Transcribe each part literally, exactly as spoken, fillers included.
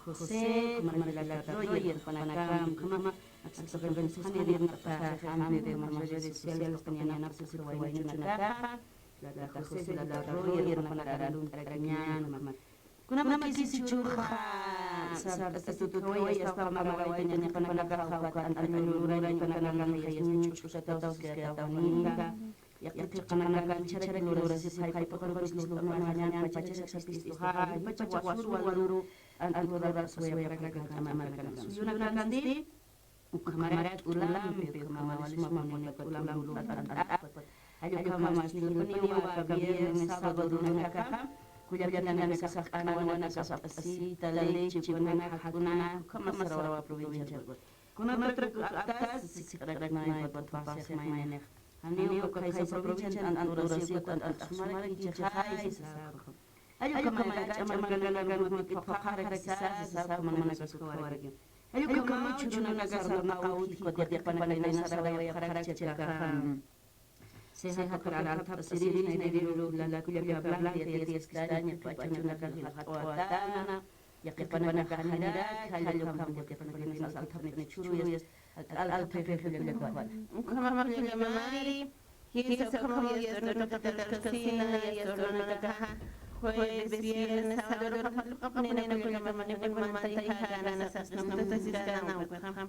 José, ukhamax jilata Roger, ukhanak, ukhamax aksak'akanchusxani, irnaqt'asaxa ampliamente ukhamax redes sociales, ukhamax yanapt'asitu waynakunakaxa, jilata José, jilata Roger, ukhamanak arunt'arakiñäni, ukhamax. Kunjamäkis jichhüruxa, sart'asitut jawayasta, ukhamax qawayt'aña qhipanakaxa, ukat ant'añ lurañ qhipanakaxa, jayas ñuch'uskataw siskataw juninka. Yaqhip qhipanakax jichharak lurasisipxi, jayp'uqarukaris lurt'arunaxañäni, pachacharak saphistuxa, jichhax wasür walüru ant'añ lurarapxi, wayapxarakanxa, ch'amarkanxa. Suyunakansti, ukhamarak t'ulampi, ukhamax wali suma munina t'ulamp lurt'atäpxi. Jall ukhamax jilpuniwa aka viernes, sábado, lunanakaxa, kullapinakax q'anwanakax sapt'asita, leche, ukanak, jak'una, ukhamax sarawap provinciankut. Kunatrak aptasa, sisk'araknay, ukat pasix maynix. Janiw uka khaysa provincian ant'añ lurasï, ukat ant'añ sumarakïchixay, sasa ukham. Jall ukhamarak ch'amarkanakan, ukhamarak phuqharakisasa, sasa ukhamanak ukhamarak. Jall ukhamaw jichhürunakas sarnaqawti, ukat yaqhipanakax sarawayapxarakchi akaxa. Ceja, ukarak althapt'asirïn, nayrïrux jilata kullaka Blanca, yatiyasiskistaña, pachunakax jilata Juana, yaqhipanakax janirak, jall ukham yaqhipanakax althapt'aña jichhüruyas, althapt'apxi kullaka Juana. Ukhamax kullaka Mari, jisa ukhamaw yasta urunakatarus kasina, yasta urunakaxa, jueves, viernes, sábado, ukham jallp'apnina kullaka Mari, mantayaxa, gana sapxsnamtasiskana ukatxa.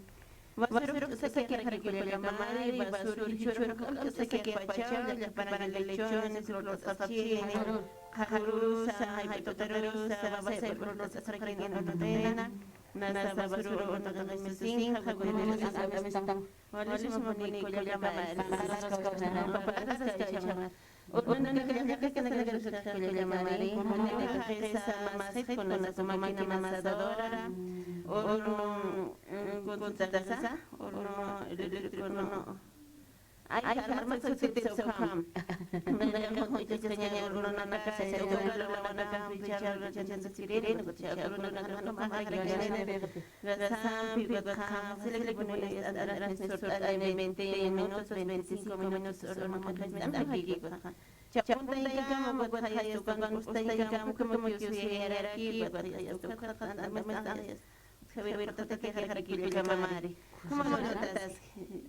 Wasürux t'usakixari kullaka Mari, wasür jichhürux k'al t'usakixpachaw, llakipanakan lechones, lurt'asxapxini, qhaqarusa, jayp'atuqarusa, wasayp'ur lurt'asxapxini, urunaqina, nasa wasürux urunaqañasin, qhaqarusa, wali suma puni kullaka Mari, paparasaspa, paparasaspa, Hornonakax llaqi kasanakarusakta kullakamari, hornonakax qisa masxit, kunasa como máquina amasadora, horno, mm, con su taza, horno eléctrico, no. Ay, armas sutipsa ukham. Nanakan hunt'achaskaña hornonakax, ukar lawanakax, pichar, hornonakax, gasampi, ukatxa, silikipuni, andarasmi surt'ani veinte minutos, veinticinco minutos, hornonakax, ukatxa. Chapuntaykama, ukatxa, yasta ukan ustaykama, como que usuyaraki, ukatxa, yasta ukan, andarasmi, Javier, urt'atakixaraki kullakamari. ¿Cómo lo notas?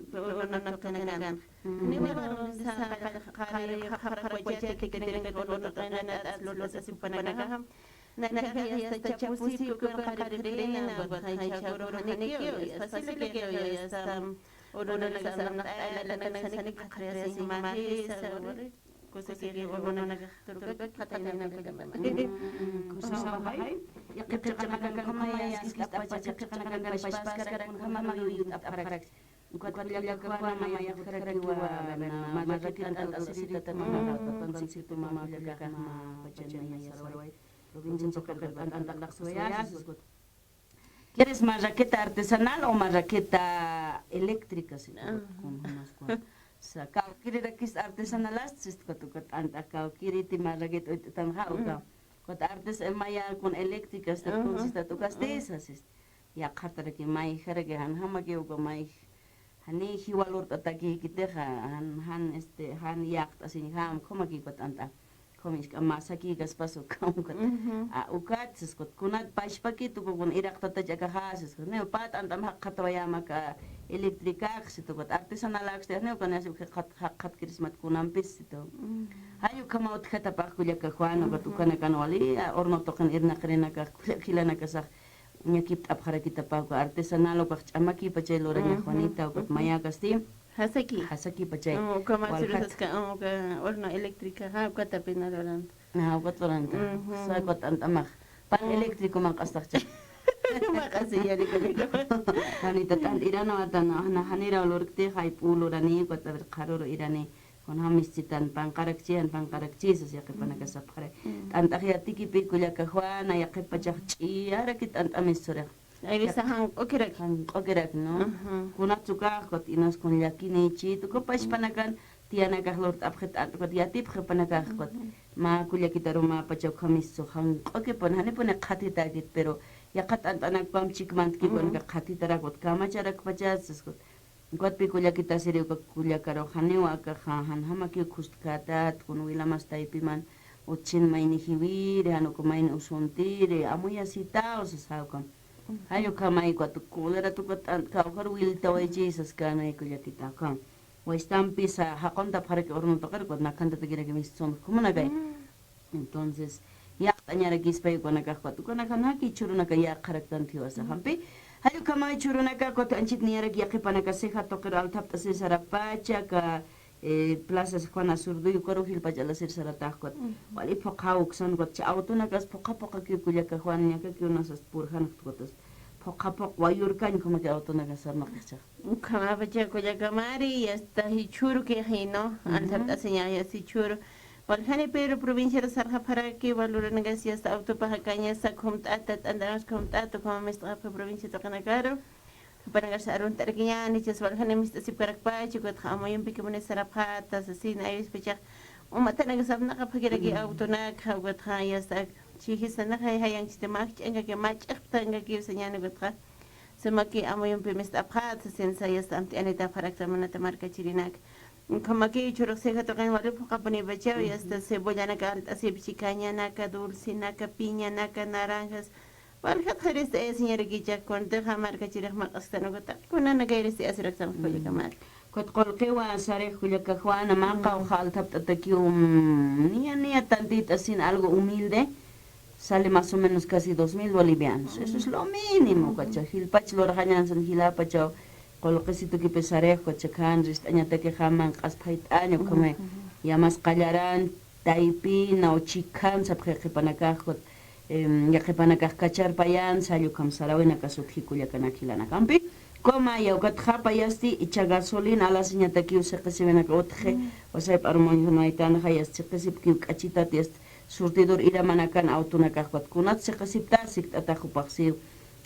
Hornonakanakan. Niwa hornonsa qari, qari, qari, qari, qari, hornonakanakan, hornonakanakan. Nakax yasta chapusi, ukar qari qirina, ukatxa, jaychha hornonakanikiw, yasta facilikiw, yasta hornonaksa, hornonaksa, hornonaksa, Kusakiri hornonakax turkak qhataynanakakamari. Kusaw paqay, yaqhip chiqanakankama yaskist'apxarakchi, chiqanakankama pachpaskarak, kunjamama yuyut'apxarakchi. Ukat kullaka Juana mayapxarakiwa, marraqueta ant'asirita, tata, concierto mä kullakax mä pachan maya saraway, provincia Socorro ant'axswayasiskuta. ¿Quieres marraqueta artesanal o marraqueta eléctrica? Siskuta, kunjamaskuwa. Sa, kawkïrirakis artesanalast, siskuta, ukat ant'a kawkïriti marraqueta uyt'atanxa, uka. Ukat artes-, maya con eléctricas, ta, kunsa sistat, ukasti, sasist. Yaqhataraki mayjaraki, janjamakiw uka may, jani jiwa lurt'atakïkitixa, jan, jan, este, jan yaqt'asiñjam, ukhamaki ukat ant'a. Ukham jisk'a mä sakïkaspas ukham ukat. A, ukat, siskuta, kunat pachpakit uka kun iraqtatach akaxa, siskuta, niw pä t'ant'am jaqxatawayäma aka eléctricax, situ, ukat artesanalax, niw ukan yasi uka jaqxat, jaqxatkïrismat kunampis, situ. Jall ukhamaw utjatapax kullaka Juana, ukat ukanakan wali, a, horno tuqin irnaqirinakax, kullak jilanakasax, ñakipt'apxarakitapax uka artesanal ukax ch'amakipachay luraña Juanita, ukat mayakasti. Jasaki. Jasakipachay. Mm, uka walxat. Uka horno eléctrica, ja, uka tapina luranta. Ja, ukat luranta. Sa ukat ant'amax. Pan eléctrico manq'astaxcha. Maq'asiyari kullaka. Juanita, t'ant'irana watan, jana, janiraw lurkti, jayp'u lurani, ukat a ver, qharuru irani. Kunjam misch'itan panqarakchi, jan panqarakchi, sas yaqhipanakax sapxarak. T'ant'ax yatikipi kullaka Juana, yaqhipachax ch'iyarakit t'ant'amis surixa. Ay, bisa janq'ukiraki. Janq'ukiraki, ¿no? Kunatsa ukax, ukat inas kun llakinichi, uka pachpanakan, tiyanakax lurt'apxi t'ant'a, ukat yatipxi panakax, ukat. Mä kullakitaru mä pacha ukhamistu, janq'ukipun, janipuni qhatitäkit, pero yaqha t'ant'anakpam chikmantkipun, uka qhatitarak, ukat kamacharakpacha, sas, ukat. Ukatpï kullakitasiri uka kullakarux janiw akaxa, janjamakiw khustkatat, kun wilamas taypiman, utjchin mayni jiwiri, jan uka mayni usuntiri, amuyasitaw, sasa ukam. Jall ukhamay, ukat cólera tukat t'ant'a kawkhar wiltawaychi, saskäna kullakita, ukam. Waystampisa, jaquntapxaraki horno tuqir, ukat nakhantatakirakimistsun, ukhamanak. Entonces, yaqt'añarakispay ukanakax, ukat ukanakanak jichhürunaka yäqharaktanti jiwasaxampi. Jall ukhamay jichhürunaka, ukat anchhit niyarak yaqhipanaka ceja tuqiru althapt'asir sarapacha, aka, eh, Plaza Juana Zurduy ukaru jilpach alasir saratax, ukat wali phuqhaw uksan, ukat cha autonakas phuqha phuqhakiw kullaka Juan, ñakakiw nasas purjanakt, ukat phuqha phuq wayurkañ ukhamaki autonakas sarnaqixcha. Ukhamapacha kullakamari, yasta jichhüru kixino, althapt'asiña, yasta jichhüru. Waljani Pedro provinciaru sarxapxaraki, wal luranakas yasta autopax akañasa khumt'ata, t'ant'anas khumt'ata, ukhama mist'apxi provincia tuqinakaru. Jupanakasa arunt'arakiñäni, jichhas waljani mist'asipkarakpacha, ukatxa amuyumpi kimunis sarapxäta, sasina, aywispachax umatanakas apnaqapxakiraki autonakxa, ukatxa yasta chijisanaxa jayanchita mä ch'ankaki, mä ch'iqptankakiw sañäni, ukatxa. Sumaki amuyumpi mist'apxäta, sasin sa yasta amt'anitapxarakta munata markachirinaka. Ukhamakiw jichhürux ceja tuqin wali phuqhapunipachaw, yasta cebollanaka alt'asipchi, cañanaka, dulcenaka, piñanaka, naranjas. Waljat qhirist'ayasiñarakicha, kuntixa markachirix maq'asktan uka taqi kunanakayirist'ayasiraktan kullakamari. Ukat qullqiwa sarix kullaka Juana, mä qawqha althapt'atakiw, mm, niya, niya tantita, sin algo humilde, sale más o menos casi dos mil bolivianos. Eso es lo mínimo, ukacha. Jilpach lurxañansan jilapachaw, qullqisitukipi sarix, ukacha, khan rist'añatakixa manq'aspxayt'aña, ukhamay yamas qallaran, taypina, o chikhan sapxi yaqhipanakax, ukat, em, yaqhipanakax kacharpayan, salla ukham sarawinakas utji kullakanak jilanakampi. Ukhamaya, ukatxa payasti icha gasolina alasiñatakiw siqisiwinaka utji, wasayp'arumañjanaytanxa yast siqisipkiw k'achitat yast surtidor iramanakan autonakax ukat kunat siqisipta sikt'atax jupaxsiw.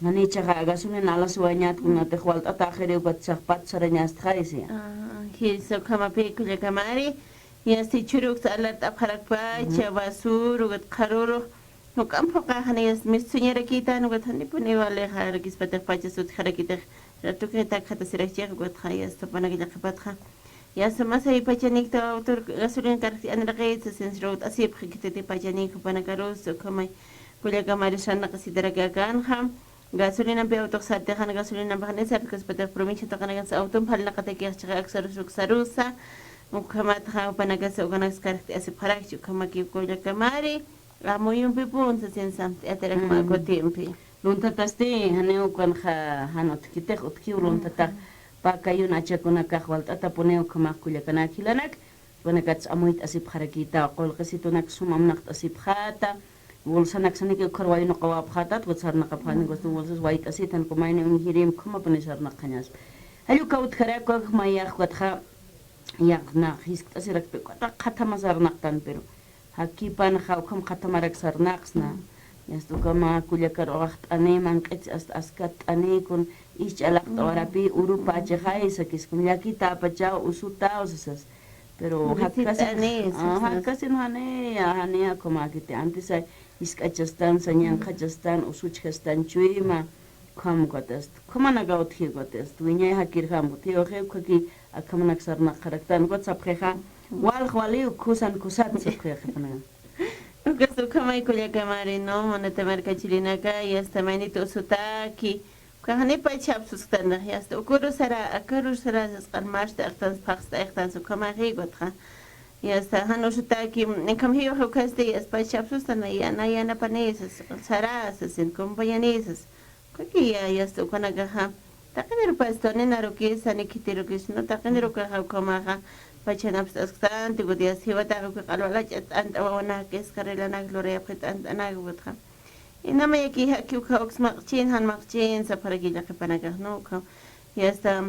Janichaxa gasolina alasiwañat kunatix walt'ataxiriw ukat saxpat sarañastxaysi. Ah, jisa, ukhamapi kullakamari, yasti churuksa alart'apxarakpacha, basura, ukat qharuru, Juk'amp juqaxani yast mistuñarakïtan, ukat janipuni walixa, rakispatakpacha sutjarakitix, ratukitak jatasirakchix, ukatxa yast jupanak llaqipatxa. Yast masay pachanikta autor gasolina karjt'aniraqitsa, sins rawt'asipxi khititi pachanik jupanakarus, ukhamay kullakamari sarnaqasitarakïtanxa. Gasolinampi autox sartixan, gasolinampixani sartkaspatix provincia tuqinakansa automp jalnaqatakix chiqa aksarus uksarusa, ukhamatxa jupanakas ukanaks karjt'asipxarakchi, ukhamaki kullakamari. Amuyumpipunsa sinsamt'atirakma kutimpi. Lunthatasti, janiw ukanxa jan utjkitix, utjkiw lunthatix pä kayun achakunakax walt'atapuniw ukhamax kullakanak jilanak, ukanakats amuyt'asipxarakïtaw, qullqisitunak sum amnaqt'asipxäta, bolsanaksaniki ukhar waynuqawapxätat, ukat sarnaqapxani, ukat bolsas wayt'asitan, kumayni uñjirim, ukhamapuni sarnaqañas. Jall uka utjarak, ukax mayax, ukatxa, yaqna jiskt'asirakpi, ukatxa qhathama sarnaqtan, pero Jakipanxa ukham qhathamarak sarnaqsna. Yast ukhama kullakar uxaxt'ani, manq'it ast-, askatt'ani, kun isch'alaqt'awarapi, urupa achixay sakis, kun llakitäpachaw, usutaw sasas. Pero jakkasin, jakkasin jani, jani ukhamakiti, antis ay jisk'achastan, sañanqachastan, usuchjastan chuyma. Ukham ukatast, ukhamanakaw utji ukatast, wiñay jakirjam, utji uxi ukhaki akhamanak sarnaqxaraktan, ukat sapxixa, walx wali, ukhusan khusat sapxixa, ukhanakan. Ukas ukhamay kullakamari, ¿no? Munata markachirinaka, yasta maynit usutaki, ukax janipa chhapsusktana, yasta ukuru sara, akuru sara, sasqan marsta, aqtans, phaxsta, aqtans, ukhamaxi, ukatxa. Yasta jan usutaki, enkham jiwax ukasti, yasta pachapsustan, yana, yanapanisas, sara, sasin, compañanisas. Ukakiya, yasta ukanakaxa, taqinirupas tuninarukis, jani khitirukis, ¿no? Taqinirukaxa ukhamaxa, pachanapis asktanti, ukat yasta jiwataxa uka q'alwalach'a t'ant'a wawanak, escarrelanak, lurayapxi t'ant'anak, ukatxa. Inamayaki jaki ukha uks maqchin, jan maqchin, sapxaraki llaqipanakax, ¿no? Ukha, yasta,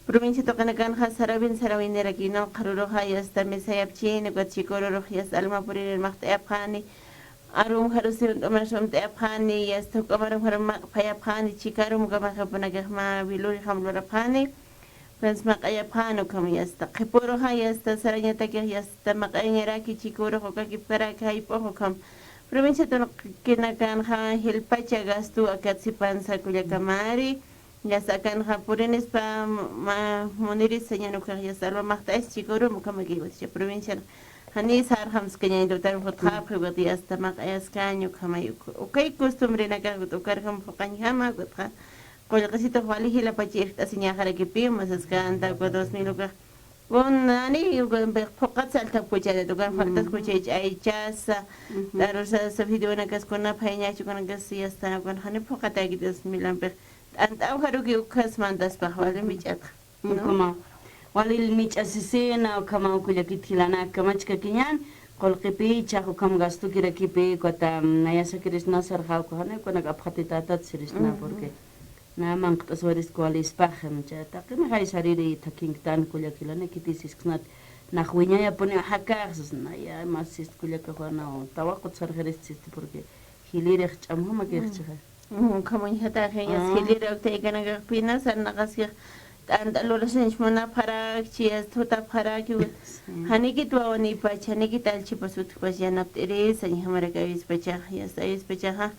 provincia tuqinakanxa, sarawin, sarawiniraki, ¿no? Qharuruxa, yasta, misayapchin, ukat chikururux, yasta, alma purinir maqt'ayapxani, Arum jarusiw unt'umax unt'ayapxani, yasta juk'amarum jarum maq'phayapxani, chikarum ukamax jupanakax mä vilurixam lurapxani, ukansma maq'ayapxani, ukham yasta qhipuruxa, yasta sarañatakix, yasta maq'ayañaraki, chikurux ukakipkaraki, jayp'ux ukham. Provincia tuqinakanxa, jilpacha gasto akat sipansa kullakamari, Yasta akanxa purinispa ma-, munirisa ñan ukax yasta alwa maqt'ayas chikurum ukhamaki, ukat provincian. Jani sarxamskañañ, lutar jutxapxi, ukat yasta maq'ayaskañ ukhamay, uk-, ukay costumbrenakax, ukat ukarjam phuqañjama, ukatxa qullqisitux wali jilapach irjt'asiñaxarakipi, masaskanta, ukat dos mil ukax. Kun nani, ukampix phuqat saltap kuchatat, ukan faltas kuchayach aychasa, t'arusasa, videonakas kuna phayañachu, ukanakasa yasta, ukan jani phuqatäkit dos mil ampix. T'ant'aw jaruki ukhas mantaspax wali mich'atxa, ¿no? Ukhama. Wali mich'asisina, ukhama kullakit jilanak kamachkakiñan, qullqipi, ichax ukham gastukirakipi, ukat, mm, nayasakirisna sarxaw, ukhama, ukanak apxatitätat sirisna, porque na manqt'aswarisk walispax, micha, taqinixay sariri thakhinktan kullak jilanak, khitis sisksnat, nax wiñayapuni jakax, sasna, ya, mas sist kullakax wana, tawaqut sarxirist sist, porque jilirix ch'amjamakix chixa. Ujú, ukhamuñjataxi, yas jilira uktaykanakaxpina, sarnaqaskix t'ant'a lurasañch munapxarakchi, yas thutapxaraki, janikit wawanipach, janikit allchipas utjpas yanapt'irisa, ñajamarak awispachax, yas awispachaxa.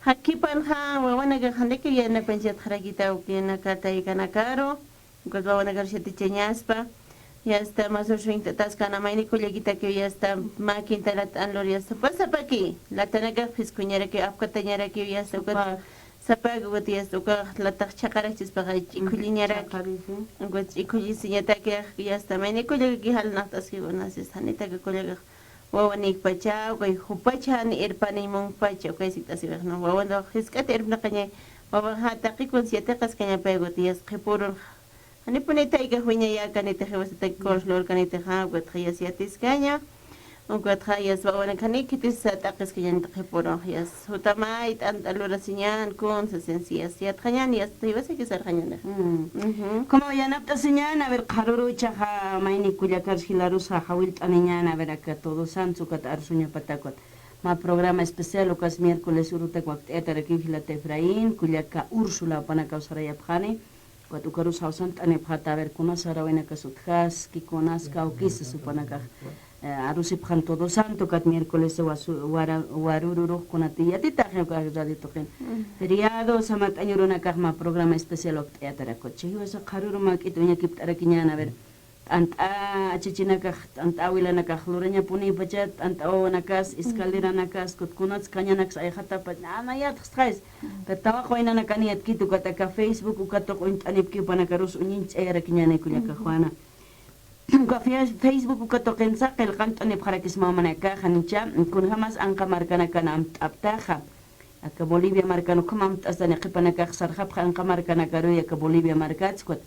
Jakipanxa, wawanakax janiki yanapanchatxarakita, ukinaka taykanakaru, Ukat wawanakar yatichañaspa, yasta mas usuñt'ataskana mayni kullakitakiw yasta makinta lat'an lur yasta pasapaki, latanakax phiskuñarakiw, apkatañarakiw yasta ukat sapak ukat yasta ukax latax chhaqaraksispaxa ch'ikhulliñaraki. Ukat ch'ikhullisañatakixa yasta mayni kullakaki jalnaqt'aski unas yasta janitaka kullakax wawanikpacha, ukay jupacha jani irpaniñ munkpacha, ukay sikt'asiwixna wawanakax jisk'at irpnaqañay, wawaxa taqi kuns yatiqaskañapay ukat yasta qhipurun Janipuni taykax wiñayäkanitix, jiwasataki kurs lurkanitixa, ukatxa yas yatiskaña. Ukatxa yasta wawanakani khitis t'aqiskañan taqipurux yasta. Jutamay t'ant'a lurasiñan, kun sasin si yasta. Yatxañan yasta, jiwasaki sarxañan. Mm. Ujú. Como yanapt'asiñan, a ver, qharüru ichaxa mayni kullakarus jilarus jawillt'aniñan, a ver, aka Todos Santos ukat arsuñapatakwat. Mä programa especial ukas miércoles urutak wakt'ayatarakiw jilata Efraín, kullaka Úrsula jupanakaw sarayapxani. Ukat ukarus jawsant'anipxata, a ver, kunas sarawinakas utjaski, kunas kawkisas jupanakax, eh, arusipxan Todo Santo, ukat miércoles wasu-, wara-, warürürux kunati yatitaxi ukax radio tuqin. Mm. Feriado, samat'añ urunakax mä programa especial wakt'ayatarakwat. Jiwasa qharüru mä k'it uñakipt'arakiñan, a ver, t'ant'a achachinakax, t'ant'a awilanakax lurañapunipacha, t'ant'a wawanakas, escaleranakas, kut kunats kañanakas ayxatapa, nanayatxsxaysa. Pero tawaq waynanakan yatkit ukat aka Facebook uka tuq uñt'anipki jupanakarus uñinch'ayarakiñani kullaka Juana. Uka fe-, Facebook uka tuqinsa qillqant'anipxarakisma jumanakax, janicha, kunjamas anqa markanakan amt'aptaxa. Aka Bolivia markan ukham amt'astani qhipanakax sarxapxi anqa markanakaruy aka Bolivia markats, ukat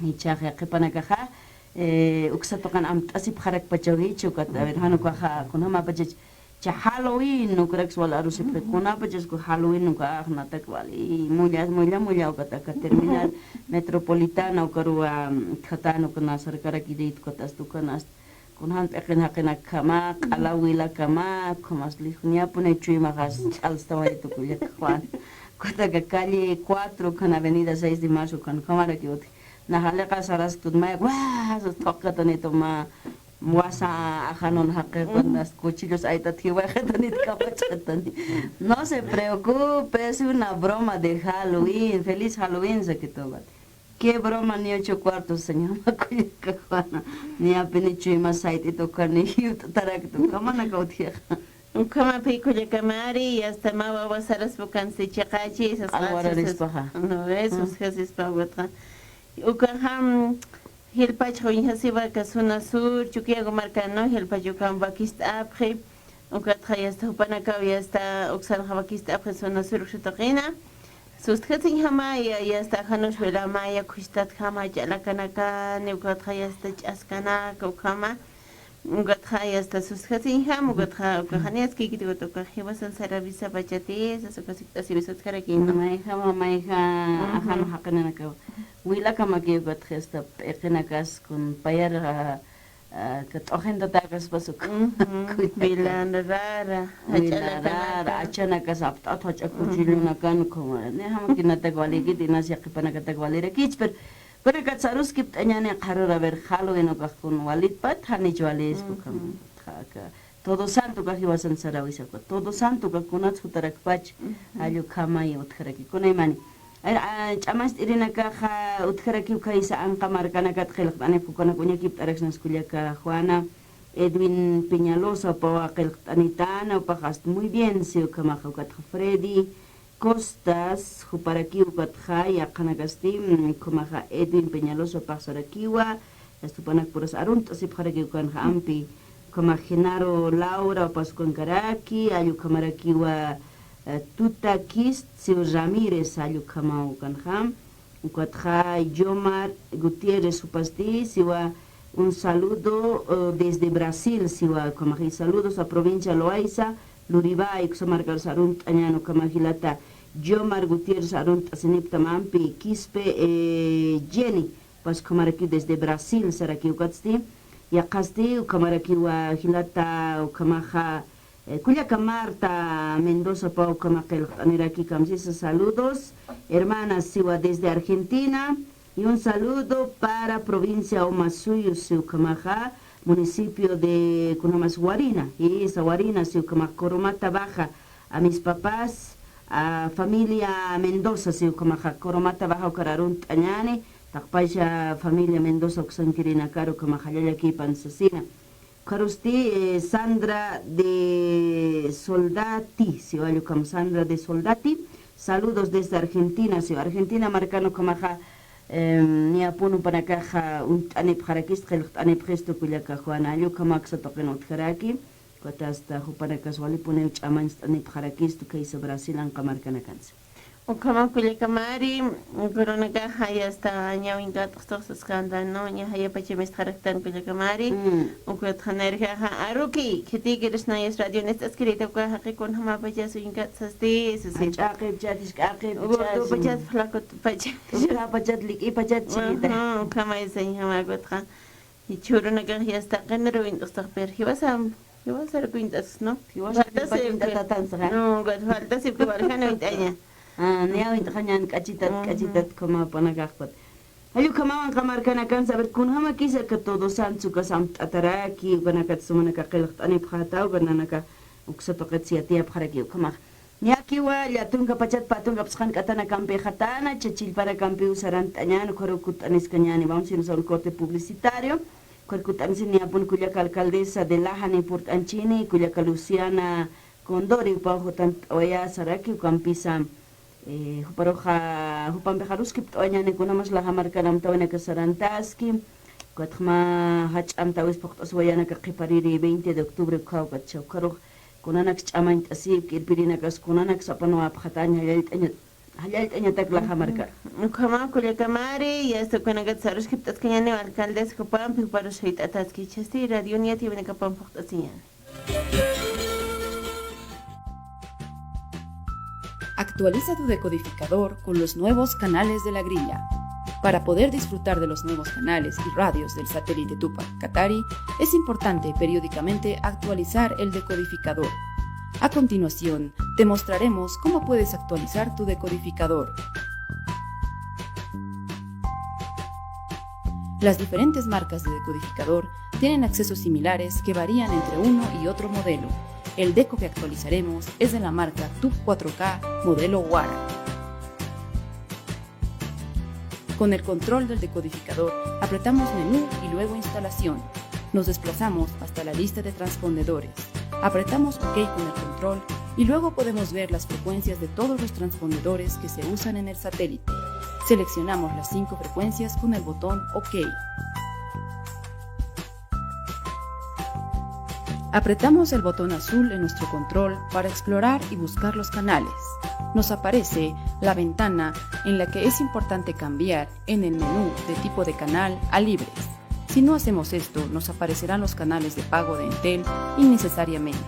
Ichaxa qhipanakaxa, eh, uksa tuqin amt'asipxarakpachaw jichha, ukat, a ver, jan ukaxa, kunjamapachach, cha Halloween, ukaraksa wal arusipxi, kunapachas ku Halloween, ukax natak wali, mulla, mulla, mulla, ukat aka terminal metropolitana, ukaruwa, mm, khatan, ukan sarkarakirït, ukat asta, ukan asta, Kunjan p'iqin jaqinakjama, q'ala wilakama, ukhamas lijuniyapuni chuymaxas ch'alstawayi tukullaka Juan. Ukataka calle cuatro, ukhan avenida seis de marzo, ukhan ukhamaraki utji. Nax aliqa saraskut maya, guas, thuqkatanitu mä wasa ajanun jaqi, cuando hasta cuchillos aytat jiwayxatanit kawachxatani. No se preocupe, es una broma de Halloween. Feliz Halloween, sakitu, vale. Qué broma, ni ocho cuartos, señor. Makullaka Juana. Niyapini chuyma sayt'it ukhani jiwt'atarakta, ukhamanaka utjixa. Ukhamapï kullakamari, y hasta mä wawa saraspa ukansti chiqachi, sas alwararispaxa. No, eso, mm, es que es pa ukatxa. Ukaxa, mm, jilpachxa uñjasiwa aka zona sur, Chukiyawu markan, ¿no? Jilpach ukham wakist'apxi. Ukatxa ya está jupanakaw, ya está uksanxa wakist'apxi zona sur uksa tuqina. Sustjasiñjama, ya, ya está, janush wilamaya, khuchtatjama, ch'alakanakani, ukatxa ya está ch'askanaka, ukhama. Ukatxa ya está sustjasiñjama, ukatxa, ukaxa niyaskikiti, ukat ukax jiwasan sarawisapachati, sas uka sikt'asiwis utjarakïna. Mayjama, mayja, ujú, ajan jaqinanakaw. Wilakamaki, ukatxa ya está p'iqinakas kun payar, ah, Ah, ka t'uxintatäkaspas uk. Ujú. Kullaka. Wilarara, wilarara, jach'alakanaka. Achanakas apt'at, jach'a, ujú, cuchillonakan, como, niyjamakinatax walïkiti, inas yaqhipanakatak walirakich, pero, kunakats aruskipt'añäni qharüru, a ver, Halloween ukax kun walitpat, janich walispa, ujú, ukham. Aka, Todo Santo ukax jiwasan sarawisawa. Todo Santo ukax kunats jutarakpach, ujú, jall ukhamay utjaraki. Kunaymani. Ay, a, ch'amancht'irinakaxa utjarakiw khaysa anqa markanakat qillqt'anipxi, ukanak uñakipt'araksnas kullaka Juana, Edwin Peñalosa, jupawa qillqt'anitäna, jupax hasta muy bien, si ukhamaxa, ukatxa Freddy Costas, juparakiw, ukatxa yaqhanakasti, mm, ukhamaxa Edwin Peñalosa, jupax sarakiwa, hasta jupanakpuras arunt'asipxarakiw ukanxa ampi, ukhamax Genaro Laura, jupas ukankaraki, jall ukhamarakiwa, eh, Tuta Kist, siw Ramírez, jall ukhamaw ukanxa. Ukatxa Yomar Gutiérrez jupasti, siwa un saludo, eh, desde Brasil, siwa ukhamax, saludos a provincia Loaiza, Luribay, uksa markarus arunt'añän, ukhamax jilata Yomar Gutiérrez arunt'asinipxtam ampi, Quispe, eh, Jenny, jupas ukhamarakiw desde Brasil, sarakiw ukatsti, yaqhasti, ukhamarakiwa jilata, ukhamaxa, Eh, kullaka Marta Mendoza, jupaw ukhama qillqt'aniraki, kamsisa, saludos. Hermanas, siwa desde Argentina. Y un saludo para provincia Omasuyos, siw ukhamaxa, municipio de, kunjamas, Huarina. Isa, Huarina, siw ukhamax, Coromata Baja. A mis papás, a familia Mendoza, siw ukhamaxa, Coromata Baja ukar arunt'añäni. Taqpach familia Mendoza uksankirinakar ukhamaxa llallakïpan sasina. Ukharusti, eh, Sandra de Soldati, siwa jall ukham Sandra de Soldati, saludos desde Argentina, siwa Argentina markan ukhamaxa, em, niyapun jupanakaxa uñt'anipxarakistu, qillqt'anipxistu kullaka Juana, jall ukham aksa tuqin utjaraki, ukat hasta jupanakas walipuniw ch'amancht'anipxarakistu khaysa Brasil anqa markanakansa. Ukhama kullakamari, kunanakaxa ya está ñawinkatxtux saskantan, ¿no? Ña jayapachimistxaraktan kullakamari. Mm. Ukatxa nayrjaxa aruki, khitikirus nayas radio nist'askirita uka jaqi kunjamapachas uñkat sasti, sasi. Ach'aqipachat, isk'aqipachat, urtupachat, flacotupachat. Ukapachat, lik'ipachat, chiquita. Ajá, ukhamay sañjamakutxa. Jichhürunakax ya está qinir wint'astax, pero jiwasam, jiwasar wint'as, ¿no? Jiwasar faltasipki wint'atatansaxa. No, faltasipki waljan wint'aña. Ah, niya wint'xañan k'achitat, ujú, k'achitat, ukhamapanakaxpat. Jall ukhamawan qamar kanakan saber kunjamakisa aka Todos Santos uka sampt'ataraki, ukanakat sumanaka qillqt'anipxäta, ukananaka uksa tuqit siyatiyapxaraki ukhamax. Niyakiwa, llatunka pachat pä tunka apsqan k'atanakampi jatana, chachillpanakampiw sarantañäni, ukharuw kutt'aniskañäni. Vamos a irnos a un corte publicitario. Ukhar kutt'anisin niyapun kullaka alcaldesa de Laja purt'anchini, kullaka Luciana Condori, jupaw jutant'awayasaraki, ukampisa, eh, juparuxa, jupampixa aruskipt'awayañäni, kunjamas Laja markan amtawinaka sarantaski, ukatxa mä jach'a amtäwis phuqt'asiwayanaka qhipariri veinte de octubre ukhaw, ukatxa ukharux kunanaks ch'amañt'asipki, irpirinakas kunanaks apanwapxatañ, jallallt'aña, jallallt'añatak Laja markar. Ujú. Ukhama kullakamari, ya está, ukanakat aruskipt'askañäni alcaldes jupampi, juparus jayt'ataski, jichhasti radion yatiyawinakapan phuqt'asiñäni. Actualiza tu decodificador con los nuevos canales de La Grilla. Para poder disfrutar de los nuevos canales y radios del satélite Tupac Katari, es importante periódicamente actualizar el decodificador. A continuación, te mostraremos cómo puedes actualizar tu decodificador. Las diferentes marcas de decodificador tienen accesos similares que varían entre uno y otro modelo. El deco que actualizaremos es de la marca Tub cuatro K modelo Wara. Con el control del decodificador, apretamos menú y luego instalación. Nos desplazamos hasta la lista de transpondedores. Apretamos OK con el control y luego podemos ver las frecuencias de todos los transpondedores que se usan en el satélite. Seleccionamos las cinco frecuencias con el botón OK. Apretamos el botón azul en nuestro control para explorar y buscar los canales. Nos aparece la ventana en la que es importante cambiar en el menú de tipo de canal a libres. Si no hacemos esto, nos aparecerán los canales de pago de Entel innecesariamente.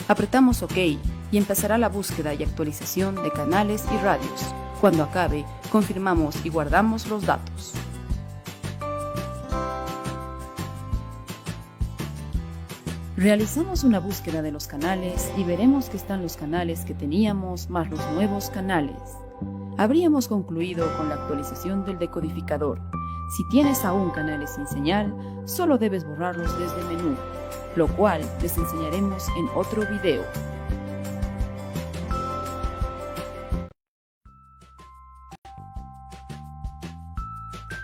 Apretamos OK y empezará la búsqueda y actualización de canales y radios. Cuando acabe, confirmamos y guardamos los datos. Realizamos una búsqueda de los canales y veremos que están los canales que teníamos más los nuevos canales. Habríamos concluido con la actualización del decodificador. Si tienes aún canales sin señal, solo debes borrarlos desde el menú, lo cual les enseñaremos en otro video.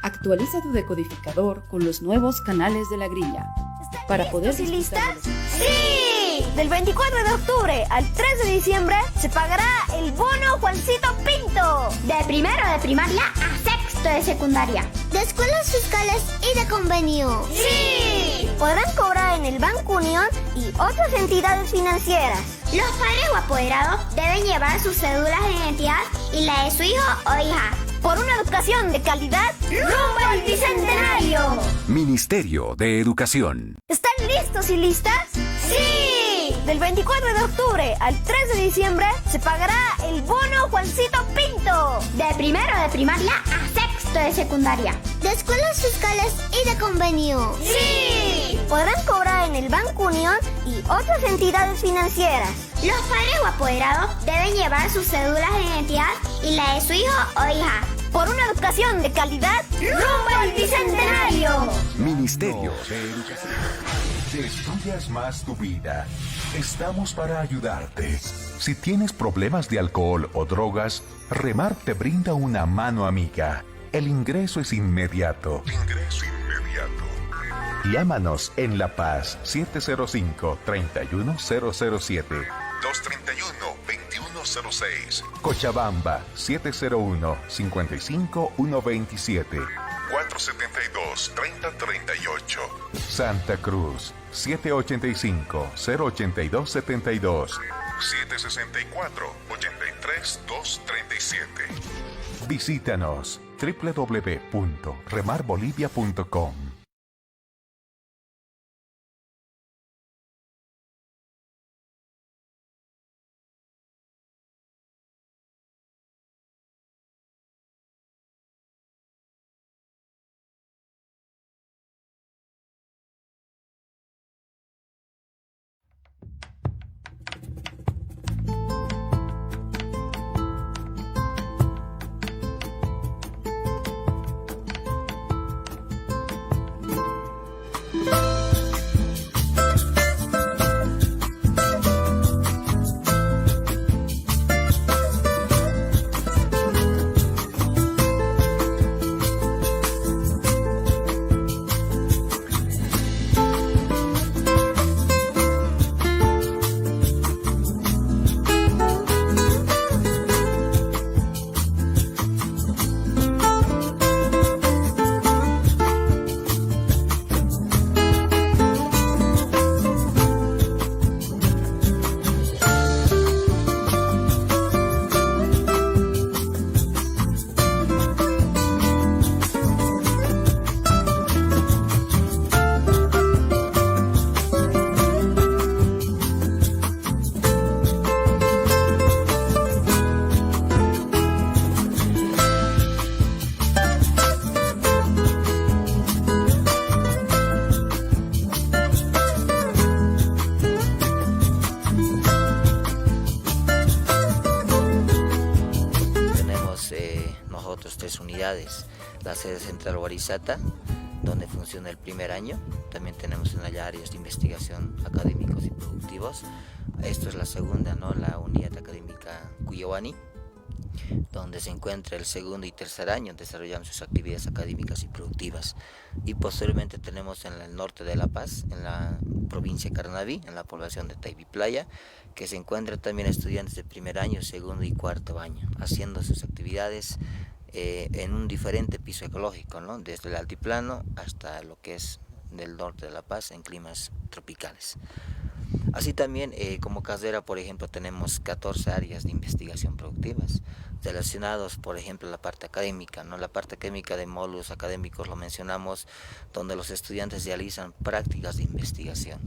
Actualiza tu decodificador con los nuevos canales de La Grilla. ¿Están listos y listas? ¡Sí! Del veinticuatro de octubre al tres de diciembre se pagará el bono Juancito Pinto. De primero de primaria a sexto de secundaria. De escuelas fiscales y de convenio. ¡Sí! Podrán cobrar en el Banco Unión y otras entidades financieras. Los padres o apoderados deben llevar sus cédulas de identidad y la de su hijo o hija. Por una educación de calidad, rumbo al Bicentenario. Ministerio de Educación. ¿Están listos y listas? ¡Sí! Del veinticuatro de octubre al tres de diciembre se pagará el bono Juancito Pinto. De primero de primaria a sexto de secundaria. De escuelas fiscales y de convenio. ¡Sí! Podrán cobrar en el Banco Unión y otras entidades financieras. Los padres o apoderados deben llevar sus cédulas de identidad y la de su hijo o hija. Por una educación de calidad, rumbo al Bicentenario. Ministerio de Educación. Destruyas más tu vida. Estamos para ayudarte. Si tienes problemas de alcohol o drogas, Remar te brinda una mano amiga. El ingreso es inmediato. Ingreso inmediato. Llámanos en La Paz, siete cero cinco, treinta y uno cero cero siete, dos treinta y uno, veintiuno cero seis. Cochabamba, siete cero uno, cincuenta y cinco, uno veintisiete, cuatro setenta y dos, treinta treinta y ocho. Santa Cruz, siete ochenta y cinco, cero ochenta y dos setenta y dos, siete sesenta y cuatro, ochenta y tres Dos treinta y siete. Visítanos, w w w punto remar bolivia punto com. Tenemos, eh, nosotros tres unidades. La sede central Warisata, donde funciona el primer año. También tenemos en allá áreas de investigación académicos y productivos. Esto es la segunda, ¿no? La unidad académica Cuyawani, donde se encuentra el segundo y tercer año desarrollando sus actividades académicas y productivas. Y posteriormente tenemos en el norte de La Paz, en la provincia de Carnaví, en la población de Taibi Playa, que se encuentran también estudiantes de primer año, segundo y cuarto año, haciendo sus actividades, eh, en un diferente piso ecológico, ¿no? Desde el altiplano hasta lo que es del norte de La Paz en climas tropicales. Así también, eh, como carrera, por ejemplo, tenemos catorce áreas de investigación productivas relacionados, por ejemplo, a la parte académica, ¿no? La parte académica de módulos académicos lo mencionamos, donde los estudiantes realizan prácticas de investigación.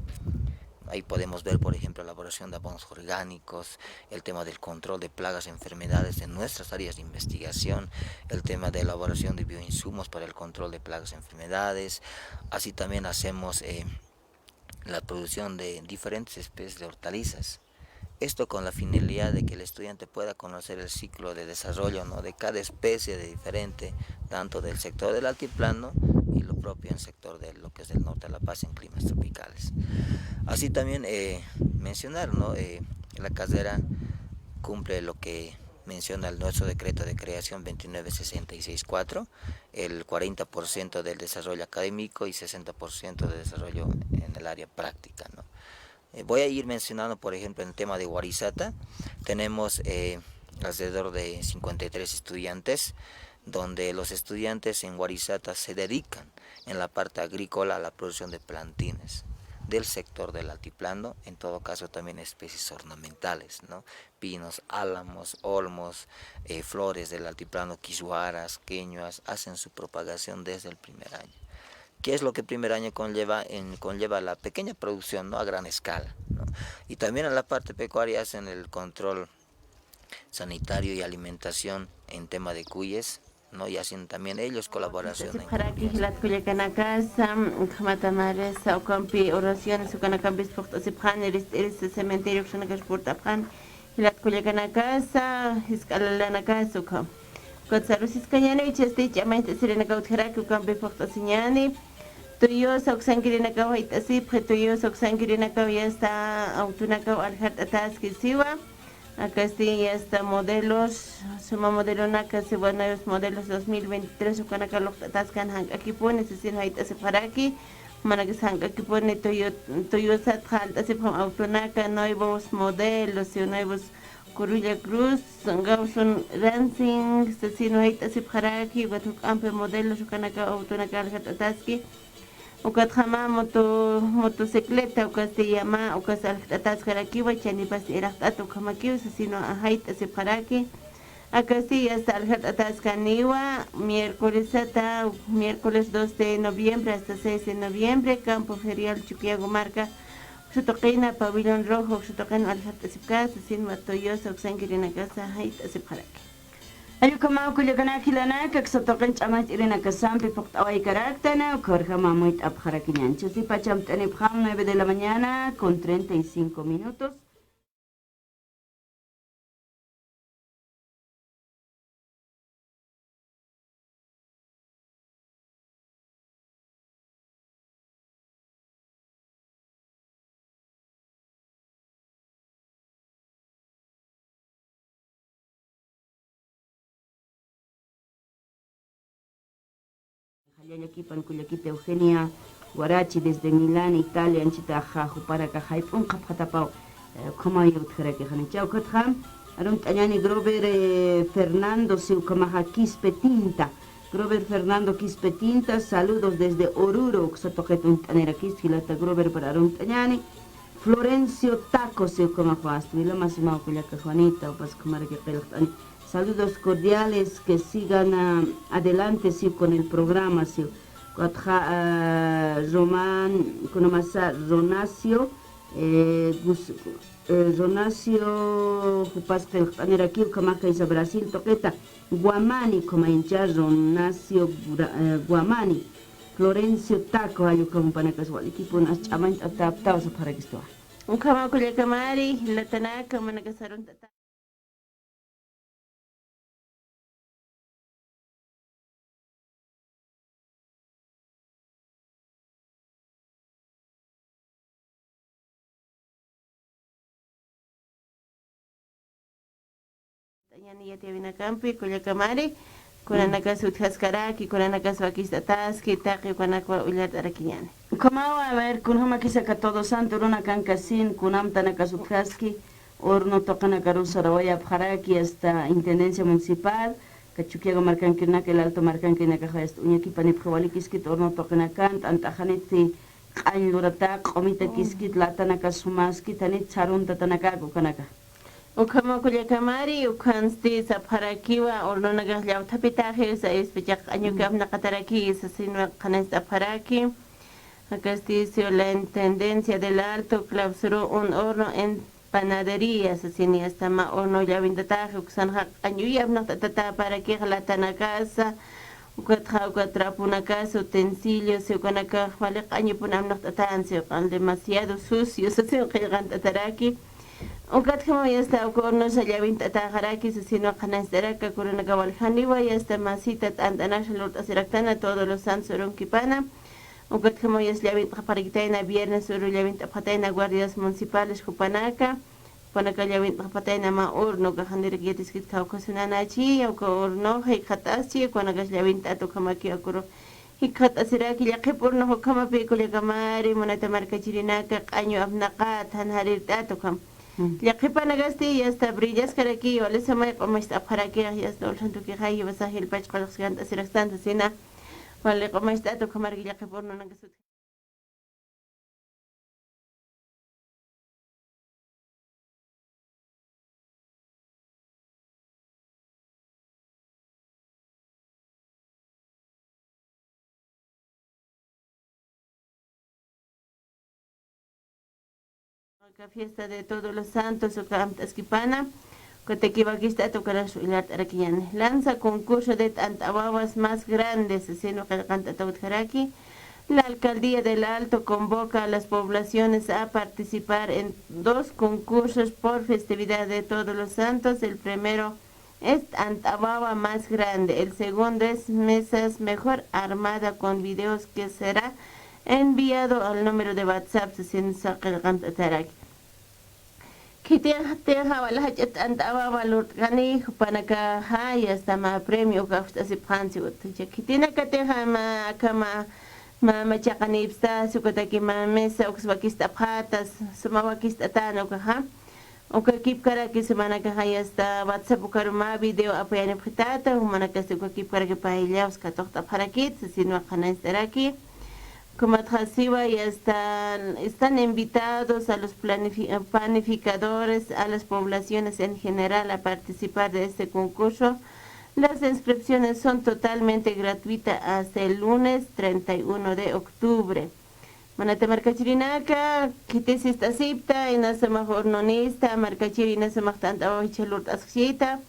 Ahí podemos ver, por ejemplo, elaboración de abonos orgánicos, el tema del control de plagas y enfermedades en nuestras áreas de investigación, el tema de elaboración de bioinsumos para el control de plagas y enfermedades. Así también hacemos, eh, la producción de diferentes especies de hortalizas. Esto con la finalidad de que el estudiante pueda conocer el ciclo de desarrollo, ¿no? De cada especie de diferente, tanto del sector del altiplano y lo propio en sector de lo que es del norte de La Paz en climas tropicales. Así también, eh, mencionar, ¿no? Eh, la carrera cumple lo que menciona el nuestro decreto de creación veintinueve sesenta y seis cuatro, el cuarenta por ciento del desarrollo académico y sesenta por ciento de desarrollo en el área práctica, ¿no? Eh, voy a ir mencionando, por ejemplo, en el tema de Warisata, tenemos, eh, alrededor de cincuenta y tres estudiantes, donde los estudiantes en Warisata se dedican en la parte agrícola a la producción de plantines del sector del altiplano, en todo caso también especies ornamentales, ¿no? Pinos, álamos, olmos, eh, flores del altiplano, quisuaras, queñuas, hacen su propagación desde el primer año. ¿Qué es lo que primer año conlleva? En, conlleva la pequeña producción, ¿no? A gran escala, ¿no? Y también en la parte pecuaria hacen el control sanitario y alimentación en tema de cuyes, ¿no? Y hacen también ellos colaboración en... Jilata kullakanakasa, ukhamat marisa ukampi oraciones ukanakampis phuqt'asipxani, rist'irisa cementerio uksanakax purt'apxani, jilata kullakanakasa, jisk'a lalanakasa ukham. Ukat sarusiskañäni, jichhasti ch'amañt'asirinakaw utjaraki ukampi phuqt'asiñäni. Tuyusa uksankirinakaw jayt'asipxi, tuyusa uksankirinakaw yasta awtunakaw aljart'ataski siwa. Akasti yasta modelos, suma modelonaka siwa, nuevos modelos dos mil veintitrés ukanaka luqt'ataskan jank'akipuni, sisin jayt'asipxaraki. Jumanakis jank'akipuni tuyu-, tuyusat jalt'asipxam awtunaka, nuevos modelos, siwa nuevos Kurulla Cruz, Gauson Racing, sasino jayt'asipxaraki, ukat juk'ampi modelos ukanaka awtunaka aljart'ataski. Ukatjama moto-, motocicleta, ukasti yama, ukas aljt'ataskarakiwa, chanipasti iraqt'ata ukhamakiw, sasinwa ajayt'asipxaraki. Akasti hasta aljt'ataskaniwa, miércolesata, miércoles dos de noviembre hasta seis de noviembre, Campo Ferial Chuquiago Marca, uksa tuqina, Pabellón Rojo, uksa tuqina aljt'asipkasa, sasinwa Toyosa, uksankirinakasa ajayt'asipxaraki. Jall ukhamaw kullakanaka jilanaka, uksa tuqin ch'amacht'irinakasampi phuqt'awaykaraktana, ukhawirjama amuyt'apxarakiñäni. Chasi pachamt'anipxam nueve de la mañana con treinta y cinco minutos. Jallalla kipan kullakita Eugenia Guarachi desde Milán, Italia, anchita axa jupanaka jayp'un qhapxatapaw, eh, ukhamaw utjarakixani. Cha ukatxa, arunt'añäni Grover, eh, Fernando, si ukhamaxa Quispe Tinta. Grover Fernando Quispe Tinta, saludos desde Oruro, uksa tuqit uñt'anirakistu jilata Grover para arunt'añäni. Florencio Taco, si ukhamaxa, wasta, jila mä sumaw kullaka Juanita, upas ukhamaraki qillqt'ani. Saludos cordiales, que sigan, ah, adelante, sí, con el programa, sí. Ukatxa, ah, Román, kunamasa, Ronacio, eh, Gus-, eh, Ronacio, jupas qillqt'aniraki, ukhamaxa kaysa Brasil tuqita, Guamani, ukhamayincha, Ronacio Gura-, eh, Guamani, Florencio Taco, jall ukham jupanakas walikipun, as ch'amañt'atäptaw sapxarakistuwa. Ukhamaw kullakamari, jilatanaka, jumanakasarunt'ata. Ñani yatiyawinakampi, kullakamari, kunanakas utjaskaraki, kunanakas wakist'ataski, taqi ukanakwa ullart'arakiñäni. Ukhamawa, a ver, kunjamakisa aka Todo Santo urunakankasin, kunamtanakas utjaski, horno tuqinakaruw sarawayapxaraki, hasta Intendencia Municipal, aka Chuquiago markankirinaka, El Alto markankirinakaxa, hasta uñakipanipxi walikiskit horno tuqinakan, t'ant'axaniti q'añ lurata, q'umita kiskit, latanaka sumaskit, janit saruntatanaka, ukanaka. Ukhama kullakamari, ukhansti sapxarakiwa, hornonakax llawthapitaxi, sa ispachaqa q'añuki apnaqataraki, sasinwa qhanañcht'apxaraki. Acá está, la Intendencia del Alto clausuró un horno en panadería, sasini, hasta mä horno llawintataxi, uksanxa q'añuy apnaqt'atatäparakix latanakasa, ukatxa uka traponakasa, utensilios, ukanakax wali q'añupun apnaqt'atänsi, ukan demasiado sucio, sasin qillqant'ataraki. Ukatjamaw yasta uka hornosa llawint'atäxaraki, sasinwa qhanañcht'araki, kunanaka waljaniwa, yasta masita t'ant'anaxa lurt'asiraktana, Todos los Santos urunkipana. Ukatjamaw yasta llawint'apxarakitayna, viernes uru llawint'apxatayna guardias municipales jupanaka. Jupanaka llawint'apxatayna mä horno, ukax janirak yatiskit kawkha sunanachi, uka horno jikxat'aschi, ukanakas llawint'at ukhamaki akuru jikxat'asiraki, llaqhip horno ukhamapi kullakamari, munata markachirinaka, q'añu apnaqat, jan jarirt'at ukham. Mm. Llaqhipanakasti yasta brillaskaraki, wali samay q'umacht'apxaraki, yasta uljan tukixay, jiwasa jilpach qullqskant'asirakstan sasina, wali q'umacht'at ukhamaraki llaqhip hornonakas utji. Aka fiesta de Todos los Santos, uka amt'askipana, ukataki wakist'at ukanas ullart'arakiñäni. Lanza concurso de t'ant'a wawas más grandes, sasin qillqant'ataw utjaraki. La alcaldía del Alto convoca a las poblaciones a participar en dos concursos por festividad de Todos los Santos. El primero es t'ant'a wawa más grande. El segundo es mesas mejor armada con videos que será enviado al número de WhatsApp, sasin qillqant'ataraki. Khitix, tixa wali jach'a t'ant'a wawa lurt'kani, jupanakaxa, yasta mä premio uka apst'asipxänsi uta. Khitinakatixa mä, aka mä, mä, mä chaqanipstasi, ukataki mä mesa, ukas wakist'apxäta, suma wakist'atäna ukaxa. Uka kipkaraki sumanakaxa, yasta WhatsApp ukaru mä video apayanipxitäta, jumanakasti uka kipkaraki payllaws katuqt'apxarakit, sasinwa qhanañcht'araki. Kumatxa siwa, ya están, están invitados a los planifi-, panificadores, a las poblaciones en general a participar de este concurso. Las inscripciones son totalmente gratuitas hasta el lunes treinta y uno de octubre. Munata markachirinaka, khitis ist'asipta, inas sumax hornonista, markachiri inas sumax t'ant'awaw jichha lurt'asxita,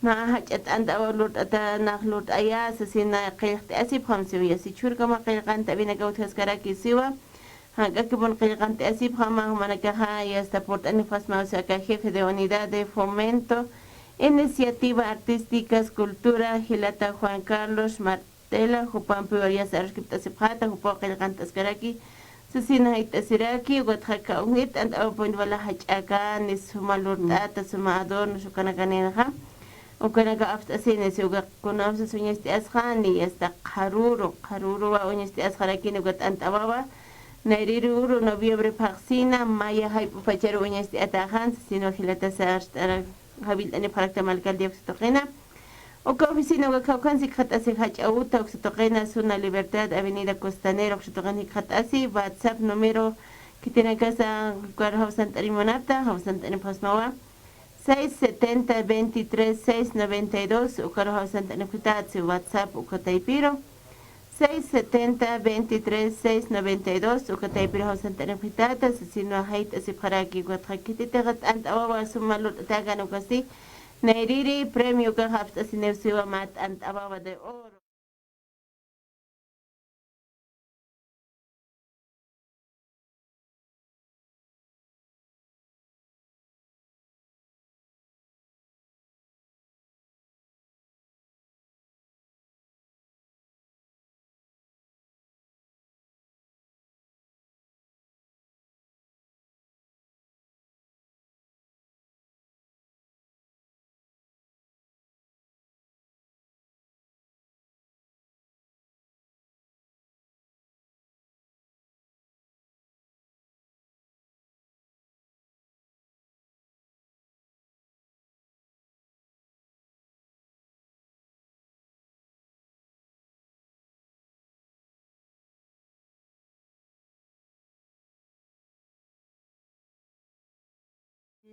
mä jach'a t'ant'awaw lurt'ata, nax lurt'ayasa, sina qillqt'asipxam siwa, yasi chhurkama qillqant'awinakaw utjaskaraki siwa, jank'akipun qillqant'asipxama, jumanakaxa, ya está purt'anipxasmaw siwa aka jefe de unidad de fomento, iniciativa artísticas, cultura, jilata Juan Carlos Mar-, Tela, jupampiw yasa aruskipt'asipxäta, jupaw qillqant'askaraki, sasina jayt'asiraki, ukatxa kawknit t'ant'awapun wala jach'akani, suma lurt'ata, suma adornos, ukanakanïnxa. Ukanaka apst'asini, si uka kunapsa uñacht'asxani, ya está qharüru, qharüruwa uñacht'asxarakini uka t'ant'awawa, nayrïri uru noviembre phaxsina, maya jayp'u pacharu uñacht'atäxan, sasina jilatasa arst'ara, jawillt'anipxaraktam alcaldía uksa tuqina. Uka oficina uka kawkhan jikxat'asi jach'a uta uksa tuqina, zona Libertad, avenida Costanera uksa tuqina jikxat'asi, WhatsApp número khitinakasa, ukar jawsant'añ munapta, jawsant'anipxasmawa, seis setenta, veintitrés, seis noventa y dos, ukar jawsant'anipxitätsi WhatsApp uka taypiru, seis setenta, veintitrés, seis noventa y dos, uka taypiru jawsant'anipxitäta, sasina jayt'asipxaraki, ukatxa khititixa t'ant'awawa suma lurt'atäkani ukasti, nayrïri premio ukax apst'asiniw siwa mä t'ant'awawa de oro.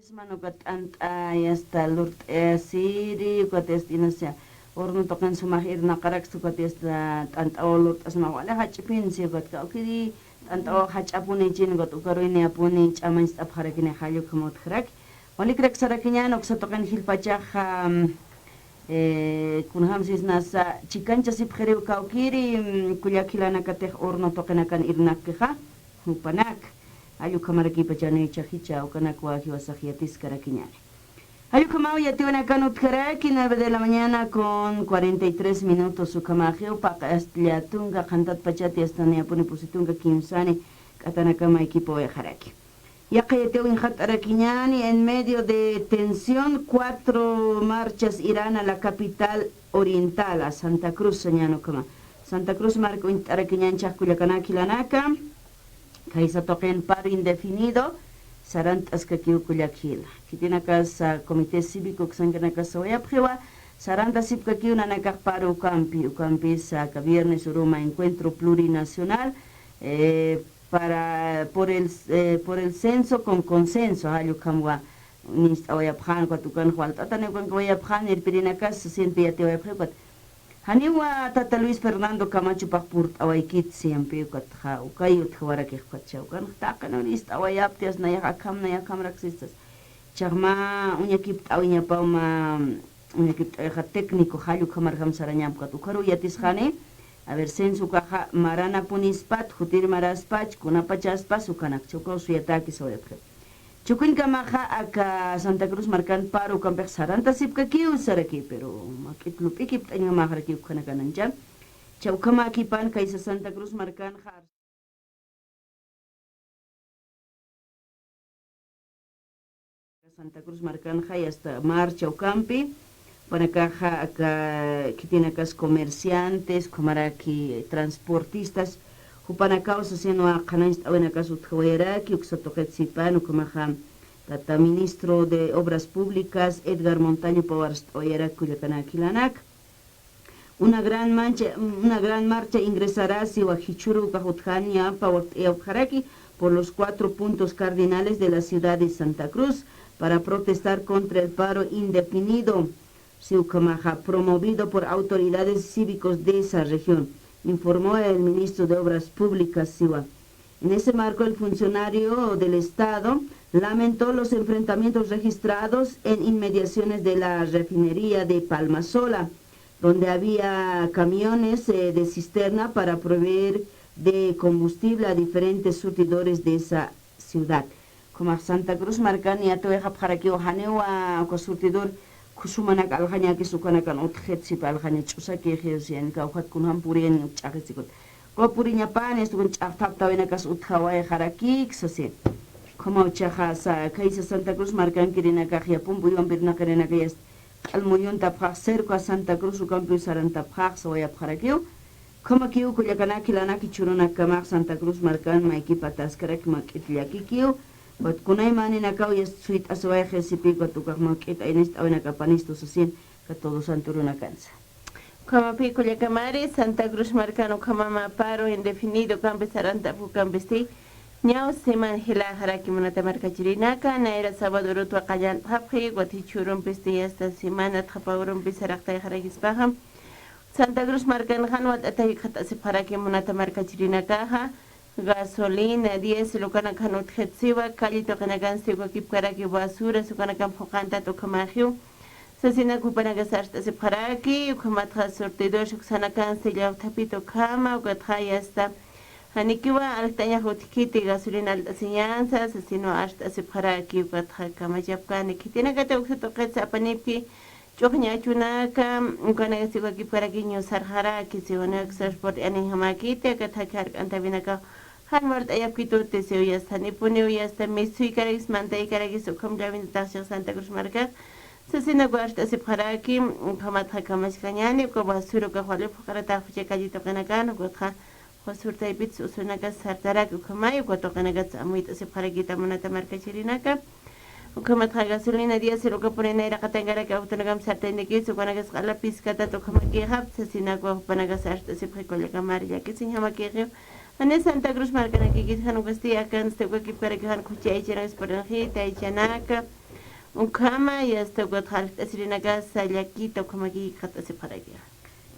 Sisman uka t'ant'a, ya está, lurt'asiri, ukat, este, inasa horno tuqin sumax irnaqaraksa, ukat, ya está, t'ant'aw lurt'asma wali jach'pinsi, ukat kawkiri t'ant'aw jach'apuni chin, ukat ukaruw niyapuni ch'amañcht'apxarakini, jall ukham utjxaraki. Walikrak sarakiñäni, uksa tuqin jilpachaxa, eh, kunjam sisnasa chikanchasipxiriw kawkiri, mm, kullak jilanakatix horno tuqinakan irnaqkixa, jupanak. Jall ukhamarakipacha, jichha, jichha ukanakwa jiwasax yatiskarakiñäni. Jall ukhamaw yatiwinakan utjaraki, nueve de la mañana con cuarenta y tres minutos, ukhamaxiw paqi astlla tunka qhantat pachati, asta niyapuni pusi tunka kimsani k'atanakama equipowayxaraki. Yaqha yatiwinxat'arakiñäni, en medio de tensión, cuatro marchas irán a la capital oriental, a Santa Cruz, sañäni ukhama. Santa Cruz marka uñt'arakiñäni, jichhax kullakanak jilanaka. Khaysa tuqin paro indefinido, sarant'askakiw kullak jila. Khitinakasa comité cívico uksankanakasa sawayapxiwa, sarantasipkakiw nanakax paro ukampi, ukampisa aka viernes uruma encuentro plurinacional, eh, para, por el, eh, por el censo con consenso, jall ukhamwa uñacht'awayapxän, ukat ukanx walt'atani ukankawayapxän, irpirinakas sasina yatiwayapxiw, ukat janiwa tata Luis Fernando Camacho jupax purt'awaykit siempre, ukatxa ukay utjawarakix, ukatxa ukanx taqin uñacht'awayapti, as nayax akham, nayax akhamrak sistas. Jichhax mä uñakipt'awiñapaw, mä uñakipt'awixa técnico, jall ukhamarjam sarañäni, ukat ukaruw yatisxani, a ver, censo ukaxa maranapunispat, jutir maraspach, kunapachaspas ukanakcha, ukaw suyatäki sawayapxi. Chukunkamaxa aka Santa Cruz markan paro ukampix sarantasipkakiw saraki, pero mak'it lup'ikipt'añjamaxaraki ukhanakanancha. Jichha ukhamäkipan khaysa Santa Cruz markanxa, Santa Cruz markanxa, ya está, marcha ukampi, jupanakaxa aka khitinakas comerciantes, ukhamaraki transportistas, jupanakaw sasinwa qhanañcht'awinakas utjawayaraki, uksa tuqit sipan, ukhamaxa tata ministro de Obras Públicas, Edgar Montaño, jupaw arst'awayaraki kullakanak jilanaka. Una gran mancha, una gran marcha ingresará siwa jichhüru ukax utjani, yampa wakt'ayapxaraki por los cuatro puntos cardinales de la ciudad de Santa Cruz para protestar contra el paro indefinido, siwa ukhamaxa, promovido por autoridades cívicos de esa región, informó el ministro de Obras Públicas, siwa. En ese marco, el funcionario del Estado lamentó los enfrentamientos registrados en inmediaciones de la refinería de Palmasola, donde había camiones, eh, de cisterna para proveer de combustible a diferentes surtidores de esa ciudad. Ukhamax Santa Cruz markan yatiyxapxarakiw, janiwa uka surtidor khusumanak aljañakis ukanakan utjxit, sip aljaña ch'usakixi, siyan kawkhat kunjam puriyan ch'axisikuta. Uka puriñapani, asta kun ch'axtaptawinakas utjawayxarakik sasi. Ukhamaw jichhaxa, kaysa Santa Cruz markankirinakax yapump uywampirnaqinakayas q'al muyuntapxax, cerca Santa Cruz ukampiw sarantapxax sawayapxarakiw. Ukhamakiw kullakanak jilanak jichhürunakamax Santa Cruz markan maykipataskarak mak'it llakikiw, ukat kunaymaninakaw yast suyt'asiwayxi, sipï ukat ukax mak'it aynist'awinakapanistu sasin, ukat Todos Santurunakansa. Ukhamapï kullakamari, Santa Cruz markan ukhamama paro indefinido ukampi sarantapxi, ukampisti ñaw semana jilaxaraki munata markachirinaka, nayra sábado urutwa qallantxapxi, ukat jichhürumpisti asta semana txapa urumpi saraqtayxarakispaxa. Santa Cruz markan jan walt'ataw jikxatasipxaraki munata markachirinakaxa, gasolina, diésel ukanakxa jan utjit siwa, calle tuqinakansti ukakipkaraki, basura ukanakan phuqantat ukhamaxiw. Sasinak jupanakas arst'asipxaraki, ukhamatxa surtidor uksanakansti llawthapit ukhama, ukatxa yasta janikiwa arst'añax utjkiti gasolina alt'asiñansa, sasinwa arst'asipxaraki, ukatxa kamachapkani khitinakati uksa tuqitsa apanipki, ch'uxña achunaka, ukanakasti ukakipkaraki ñusarxaraki, siwa, ukanak transporte aninjamakiti, aka thakhi jark'antawinakaw jan walt'ayapkituti, siwa, yasta janipuniw yasta misuykarakis mantaykarakis ukham llawinataxchix Santa Cruz markax, sasinaku arst'asipxaraki, ukhamatxa kamachkañani, uka basura ukax wali phuqaratax jucha calle tuqinakan, ukatxa basurtaypitsa usunakas sartaraki ukhamay, uka tuqinakatsa amuyt'asipxarakita munata markachirinaka. Ukhamatxa gasolina, diésel uka purina iraqatankaraki awtunakam sartaynakis, ukanakas q'ala piskatat ukhamakixapsa, sasinaku jupanakas arst'asipxi kullakamari, llakisiñjamakixi. Jani Santa Cruz markanakikis jan ukasti akansti ukakipkaraki jan khuchi aychanakis purinxi, taychanaka. Ukhama, yasta ukatxa arst'asirinakasa llakita ukhamaki jikxatasipxaraki.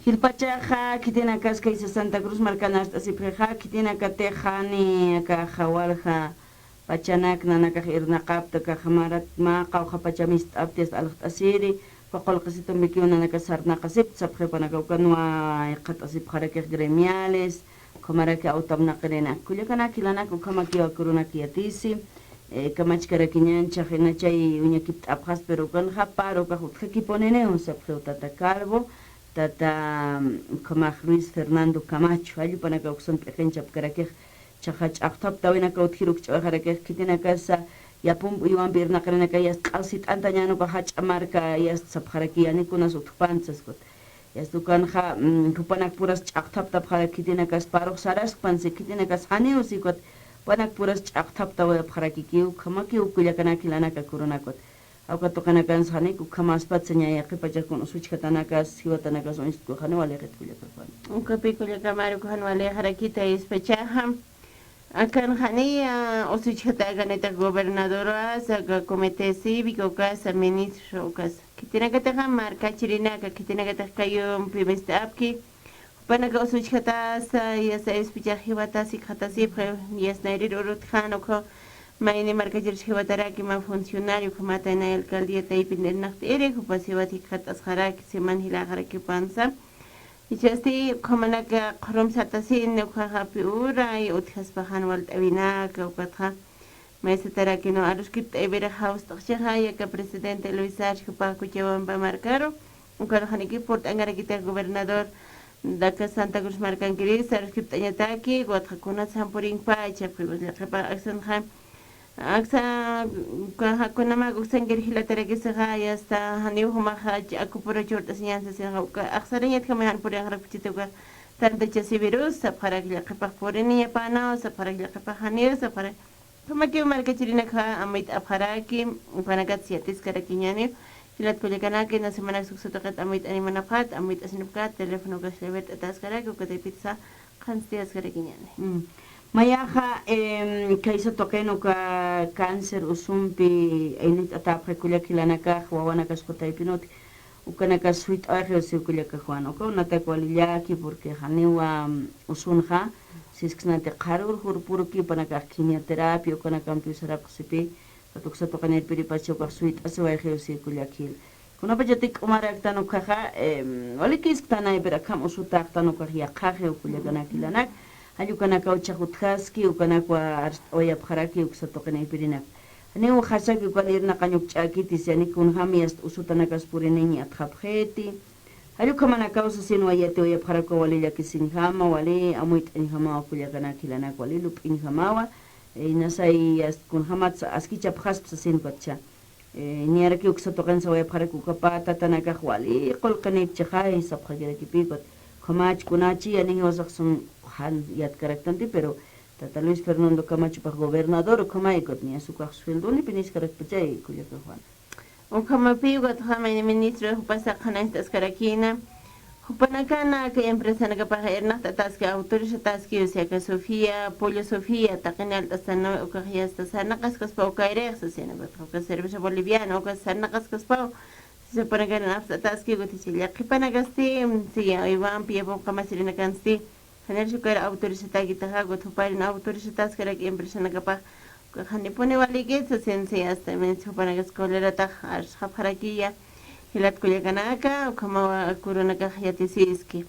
Jilpachaxa, khitinakas kaysa Santa Cruz markan arst'asipxixa, khitinakatix jani akaxa walja pachanak nanakax irnaqapta, akaxa marat mä qawqha pacha mist'apta, yasta alxt'asiri, uka qullqisitumpikiw nanakas sarnaqasipta sapxi, jupanakax ukanwa jikxatasipxarakix gremiales, ukhamaraki awtamnaqirinak. Kullakanak jilanak, ukhamakiw ak urunak yatisi, eh, kamachkarakiñan, jichhax ina chay uñakipt'apxaspa, pero ukanxa paro ukax utjakipuniniw sapxiw tata Calvo, tata, mm, ukhamax Luis Fernando Camacho, jall jupanakax uksan p'iqinchapkarakix, jichhaxa ch'axthaptawinakaw utjir ukch'awayxarakix, khitinakasa yapump uywampi irnaqirinakay yast q'al sit'antañän uka jach'a marka yast sapxaraki, jani kunas utjpant saskuta. Yast ukanxa, mm, jupanak puras ch'axthaptapxaraki, khitinakas parux saraskpan si, khitinakas janiw si, ukat jupanak puras ch'axthaptawayapxarakikiw, ukhamakiw kullakanak jilanak ak urunak ukat. Uka tuqinakansa janiku ukhamäspatsa, ña yaqhip pachak kun usuchjatanakas, jiwatanakas uñst'kuxani, walïxit kullakapani. Ukapï kullakamari, uka jan walïxarakita yuspachaxa. Akan janiya usuchjatakanitix gobernadorasa, aka comité cívico ukasa, ministro ukasa. Khitinakatixa markachirinaka, khitinakatix kayumpi mist'apki. Jupanaka usuchjatasa, yasta yuspachax jiwatas jikxatasipxi, yasta nayrir urutjana, ukhaw mayni markachirus jiwataraki mä funcionario, ukhamatay nay alcaldía taypin irnaqt'iri, jupas jiwat jikxatasxaraki, semana jilaxaraki jupansa. Jichhasti ukhamanaka qhurum sartasini, ukaxa pï uray utjaspa jan walt'awinaka, ukatxa maysatarakiniw aruskipt'aypirix jawst'xchixa, aka presidente Luis Arce jupax Cochabamba markaru, ukan janiki purt'ankarakitix gobernador aka Santa Cruz markankirisa aruskipt'añataki, ukatxa kunatsa jan purinkpay, jichhax llaqhipax aksanxa, aksa, ukaxa kunamak uksankir jilataraki sixa, yasta janiw jumaxa ch'akupuru churt'asiñän sasinxa, uka aksarañatjama jan puriyanxarakpachiti uka tantachasipirus sapxaraki, llaqhipax puriniñapänaw sapxaraki, llaqhipax janiw sapxaraki. Ukhamakiw markachirinakxa amuyt'apxaraki, ukanakatsa yatiskarakiñäniw. Jilat kullakanaka, ina semanak uksa tuqit amuyt'animanapxat, amuyt'asinapxat, teléfono ukax llavert'ataskaraki, ukataypitsa qhanstiyaskaraki ñani. Mm. Mayaxa, em, kaysa tuqin uka cáncer usumpi aynicht'atäpxi kullak jilanakax, wawanakas qutaypinut, ukanakas suyt'awayxiw siw kullakax Juan. Uka unatak walillaki, porque janiwa, mm, usunxa, sisksnati qharür jurpuruki, ukanakax quimioterapia, ukanakampiw sarapxi sipi, Uksa tuqinirpiripacha ukax suyt'asiwayxiw siw kullak jil. Kunapachatix k'umaraktan ukaxa, em, walikisktanay, pero akham usutäxtan ukax yaqhaxiw kullakanak jilanak. Jall ukanakaw chhax utjaski, ukanakwa arst'awayapxaraki uksa tuqinirpirinak. Janiw jasaki ukan irnaqañ ukch'äkiti, siani kunjam yast usutanakas puriniñ yatxapxiti. Jall ukhamanakaw sasinwa yatiwayapxarakwa wali llakisiñjama, wali amuyt'añjamawa kullakanak jilanak, wali lup'iñjamawa, e, inasay yast kunjamatsa askichapxaspa sasin ukatcha. E, niyarakiw uksa tuqin sawayapxarak ukapa, tatanakax wali qullqinipchixay sapxakirakipï ukat. Ukhamach kunachi, yaniy jiwasax sum jan yatkaraktanti, pero tata Luis Fernando Camacho upax gobernador ukhamay ukat, niyas ukax sueldonipiniskarakpachay kullaka Juan. Ukhamapï ukatxa ministro jupasa qhanañcht'askarakïna. Jupanakan aka empresanakapax irnaqt'ataski, autorizataski, o sea, aka Sofía, Pollo Sofía, taqini alt'astan ukax yasta sarnaqaskaspaw kayrix, sasina, uka Cerveza Boliviana, uka sarnaqaskaspaw, sasa jupanakan apst'ataski, ukat jichha llakipanakasti, si, iwampi, yapampi kamasirinakansti, Janir sukar autorizatäkitaxa, ukat juparin autorizatäskarak empresanakapax, ukax janipuni walikit sasin, si, hasta mes jupanakas coleratax arsxapxarakiya, jilat kullakanaka, ukhamawa kurunakax yatisiski.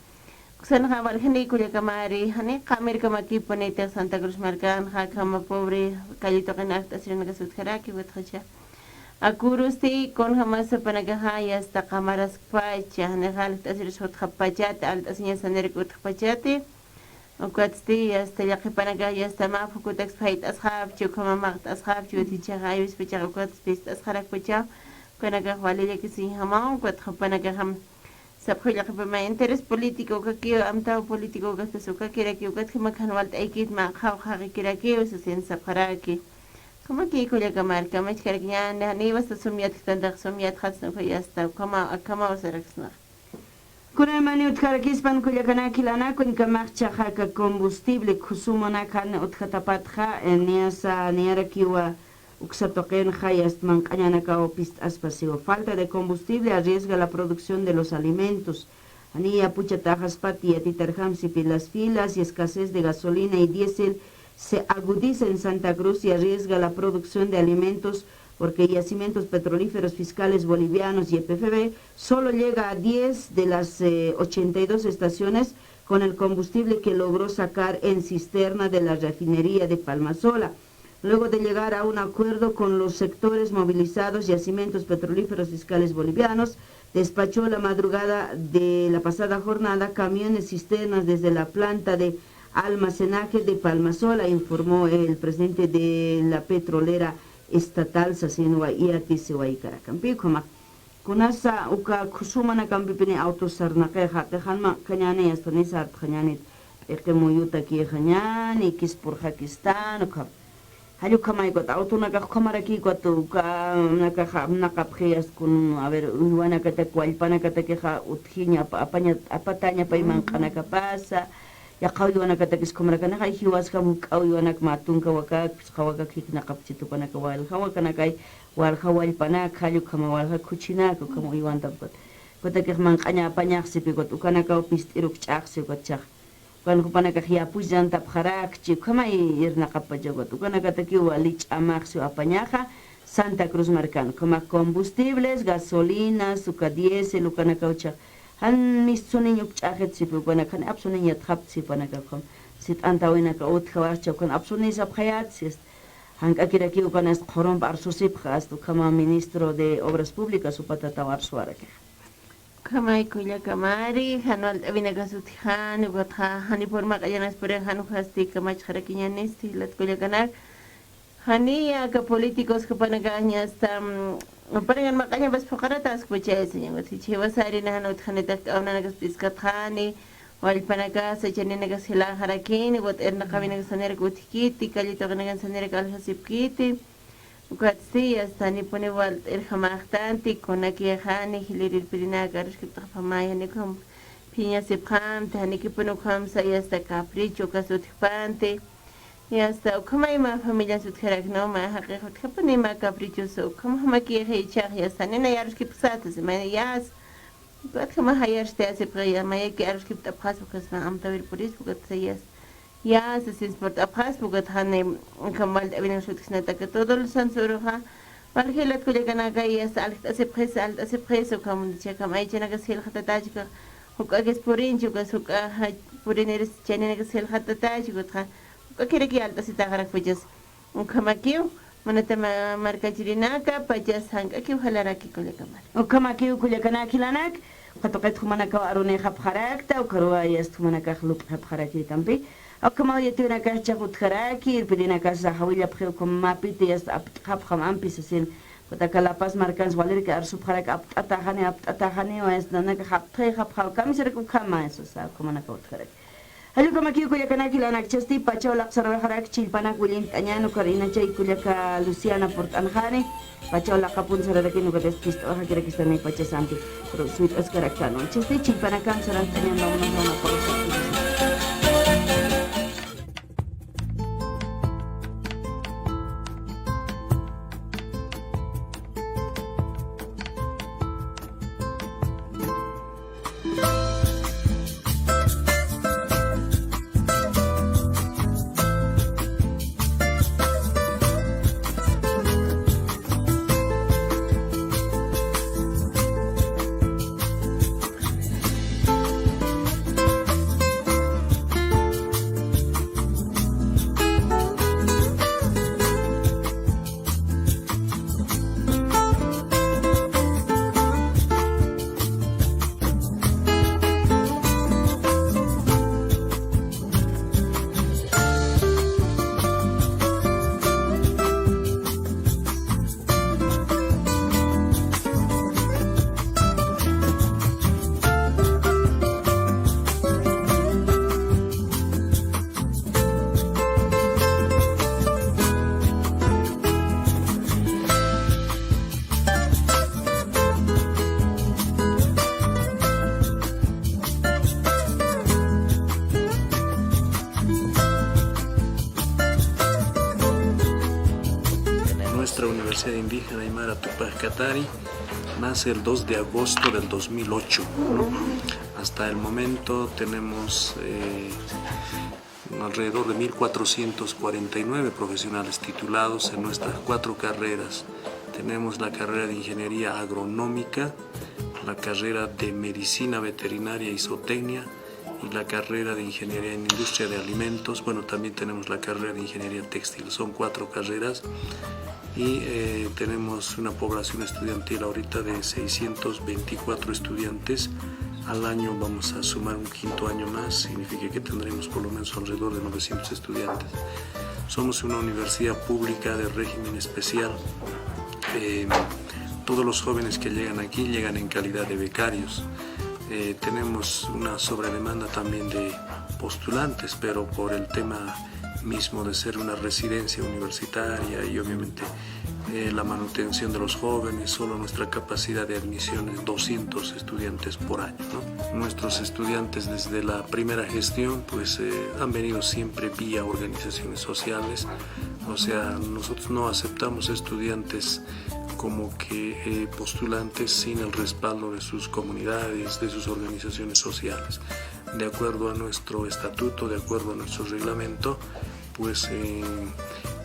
Uksanxa waljani kullakamari, jani qamir kamakipunitix Santa Cruz markanxa, akhama pobre, calle tuqin arst'asirinakas utjaraki, ukatxa jichha. Akurusti, kunjamas jupanakaxa, yasta qamaraskpacha, janixa alt'asiris utjapachati, alt'asiñas janirak utjapachati, ukatsti, yasta llakipanakax, yasta mä phukutaksa phayt'asxapchi, ukhama maqt'asxapchi, ukat jichhaxa, aywispachaxa, ukatsti pist'asxarakpacha, ukanakax wali llakisiñjamaw, ukat jupanakaxam, Sapxi llakipama interés político ukakiw, amtaw político ukaspas ukakirakiw, ukat juma jan walt'aykit mä qhaw jaqikirakiw, sasin sapxaraki. Juma kïkullaka marka, machkarak ñani, janiw hasta sum yatjtantax, sum yatxatsna uka yasta, ukhama, akhamaw saraksnax. Kunaymani utjarakispan kullakanak jilanak, uñkamax chhaxa aka combustible, khusumanak jan utjatapatxa, eh, niyasa, niyarakiwa, Uksa tuqinxa yast manq'añanakaw pist'aspasiwa. Falta de combustible arriesga la producción de los alimentos. Janiya puchataxaspati yatitarjamsipi, las filas y escasez de gasolina y diésel se agudiza en Santa Cruz y arriesga la producción de alimentos porque Yacimientos Petrolíferos Fiscales Bolivianos, Y P F B, solo llega a diez de las, eh, ochenta y dos estaciones con el combustible que logró sacar en cisterna de la refinería de Palmasola. Luego de llegar a un acuerdo con los sectores movilizados, Yacimientos Petrolíferos Fiscales Bolivianos despachó la madrugada de la pasada jornada camiones cisternas desde la planta de almacenaje de Palmasola, informó el presidente de la petrolera estatal, sasinwa yatisiwaykaraktan. Ukhamax Kunasa uka khusumanakampipini autos sarnaqixa, jaqixan manq'añani, hasta ni sartxañanit, p'iqi muyutakixa ñani, kispurxakistan, ukham. Jall ukhamaykuta, autonakax ukhamarakikwata, uka, nakaxa, naqapxi, hasta kun, a ver, uywanakatak, wallpanakatakixa, utjiña, apa-, apaña, apataña pay manq'anakapasa, yaqha uywanakatakis ukhamaraki, jiwasjam juk'a uywanak mä tunka wakak, phisqa wakak jiknaqapchit jupanaka walja wakanakay, Walja wallpanak, jall ukhama walja khuchinak, ukhama uywantapxat. Ukatakix manq'aña apañaxsipi, ukat ukanakaw pist'irukch'axsi, ukat chhax. Ukan jupanakax yapullantapxarakchi, ukhamay irnaqapacha, ukat ukanakatakiw wali ch'amaxsiw apañaxa, Santa Cruz markan. Ukhamax combustibles, gasolinas, uka diésel, ukanakaw chhax. Jan mist suniñ ukch'axitsi, ukanak jan apsuniñ yatxaptsi, ukanakax ukham. Sit'antawinaka utjawaxcha, ukan apsuniñ sapxayatsi, Jank'akirakiw ukanas qhurump arsusipxa, hasta ukhama ministro de Obras Públicas, upa tataw arsuwarakixa. Ukhamay kullakamari, jan walt'awinakas utjani, ukatxa, jani purmaq'añanas purixa, jan ukasti kamachxarakiñanisti, jilat kullakanak. Janiya aka políticos jupanakañasta, mm, jupanakax maq'añapas phuqarataskpachayasiña, ukat jichha jiwasarina jan utjanitaki, k'awnanakas p'iskatxani, Wallpanakasa, chaninakas jilaxarakini, ukat irnaqawinakas sanirak utjkiti, calle tuqinakan sanirak aljasipkiti, Ukatsti, yasta, janipuniw walt'irjamaxtanti, kunakixa jani jilïr irpirinaka aruskipt'apxamay, jani ukham phiñasipxamti, janikipuni ukhamsa, yasta, capricho ukas utjpanti, yasta, ukhamay mä familias utjarak, ¿no? Mä jaqix utjapuni mä caprichos, ukhamjamakixa jichhax, yasta, nina aruskipxsata, si mayni yas, ukatjamax ayarsti asipxi, mayaki aruskipt'apxaspa, ukasma amtawir purispa, ukatsa yasta. Ya, se transport'apxaspa, ukat jani, ukham walt'äwinaksa utjasnataki, todos los santos uruxa, wal jilat kullakanaka, yasta, aljt'asipxisa, aljt'asipxisa, ukham jichhakam aychanakas jilxatatachi, uka juk'akis purinchi, ukas juk'a, ja, puriniris chaninakis jilxatatachi, ukatxa, juk'akiraki alt'asitaxarakpachas. Ukhamakiw, munata ma-, markachirinaka, pachas jank'akiw jalaraki kullakamar. Ukhamakiw kullakanaka jilanak, uka tuqit jumanakaw arunïxapxarakta, ukharuwa yasta jumanakax lup'xapxarakïtampi. Ukhamaw yatiyunakax chaq utjaraki, irpirinakas jawillapxi ukham mapiti yasta apt'xapxam ampi sasin. Ukataka La Paz markans waliraki arsupxaraki apt'ataxani, apt'ataxani, yasta nanakax apt'xapxam, kamisaraki ukhama, eso, sa, ukhamanakaw utjaraki. Jall ukhamakiw kullakanaka jilanakchasti, pachaw laqsarwayxarak chillpanak williñt'añan, ukar inachay kullaka Luciana purt'anxani, pachaw laqapun sararakini, ukat pist'awayxakirakistani pachasampi, pero suyt'askaraktan, chasti chillpanakan sarantañan, vámonos a una pausa. Nuestra Universidad Indígena Aymara Tupac Katari nace el dos de agosto del dos mil ocho, ¿no? Hasta el momento tenemos, eh, alrededor de mil cuatrocientos cuarenta y nueve profesionales titulados en nuestras cuatro carreras. Tenemos la carrera de Ingeniería Agronómica, la carrera de Medicina Veterinaria y Zootecnia y la carrera de Ingeniería en Industria de Alimentos. Bueno, también tenemos la carrera de Ingeniería Textil. Son cuatro carreras y, eh, tenemos una población estudiantil ahorita de seiscientos veinticuatro estudiantes. Al año vamos a sumar un quinto año más, significa que tendremos por lo menos alrededor de novecientos estudiantes. Somos una universidad pública de régimen especial. Eh, todos los jóvenes que llegan aquí llegan en calidad de becarios. Eh, tenemos una sobredemanda también de postulantes, pero por el tema mismo de ser una residencia universitaria y obviamente, eh, la manutención de los jóvenes, solo nuestra capacidad de admisión es doscientos estudiantes por año, ¿no? Nuestros estudiantes desde la primera gestión, pues, eh, han venido siempre vía organizaciones sociales, o sea, nosotros no aceptamos estudiantes como que, eh, postulantes sin el respaldo de sus comunidades, de sus organizaciones sociales. De acuerdo a nuestro estatuto, de acuerdo a nuestro reglamento, pues, eh,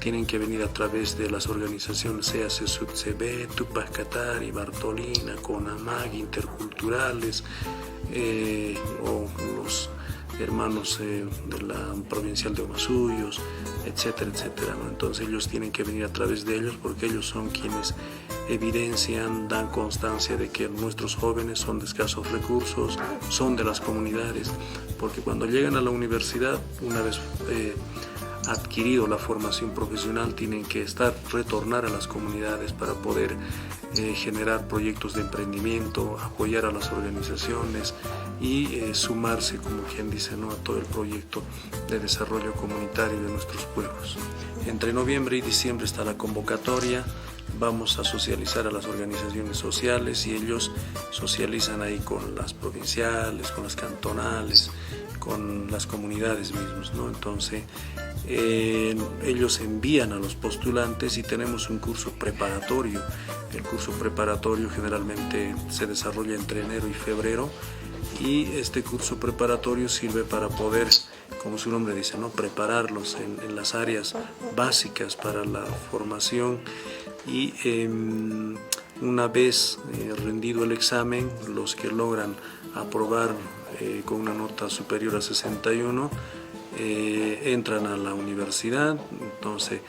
tienen que venir a través de las organizaciones, sea C S U T C B, Tupac Katari, Bartolina, CONAMAC, Interculturales, eh, o los hermanos, eh, de la provincial de Omasuyos, etcétera, etcétera, ¿no? Entonces ellos tienen que venir a través de ellos porque ellos son quienes evidencian, dan constancia de que nuestros jóvenes son de escasos recursos, son de las comunidades, porque cuando llegan a la universidad, una vez, eh, adquirido la formación profesional, tienen que estar, retornar a las comunidades para poder, eh, generar proyectos de emprendimiento, apoyar a las organizaciones y, eh, sumarse, como quien dice, ¿no?, a todo el proyecto de desarrollo comunitario de nuestros pueblos. Entre noviembre y diciembre está la convocatoria, vamos a socializar a las organizaciones sociales y ellos socializan ahí con las provinciales, con las cantonales, con las comunidades mismas, ¿no? Entonces, eh, ellos envían a los postulantes y tenemos un curso preparatorio. El curso preparatorio generalmente se desarrolla entre enero y febrero y este curso preparatorio sirve para poder, como su nombre dice, ¿no?, prepararlos en, en las áreas básicas para la formación y, em, una vez, eh, rendido el examen, los que logran aprobar, eh, con una nota superior a sesenta y uno, eh, entran a la universidad, entonces,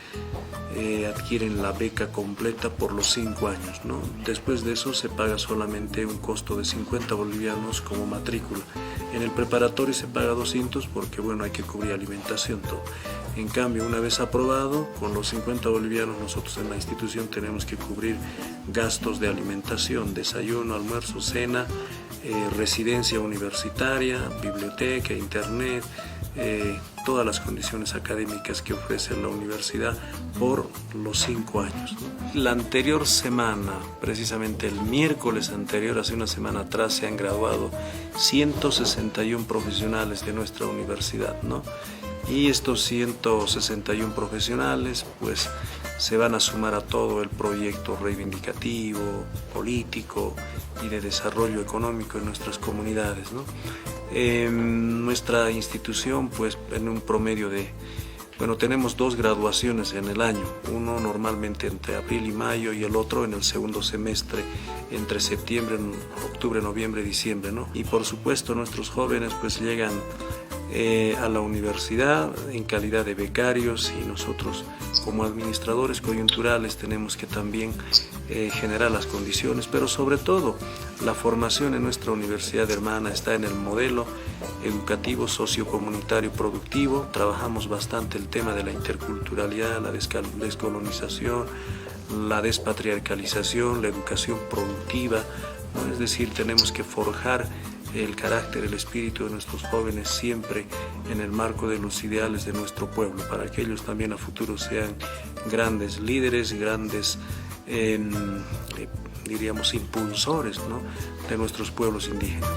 eh, adquieren la beca completa por los cinco años, ¿no? Después de eso se paga solamente un costo de cincuenta bolivianos como matrícula. En el preparatorio se paga doscientos porque, bueno, hay que cubrir alimentación, todo. En cambio, una vez aprobado, con los cincuenta bolivianos nosotros en la institución tenemos que cubrir gastos de alimentación, desayuno, almuerzo, cena, eh, residencia universitaria, biblioteca, internet, eh, todas las condiciones académicas que ofrece la universidad por los cinco años, ¿no? La anterior semana, precisamente el miércoles anterior, hace una semana atrás, se han graduado ciento sesenta y uno profesionales de nuestra universidad, ¿no? Y estos ciento sesenta y uno profesionales, pues, se van a sumar a todo el proyecto reivindicativo, político y de desarrollo económico en nuestras comunidades, ¿no? Em, nuestra institución, pues, en un promedio de, bueno, tenemos dos graduaciones en el año, uno normalmente entre abril y mayo y el otro en el segundo semestre, entre septiembre, octubre, noviembre, diciembre, ¿no? Y por supuesto, nuestros jóvenes, pues, llegan, eh, a la universidad en calidad de becarios y nosotros, como administradores coyunturales, tenemos que también, eh, generar las condiciones, pero sobre todo la formación en nuestra universidad hermana está en el modelo educativo sociocomunitario productivo. Trabajamos bastante el tema de la interculturalidad, la descal-, descolonización, la despatriarcalización, la educación productiva, ¿no? Es decir, tenemos que forjar el carácter, el espíritu de nuestros jóvenes siempre en el marco de los ideales de nuestro pueblo, para que ellos también a futuro sean grandes líderes, grandes, em, eh, diríamos, impulsores, ¿no?, de nuestros pueblos indígenas.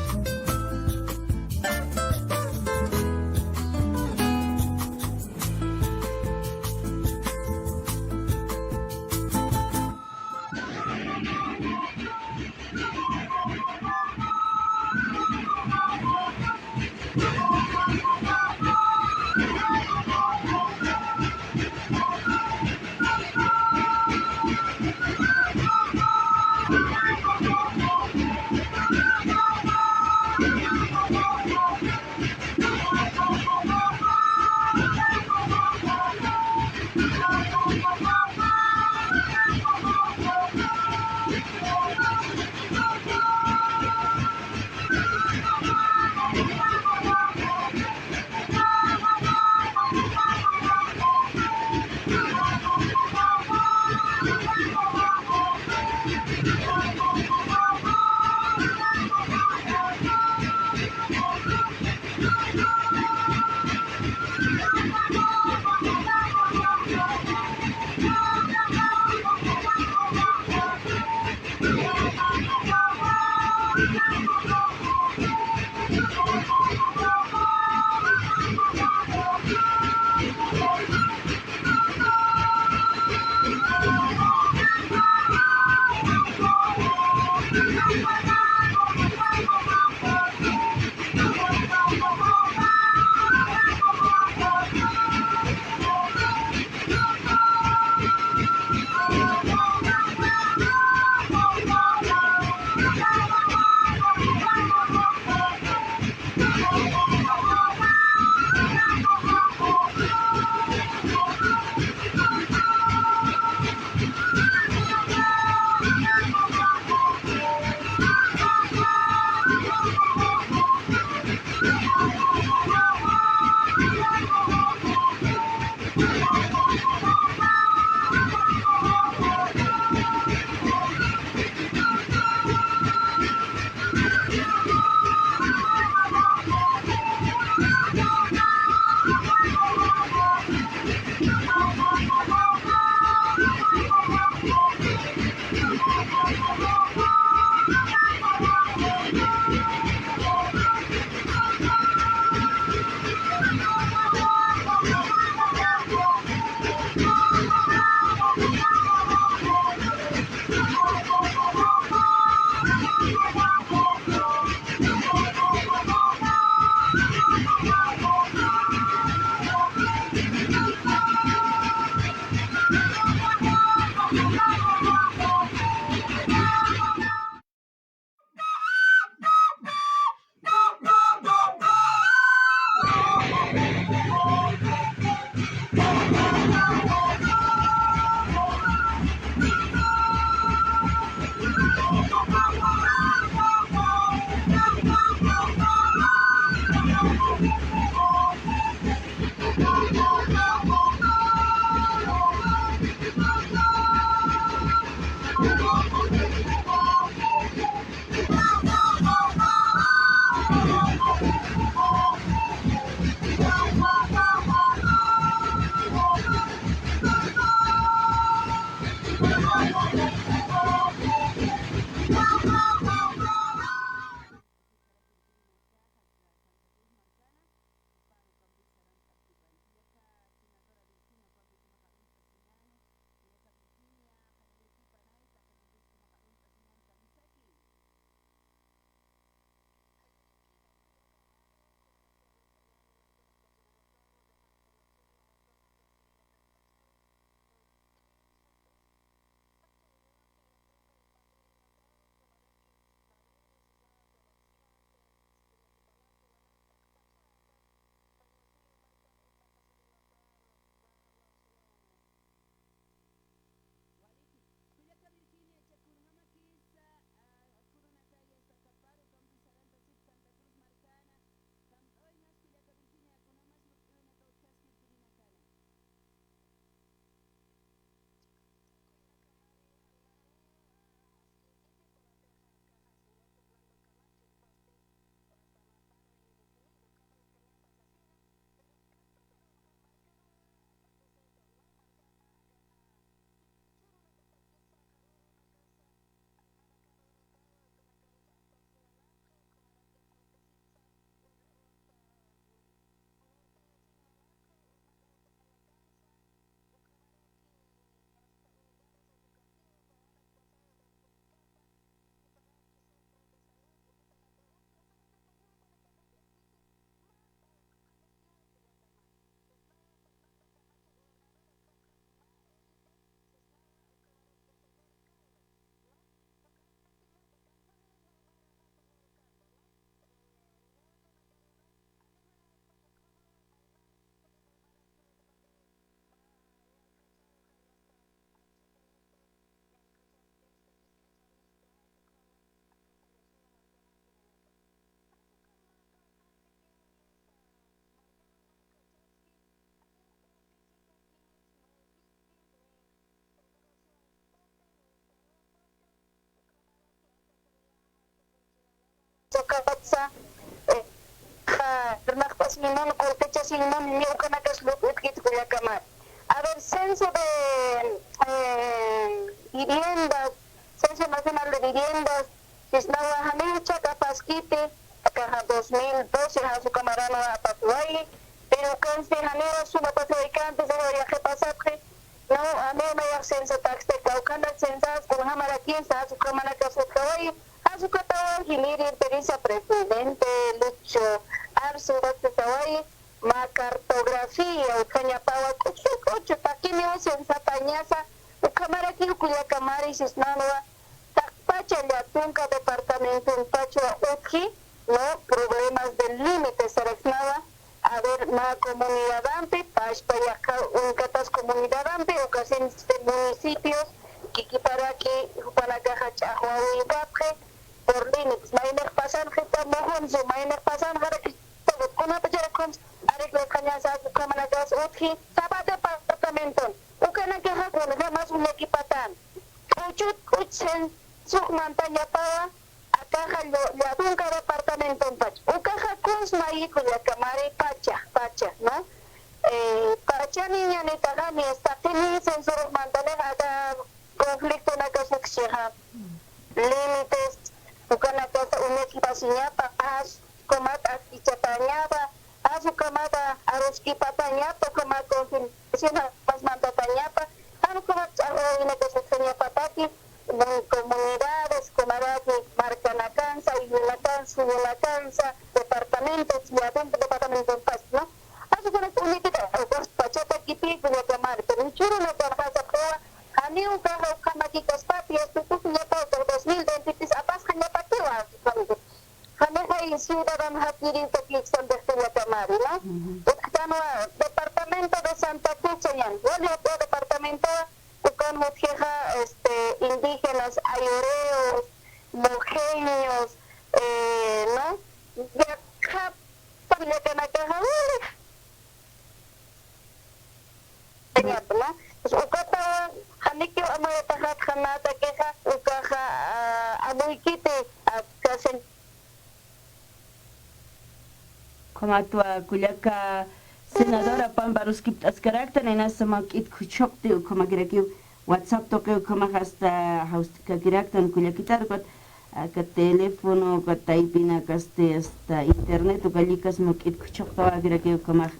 saqapatsa, eh, ja, rnaqp'asiñmun, qullqichasiñmun, ni ukanakas lup'itkitu kullakamari. A ver, censo de, eh, viviendas, Censo Nacional de Viviendas, sisnawa janiw ch'aqapaskiti, akaxa dos mil doce jasukamarana apasiwayi, pero kansti janiwa suma pasiwaykanti, suma yaqipasapxi, no, janiw nayax censo taxte, kawkhanak censas, kunjamarakinsa, jasukhamanakas utjawayi, jasukatawa, jiliri, perisa presidente, Lucho Arce, utjawayi, mä cartografía, utjañapawa, k'uchu, k'uchu, takiniw censatañasa, ukhamarakiw kullakamari sisnanwa, taqpacha llatunka departamentonpachwa utji, no, problemas de límite saraksnawa, a ver, mä comunidadampi, pachpa yaqha uñkatas comunidadampi, ukasinsti municipios, kikiparaki, jupanakaxa ch'axwawikapxi, por límites, mayniq pasanxita, mujunsu, mayniq pasanxaraki, kunapacharakhums, arreglasxañasa, ukhamanakas utji, sapa departamenton, ukanakaxa kunjamas uñakipatan, k'uchut k'uch censox mantañapawa, akaxa llo-, llatunka departamentonpach. Ukaxa kuns mayi kullakamari pacha, pacha, ¿no? Eh, pachani ñanitaxa, ni estaqini censorux mantanix aka conflictonakas utjixa. Límites, ukanakasa uñakipasiñapa, as, ukamat askichatañapa, as ukamat aruskipatañapa, ukamat confirmación, as mantatañapa, jan ukamat ch'axwawinakas utjañapataki, mun-, comunidades, kumaraki, markanakansa, islunakansa, suyunakansa, departamentos, llapin departamentonpas, ¿no? As ukanak uñakita, ukas pachatakipi, kullakamari, pero jichhürunakanxa sapxiwa, janiw ukaxa ukhamakikaspati, esto, ukax ñapa, ukax dos mil veintitrés apasxañapatiwa, as ukanak. Janixa ciudadano jakiriw takïksanti kullakamari, ¿no? Ujú. Utjtanwa departamento de Santa Cruz sañäni. Wali utwa departamento, ukan utjixa, este, indígenas, ayoreos, mojeños, eh, ¿no? Yaqha kullakanakaxa wali Señor, ¿no? Pues, ukata, janikiw amuyataxat, janatakixa, ukaxa, ah, amuykiti, ah, kasin. Ukhamatwa kullaka senadora Pampa aruskipt'askaraktan, inasa mä k'it khuchuqti, ukhamakirakiw WhatsApp tuqi ukhamax hasta jawst'kakiraktan kullakitar, ukat aka teléfono, ukat taypinakasti, hasta internet, uka llikas mä k'it khuchuqtawakirakiw ukhamax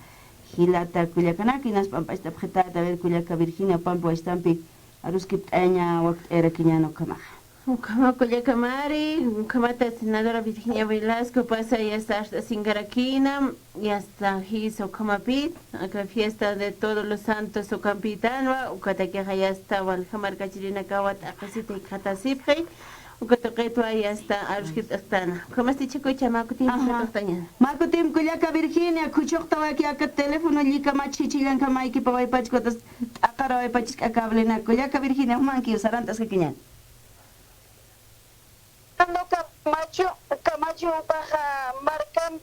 jilata kullakanak, inas p'amp'acht'apxitäta, a ver, kullaka Virginia, pampa waystampi aruskipt'ayaña wakt'ayarakiñäni ukhamaxa. Ukhama kullakamari, ukhamata senadora Virginia Velasco pasa, ya está, arst'asinkarakïna, ya está, jisa ukhamapï, aka fiesta de Todos los Santos ukampïtanwa, ukatakixa ya está, walja markachirinakawa t'aqhisita jikxatasipxi, uka tuqitwa ya está, aruskipt'asktäna. Ukhamasti jichhakucha, mä kutimp, ajá, jikxatañäni. Mä kutimp kullaka Virginia, khuchuqtawaki aka teléfono llika mä chhichhillan kamaykipawaypach, ukatas t'aqarawaypach, ch'akablenak. Kullaka Virginia, jumankiw, sarant'askakiñäni. Camacho, Camacho ukaxa markan,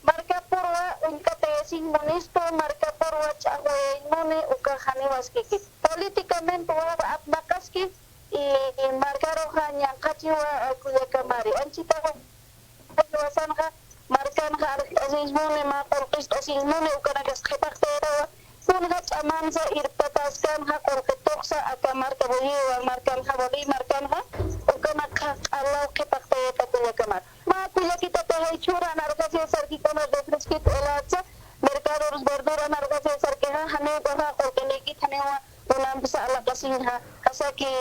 markapurwa uñkatayasiñ munispa, markapurwa ch'axwayañ muni, ukax janiw askikiti. Políticamente wawaq apnaqaski, y markaruxa ñanqhachiwa kullakamari. Anchhitax wasanxa, markanxa arst'asiñ muni, mä qullqist'asiñ muni, ukanakas qhipaqtayatawa, kunxa ch'amansa irpataskanxa, qullqi tuqsa, aka marka Bolívar markanxa, Bolívar markanxa, ukanakxa q'alaw qhipaqtayata kullakamari. Mä kullakitata, jichhüru anarqasisarki kuna refresquito helatsa, mercadoros verdura anarqasisarkixa, janiw ukaxa qullqinïkit, janiwa kunampsa alaqasiñxa, kasaki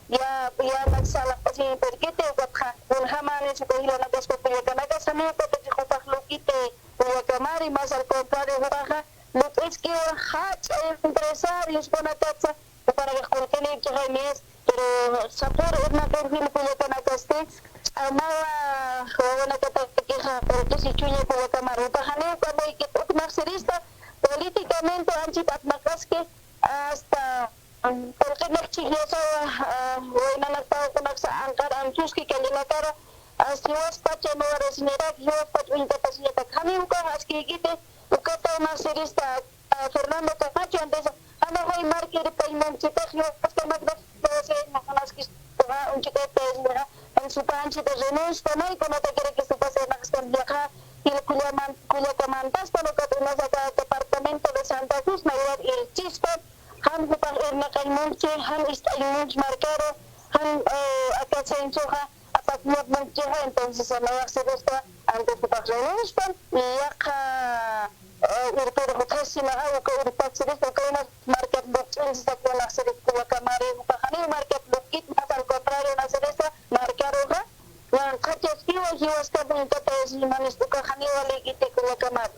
ya, ya naksa alaqasiñ perkiti, ukatxa, kunjamänis uka jilanakaspa kullakanakas, janiw ukataki jupax lukiti kullakamari, más al contrario, jupaxa lup'iskiwa jach'a empresarios kunakatsa, jupanakax qullqinïkchixay, mes, pero sapür irnaqirjin kullakanakasti, ch'amawa wawanakatakixa qullqisichuña kullakamari, jupax janiw uka amuykit, uk naxsirista políticamente anchhit apnaqaski, hasta, mm, qullqinak chhijllasawa, ah, waynanaktaw kunaksa anqar anchuski callenakaru, hasta jiwaspacha nuwarasiñatak, jiwaspacha uñkatasiñatak, janiw ukax askïkiti, ukataw naxsirista, ah, Fernando Camacho, antes, janiw jay markir paymanchitax, jiwaskamaktax, jiwasay munaskis, uñchikayta, en su panchita renuncia, nay, kunatakirakista, Aka, il kullaman-, kullakamantaspan ukat unas aka departamento de Santa Cruz, maywar irchispan, jan jupax irnaqañ munchi, jan ist'añ munchi markaru, jan, eh, aka censoxa apasiñap munchixa, entonces, nayax sirista, antes jupax renunciaspan, y yaqha, eh, irpir jutjasinaxa, uka irpax sirista, uka unas markat lukch'in sisakuna sirista, kullakamari, jupax janiw markat lukch'it, más al contrario, na sirista, markaruxa, ñanqhachaskiwa jiwaskap uñkatayasiñanis ukax janiw walikiti kullakamari.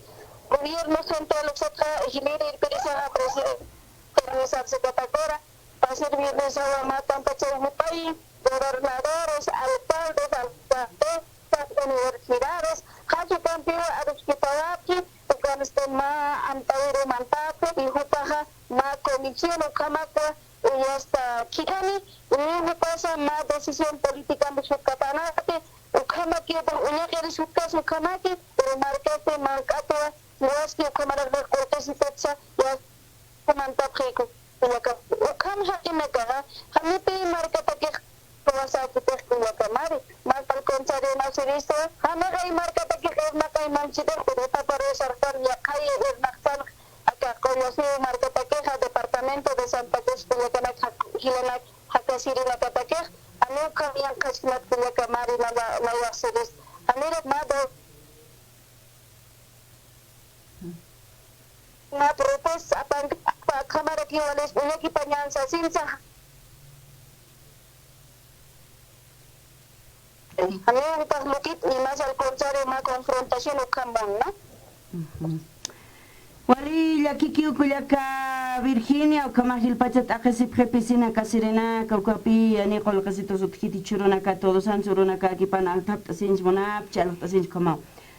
Gobierno central uksatxa jilïr irpirisaxa presidente organizarse katakura, pasir viernesawa mä pampachay jupay, gobernadores, alcaldes, alcaldesas, universidades, jasu kampiwa aruskipawaki, ukansti mä amtawirumantaki, y jupaxa mä comisión ukhamakwa, uyasta khithani, uñi jupasa mä decisión política misutkapanati, ukhamakiw uñaqiris utkas ukhamaki, pero markasti mank'atwa, jiwaski ukhamarak qulqisitutsa, ya, kumantapxiku, kullaka, ukham jaqinakaxa, janipi markatakix, kuwasakitix kullakamari, más al contrario, na sirista, janixa markatakix irnaqay manchitix, pero taparu sarpan, yaqhay irnaqsan, aka Qollasiw markatakixa, departamento de Santa Cruz, kullakanak, jak-, jilanak, jakasirinakatakix, janiw ukham yanqhaskinat kullakamari, na, na, nayax sirista, janirak mä do-, mä propuestas apank-, akhamarakiw walis uñakipañan sasinsa. Janiw jupax lukit, y más al contrario, mä confrontación ukham munna. Ujú. Wali llakikiw kullaka Virginia, ukhamax jilpacha t'aqhisipxi piscina kasirinaka, ukapi, yani, qullqisitus utjiti churunaka, Todos Santos urunakäkipan altapt'asiñch munapchi, alxt'asiñch ukhamaw.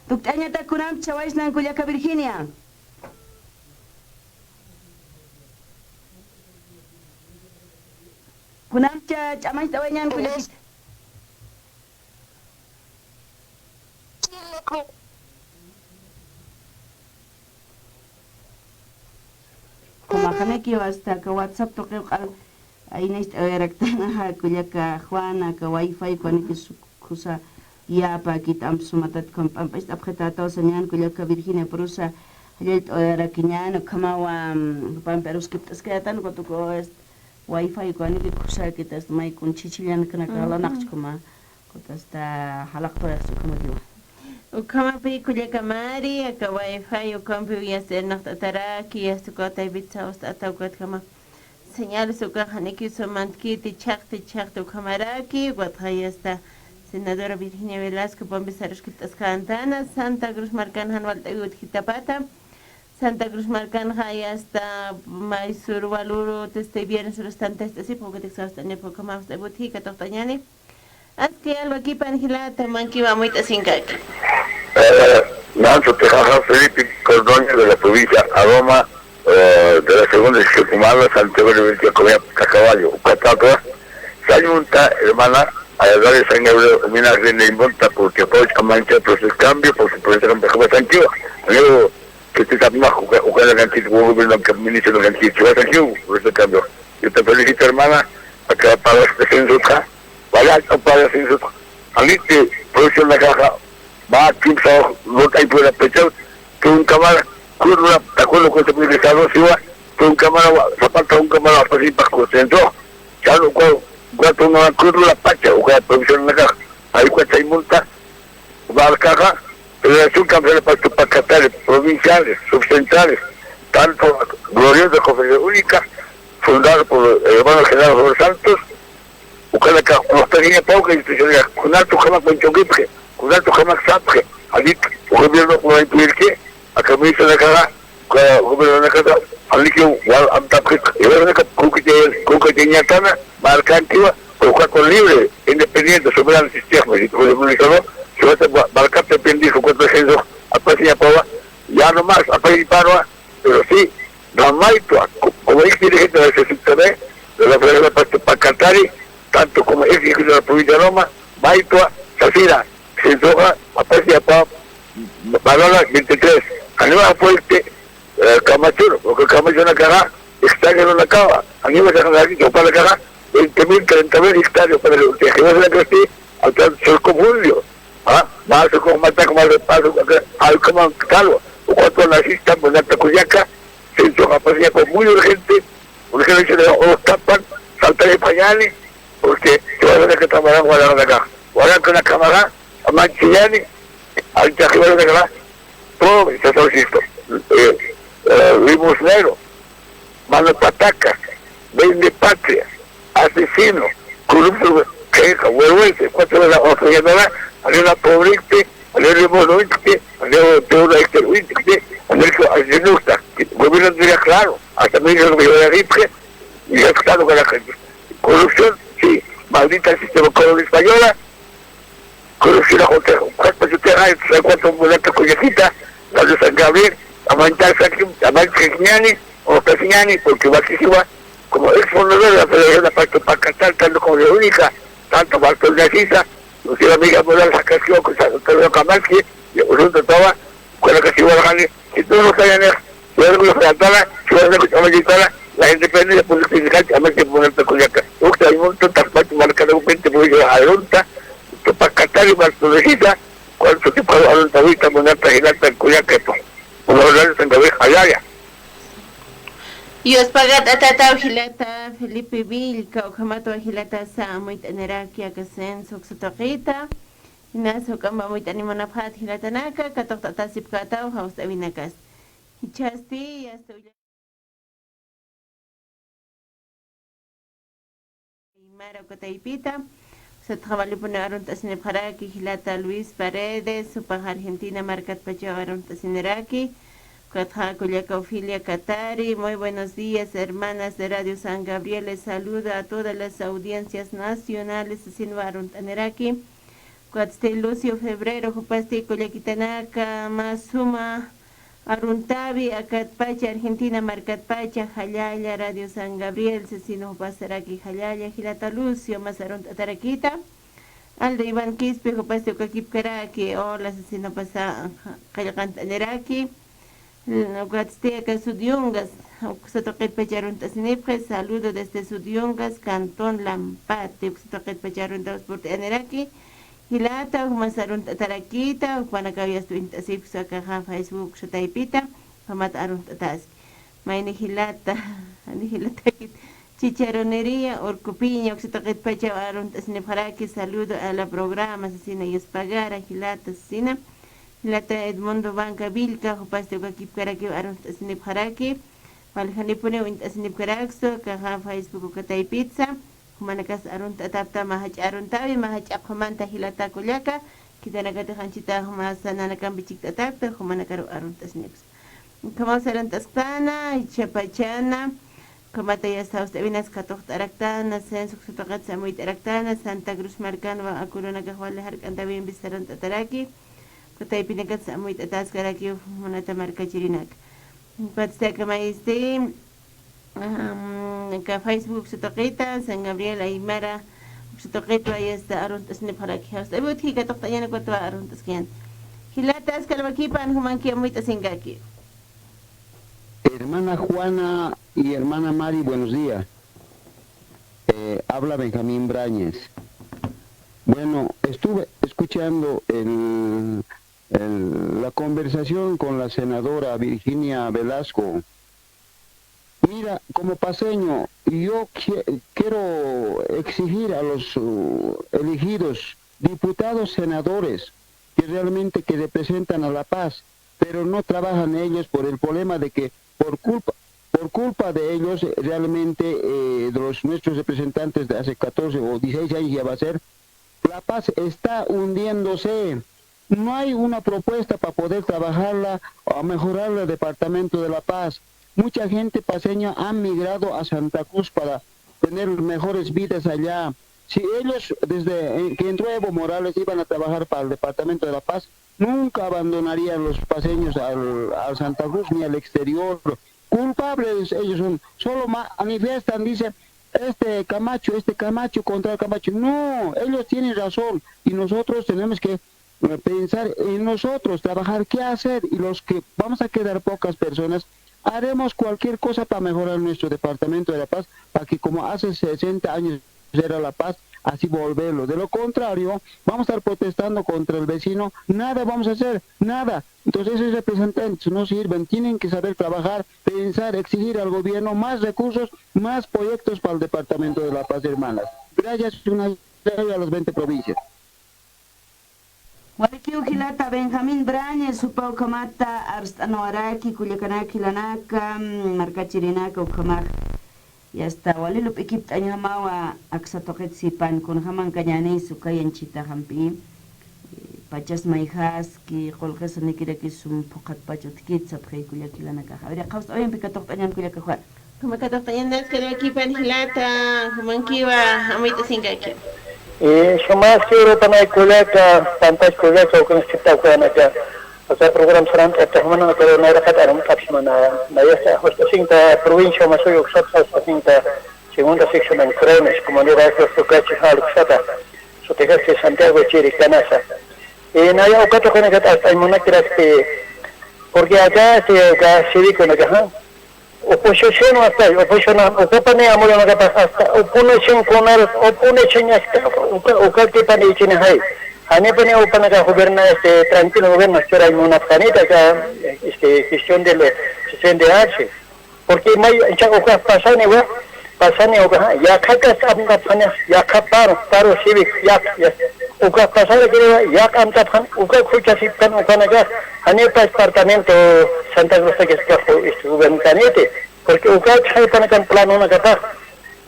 Tukt'añatak kunamp chhawaysnan kullaka Virginia. Kunamp ch'amañcht'awayañän kullakit. Ukhamax janikiw hasta aka WhatsApp tuqiw q'al, aynacht'awayaraktan, kullaka Juana, aka wifi, ukaniki suk-, khusa yäpäkit amp sumatat ukham p'amp'acht'apxitätaw sañän kullaka Virginia Prusa, jallallt'awayarakiñän, ukhamawa, mm, pampi aruskipt'askayätan, ukat uka wifi ukaniki khusäkit, hasta maykun chhichhillanaknaka jalanaqchkuma, ukat hasta jalaqtawayxchi ukhamakiwa. Ukhamapi kullakamari, aka wifi ukampi uyasta irnaqt'ataraki, hasta uka taypit sawst'ata ukatjama. Señales ukax janikiw sumantkiti, chhaqti, chhaqti ukhamaraki, ukatxa ya está. Senadora Virginia Velasco, pampi aruskipt'askäntäna, Santa Cruz markan jan walt'awi utjitapata. Santa Cruz markanxa ya está, may sur waluru, este viernes urustanti ist'asipxi, ukatik sawst'anipxi, ukham sawst'awi utji, katuqt'añäni. Aski alwakipan jilata, mankiw amuyt'asinkaki. Eh, nan sutixaxa Felipe Cordóñez de la provincia Aroma, eh, de la segunda sección Comala, Santiago de Villa Comida, Cacaballo, Ucatatwa. Sañunta, hermana, ayudar a San Gabriel, homenaje de Neymonta, porque por mancha, por su cambio, por su proyecto, por su cambio. Amigo, que te tapmas, uka, uka la cantidad, como gobierno, que ministro, la cantidad, que va a ser, por este cambio. Yo te felicito, hermana, acá para la expresión de su trabajo. Wala, upayasinsuta, janiti profesional nakaxa, mä kimsa lurt'añ pueda pechar, tunka mara, kurla, takulo con seguridad siwa, tunka mara, zapata tunka mara, apasipax consciente. Chan uka, uka tunka mara, kurla pacha, uka profesional nakaxa, ay uka chay multa, markaxa, Federación Campesina Pasto Pacatari, provinciales, subcentrales, tanto gloriosa conferencia única, fundada por el hermano general Jorge Santos, ukanaka, ukax pequeña pauka institucional, kunat ukhamak manchukipxi, kunat ukhamak sapxi, alit gobierno kunat puyirki, aka ministro nakaxa, uka gobierno nakaxa, aliki wal amtapxi, iwanaka kukiti, kukiti ñatana, markankiwa, uka con libre, independiente, soberano, sistema, y gobierno nakaxa, suwata markat depende, uka presencia, apasiñapawa, ya no más, apasiñapawa, pero sí, no, maytwa, co-, como ex dirigente de la C C T V, de la Federación de Pasto Pacatari, tanto como ex dirigente de la provincia de Loma, maytwa, sasira, sinsuxa, apasiñapa, balala veintitrés, anima fuerte, eh, Camacho, porque Camacho nakaxa, extranjero nakawa, anima nakaxa, veinte mil, treinta mil hectáreas para el, que va a ser que sí, hasta el surco Julio. Ah, masu kumatak, masu, masu, alkaman talwa. Ukatwa nasista, munata kullaka, siento capacidad con muy urgente, urgente de Ostapan, saltar de pañales, porque se va a tener que tomar agua la acá. Ahora que la cámara, amanchillani, al que va a tener que provincia, todo esto. Eh, eh, limosnero, mano pataca, vende patria, asesino, corrupto, queja, vergüenza, cuatro de la ofreciéndola, a la pobrete, a la revoluente, a la deuda exterwinte, a la que ayunusta, gobierno de la claro, hasta me dijo que yo era rico, y ya está con la gente. Corrupción, sí, maldita sistema color española, Corrupción a José, cuatro, cuatro, cuatro, mulata, cuñajita, la de San Gabriel, amantar, amantar, ñani, o casi ñani, porque va que se va, como ex fundador de la Federación de Pacto para Catar, tanto como la única, tanto Bartol Narcisa, no sé, la amiga Moral, Jacasio, con San Antonio Camarque, y Usunto Toba, con la que se va a ganar, si tú no sabes, yo no sé, la gente depende de política, a ver si poner la cuñaca. Usted hay un montón de marca de repente, porque yo, alonta, Tupak Katari, Bartolomé, cuando se paró a los David, Monarca, Gilata, Cuyaqueto. Como hablar de San Gabriel, Jalaya. Yuspagat'atataw jilata Felipe Villka, ukhamatwa jilata sa amuyt'aniraki aka censo uksa tuqita, inas juk'amp amuyt'animunapxät jilatanaka, katuqt'atasipkätaw jawst'awinakas. Jichhasti, yasta ulla- Aymara uka taypita, ukatxa walipuni arunt'asinipxaraki, jilata Luis Paredes, jupax Argentina markatpachaw arunt'asiniraki, ukatxa kullaka Ofelia Katari, muy buenos días, hermanas de Radio San Gabriel, les saludo a todas las audiencias nacionales, sasinwa arunt'aniraki, ukatsti Lucio Febrero, jupasti kullakitanaka, mä suma aruntawi, akatpacha, Argentina markatpacha, jallalla, Radio San Gabriel, sasin jupasaraki, jallalla, jilata Lucio, mas arunt'atarakita. Aldo Iván Quispe, jupasti ukakipkaraki, hola, sasin jupasa, qillqant'aniraki. Ukatsti aka Sudiongas, uksa tuqitpacha arunt'asinipxi, saludo desde Sudiongas, cantón Lampate, uksa tuqitpacha arunt'aspurt'aniraki. Jilata, jumas arunt'atarakita, jupanakaw yasta uñt'asipxi akaxa Facebook uksa taypita, jumat arunt'ataski. Mayni jilata, ni jilatakit. Chicharonería Urcupiña, uksa tuqitpachaw arunt'asinipxaraki, saludo a la programa, sasina, Yuspagara, jilata, sasina. Jilata Edmundo Banca Villka, jupasti ukakipkarakiw arunt'asinipxaraki. Waljanipuniw uñt'asinipkaraksu, akaxa Facebook uka taypitsa. Jumanakas arunt'atapta, mä jach'a aruntawi, mä jach'a qhumanta jilata kullaka, khitinakatix anchhita jumasa nanakampi chikt'atakta, jumanakaru arunt'asinipxsa. Ukhamaw sarantasktäna, jichhapachana, ukhamata yasta jawst'awinas katuqt'araktäna, censo uksa tuqitsa amuyt'araktäna, Santa Cruz markanwa akurunakax wali jark'antawimpis sarant'ataraki, uka taypinakatsa amuyt'ataskarakiw munata markachirinaka. Ukatsti aka maysti, am, aka Facebook uksa tuqita, San Gabriel Aymara uksa tuqitwa yasta arunt'asinipxaraki. Jawst'awi utji katuqt'añäni ukatwa arunt'askayani. Jilata, askar wakipan, jumanki amuyt'asinkaki. Hermana Juana y hermana Mari, buenos días. Eh, habla Benjamín Brañez. Bueno, estuve escuchando el, el, la conversación con la senadora Virginia Velasco. Mira, como paceño, yo qui-, quiero exigir a los, uh, elegidos, diputados, senadores, que realmente que representan a La Paz, pero no trabajan ellos por el problema de que por culpa, por culpa de ellos, eh, realmente, eh, de los nuestros representantes de hace catorce o dieciséis años ya va a ser, La Paz está hundiéndose. No hay una propuesta para poder trabajarla o mejorar el departamento de La Paz. Mucha gente paceña ha migrado a Santa Cruz para tener mejores vidas allá. Si ellos, desde, eh, que entró Evo Morales, iban a trabajar para el departamento de La Paz, nunca abandonarían los paceños al, al Santa Cruz ni al exterior. Culpables ellos son. Solo ma-, manifiestan, dicen, este Camacho, este Camacho contra el Camacho. No, ellos tienen razón y nosotros tenemos que, eh, pensar en nosotros, trabajar qué hacer, y los que vamos a quedar pocas personas, haremos cualquier cosa para mejorar nuestro departamento de La Paz, para que como hace sesenta años era La Paz, así volverlo. De lo contrario, vamos a estar protestando contra el vecino, nada vamos a hacer, nada. Entonces esos representantes no sirven, tienen que saber trabajar, pensar, exigir al gobierno más recursos, más proyectos para el departamento de La Paz, hermanas. Gracias, una a las veinte provincias. Walikiw jilata Benjamín Brañes, jupa ukhamata arst'anwaraki, kullakanaka, jilanaka, mm, markachirinaka ukhamax. Yasta, wali lup'ikipt'añjamawa aksa tuqit sipan, kunjamankañänis uka yanchhitaxampi, eh, pachas mayjaski, qullqis sanikirakisun phuqhatpach utjkit sapxi kullak jilanakaxa. A ver, qhawst'awayampi katuqt'añam kullaka Juan. Jumax katuqt'añanas, katuqt'añanas jilata, jumankiwa amuyt'asinkaki. Eh, sumaski urupanay kullaka, pantach kullaka, ukan siptawkanaka. Aka programa sarant'ata jumanakaru nayraqat arumt'apxi mana, nayasta, hust'asinta provincia Omasuyuk sapxi, hust'asinta segunda sección Ancrones, comunidad Los Tucachi, Jaluk sata, sutijaski Santiago Chiri, Canasa. Eh, naya uka tuqinakat arst'añ munakirasti, porque acá, este, uka cívico nakaja, oposición hasta, oposición, ukapani amulunakapax hasta, opone sin kunar, opone sin hasta, uka, uka kipani ichinajay. Janipani upanaka goberna, este, tranquilo gobierno, espera, munapxanita acá, este, gestión del, gestión de Arce. Porque may, cha, uka pasani wa, pasani uka, ha, yaqha kasta amkapxani, yaqha paro, paro cívico, yaq, ya. Uka pasani kiri wa, yaq amkapxani, uka khuchasipkan ukanaka, janipa departamento Santa Cruz ta que está, este, gobierno kaniti. Porque uka chhaypanakan planonakapax,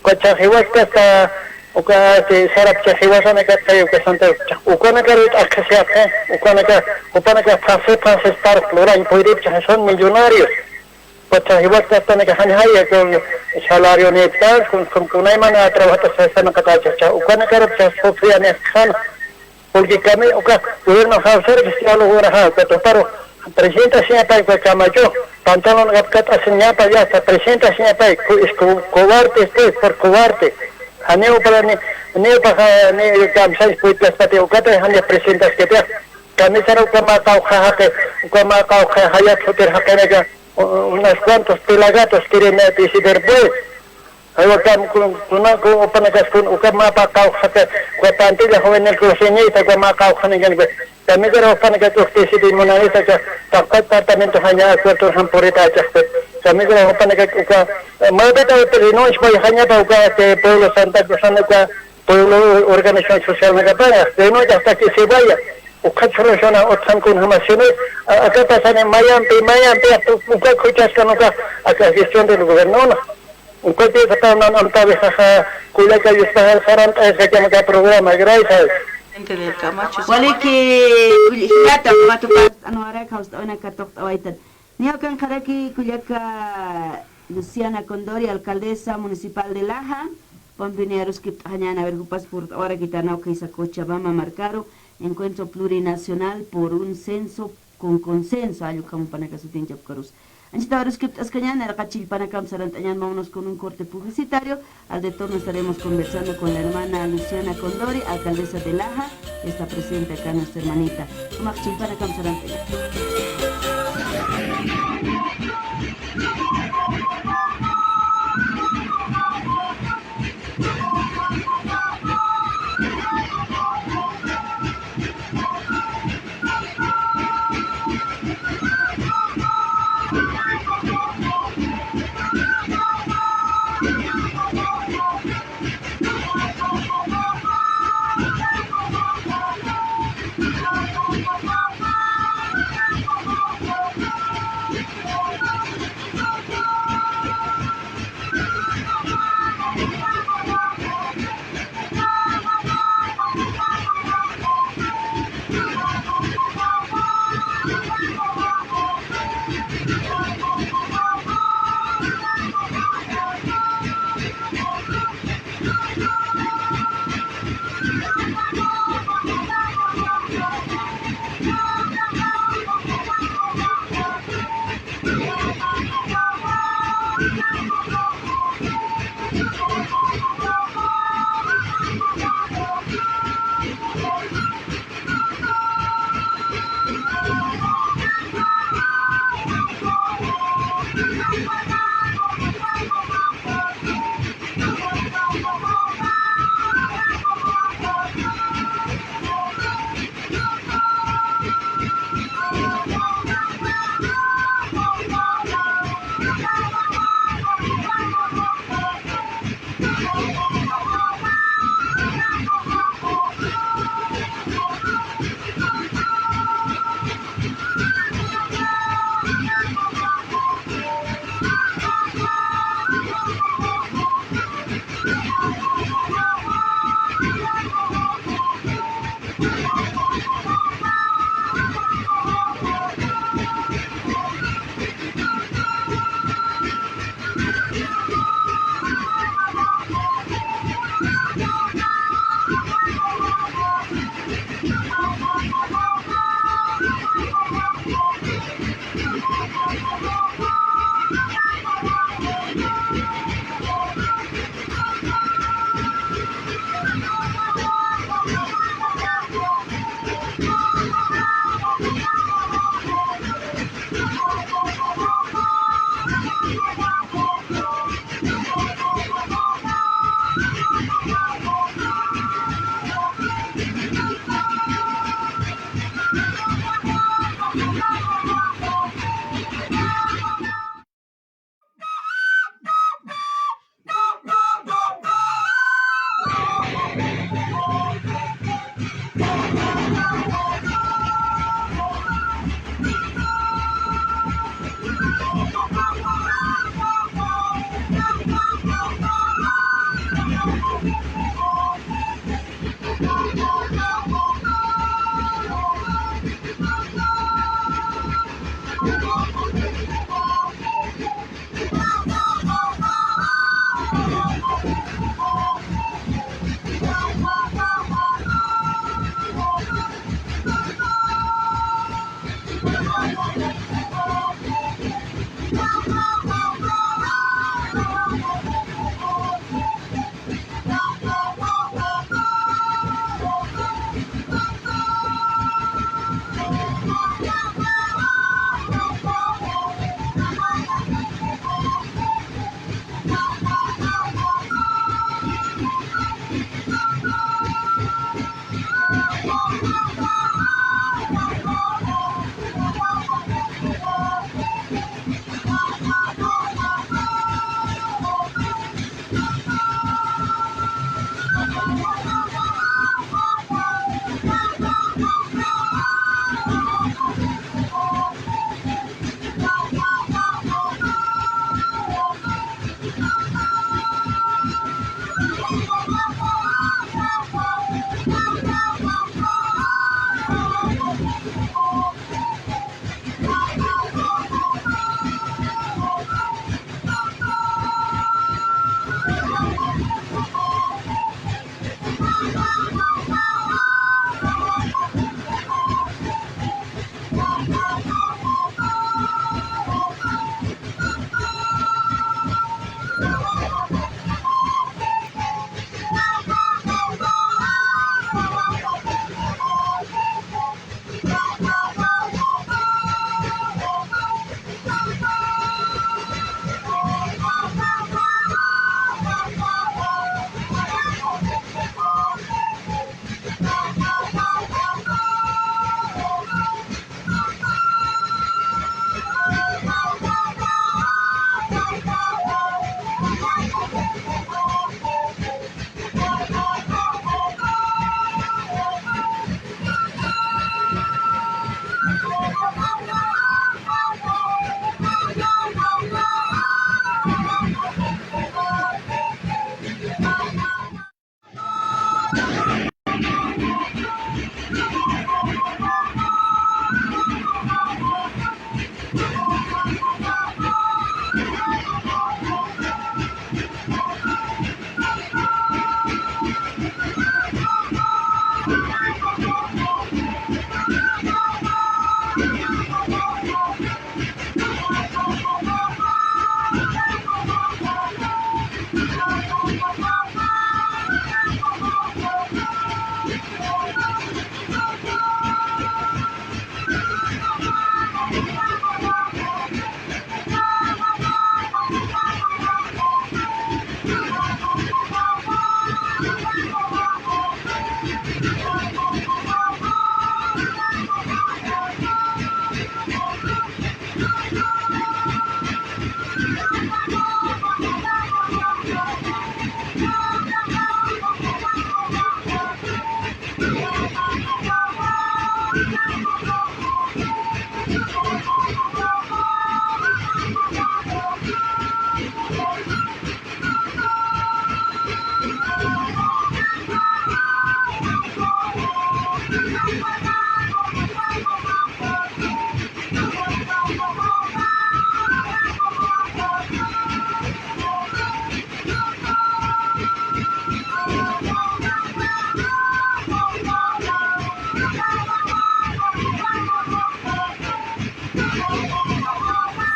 uka chhaxiwasta, uka, este, sarap chhaxiwasanakatay, uka Santa, ukanakaru t'aqhisiyapxi, ukanaka, upanaka fase, fase, estar, lurañ, puyrip, chhaxi son millonarios. Uka chhaxiwastanaka janjaya, con salario niptan, con, con, con aymana trabajata sasanakatacha, ukanakaru chha sufriani, jan. Porque kami uka gobierno jawsar cristiano gobierno ja, uka tuparo presidenta siñapa uka kamachu, pantalon kapkat asiñapa ya está, presidenta siñapa, co-, es co-, cobarde, pues, por cobarde. Janiw para ni, ni para ni kamsay, pues, las pati ukata, jani presidenta que te, kamisara uka maqaw jaqi, uka maqaw jayat hotel jaqinaka, u-, unas cuantos pelagatos quieren, eh, decidir, pues. Ay, uka, kun, kuna, kun, upanakaskun, uka mapa qawqhata, uka pantalla juvenil cruceñita, uka ma qawqhanikan, uka. Kamisara upanaka uktisiti munanita, uka, taqpa departamento jaña acuerdo jampurita achaqta. Kamisara upanaka, uka, mapita utilizan, no, es voy jañata, uka, este, pueblo Santa Cruz, uka, pueblo organización social, uka, para, de no, ya está que se vaya. Uka soluciona, otran con jamás, sino, a, acá pasan en Miami, Miami, uka, uka, escuchas que nunca, acá gestión del gobierno, no. Ukakiw satanwan amtawixa, kullaka Yuspajar sarant'ayasxakamaka programa, gracias. Gente del Camacho. Waliki, kull-, jilata, matupas, anwarak, jawst'awana katuqt'awaytan. Niyaw kanqharaki kullaka Luciana Condori, alcaldesa municipal de Laja, pampini aruskipt'añan, a ver, jupas purt'awarakitana, ukaysa Cochabamba markaru, encuentro plurinacional por un censo con consenso, allí ukham jupanaka sutinchapkarus. Anchhita aruskipt'askañan, nayraqat chillpanakamp sarant'añan, vámonos con un corte publicitario. Al retorno estaremos conversando con la hermana Luciana Condori, alcaldesa de Laja, que está presente acá nuestra hermanita. Jumax chillpanakamp sarant'añan.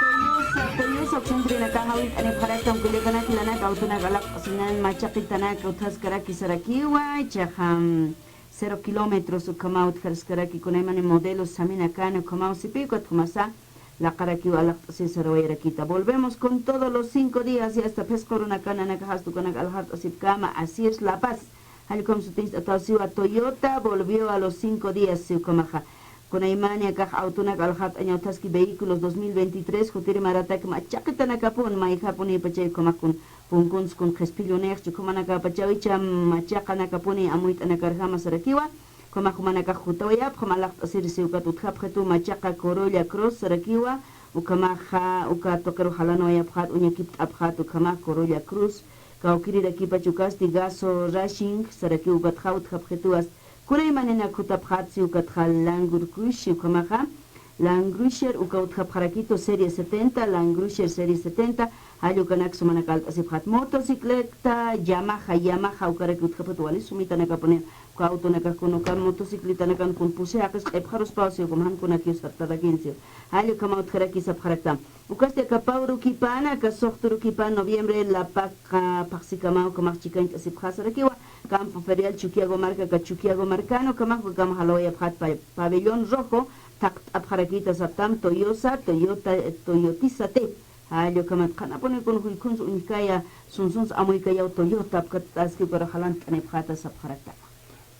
Toyosa, Toyosa, uksan phurinakaxa jawillt'anipxaraktam kullakanak jilanaka, awtunaka alaqt'asinan, machaqitanaka utjaskaraki sarakiwa, ichaxa, mm, cero kilómetros ukhamaw utjariskaraki, kunaymani modelos saminakan ukhamaw sipï ukat jumasa laqarakiw alaqt'asir sarawayarakita. Volvemos con todo los cinco días, ya está, phisqa urunakan, nanakax astukanak aljart'asipkama, así es La Paz. Jall ukham sutiñcht'ataw siwa, Toyota volvió a los cinco días, siw ukhamaxa. Kunaymani akax awtunak alxat'añaw thaski vehículos dos mil veintitrés jutiri maratak machaqitanakapun mayjapuni pachay ukhamaq kun punkunsi kun qhispillunix chukhumanakapachawicha machaqanakapuni amuyt'anakarjama sarakiwa. Ukhamax jumanakax jutawayapxam alaxt'asirisi ukat utjapxitu machaqa Corolla Cross sarakiwa. Ukhamaxa uka tuqiru jalanawayapxat uñakipt'apxat ukhamax Corolla Cruz kawkirirakipach ukasti Gaso Racing sarakiw ukatxa utjapxituwas. Kunaymanina jutapxatsi ukatxa Land Cruiser ukhamaxa Land Cruiser uka utjapxarakitu serie setenta, Land Cruiser serie setenta. Jall ukanak sumanak alt'asipxat motocicleta Yamaha, Yamaha ukaraki utjapxit wali sumitanakapuni. Uka awtunakax kun uka motocicletanakan kun pusi jaqis q'ipxaruspaw siw ukham jankunakiw sartarakinsiw. Jall ukhama utjaraki sapxaraktam. Ukasti aka pawrukipana aka suxturukipana noviembre lapaka phaxsikama ukhamax chikañt'asipxasarakiwa. Campo ferial Chuquiago marka aka Chuquiago markana ukhamax ukam jalawayapxat pa- pabellón rojo thaqt'apxarakita saptam Toyosa Toyota Toyotisate. Jall ukhamat qhanapuni kun juykhuns uñjkaya sunsuns amuykayaw Toyota apkat aski ukaru jalant'anipxata sapxarakta.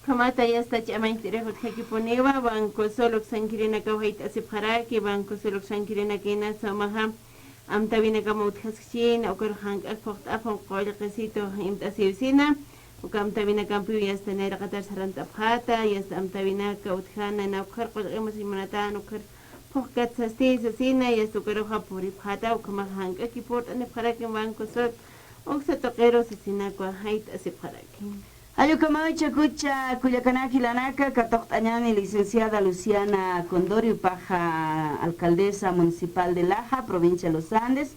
Ukhamata yasta ch'amañcht'irix utjakipuniwa Banco Sol uksankirinakaw jayt'asipxaraki Banco Sol uksankirinakina samaxa amtawinakama utjaskchina ukar jank'ak phuqt'apxam qullqisitu imt'asiwsina. Uka amtawinakampiw yasta nayraqatar sarant'apxata yasta amtawinaka utjana na ukar qullqimusiñ munatan ukar phuqkat sasti sasina yasta ukaruxa puripxata ukhamax jank'aki purt'anipxarakim Banco Sol uksa tuqiru sasinakwa jayt'asipxaraki. Jall ukhamaw jichhakucha kullakanaka jilanaka katuqt'añani licenciada Luciana Condori upaxa alcaldesa municipal de Laja provincia de Los Andes.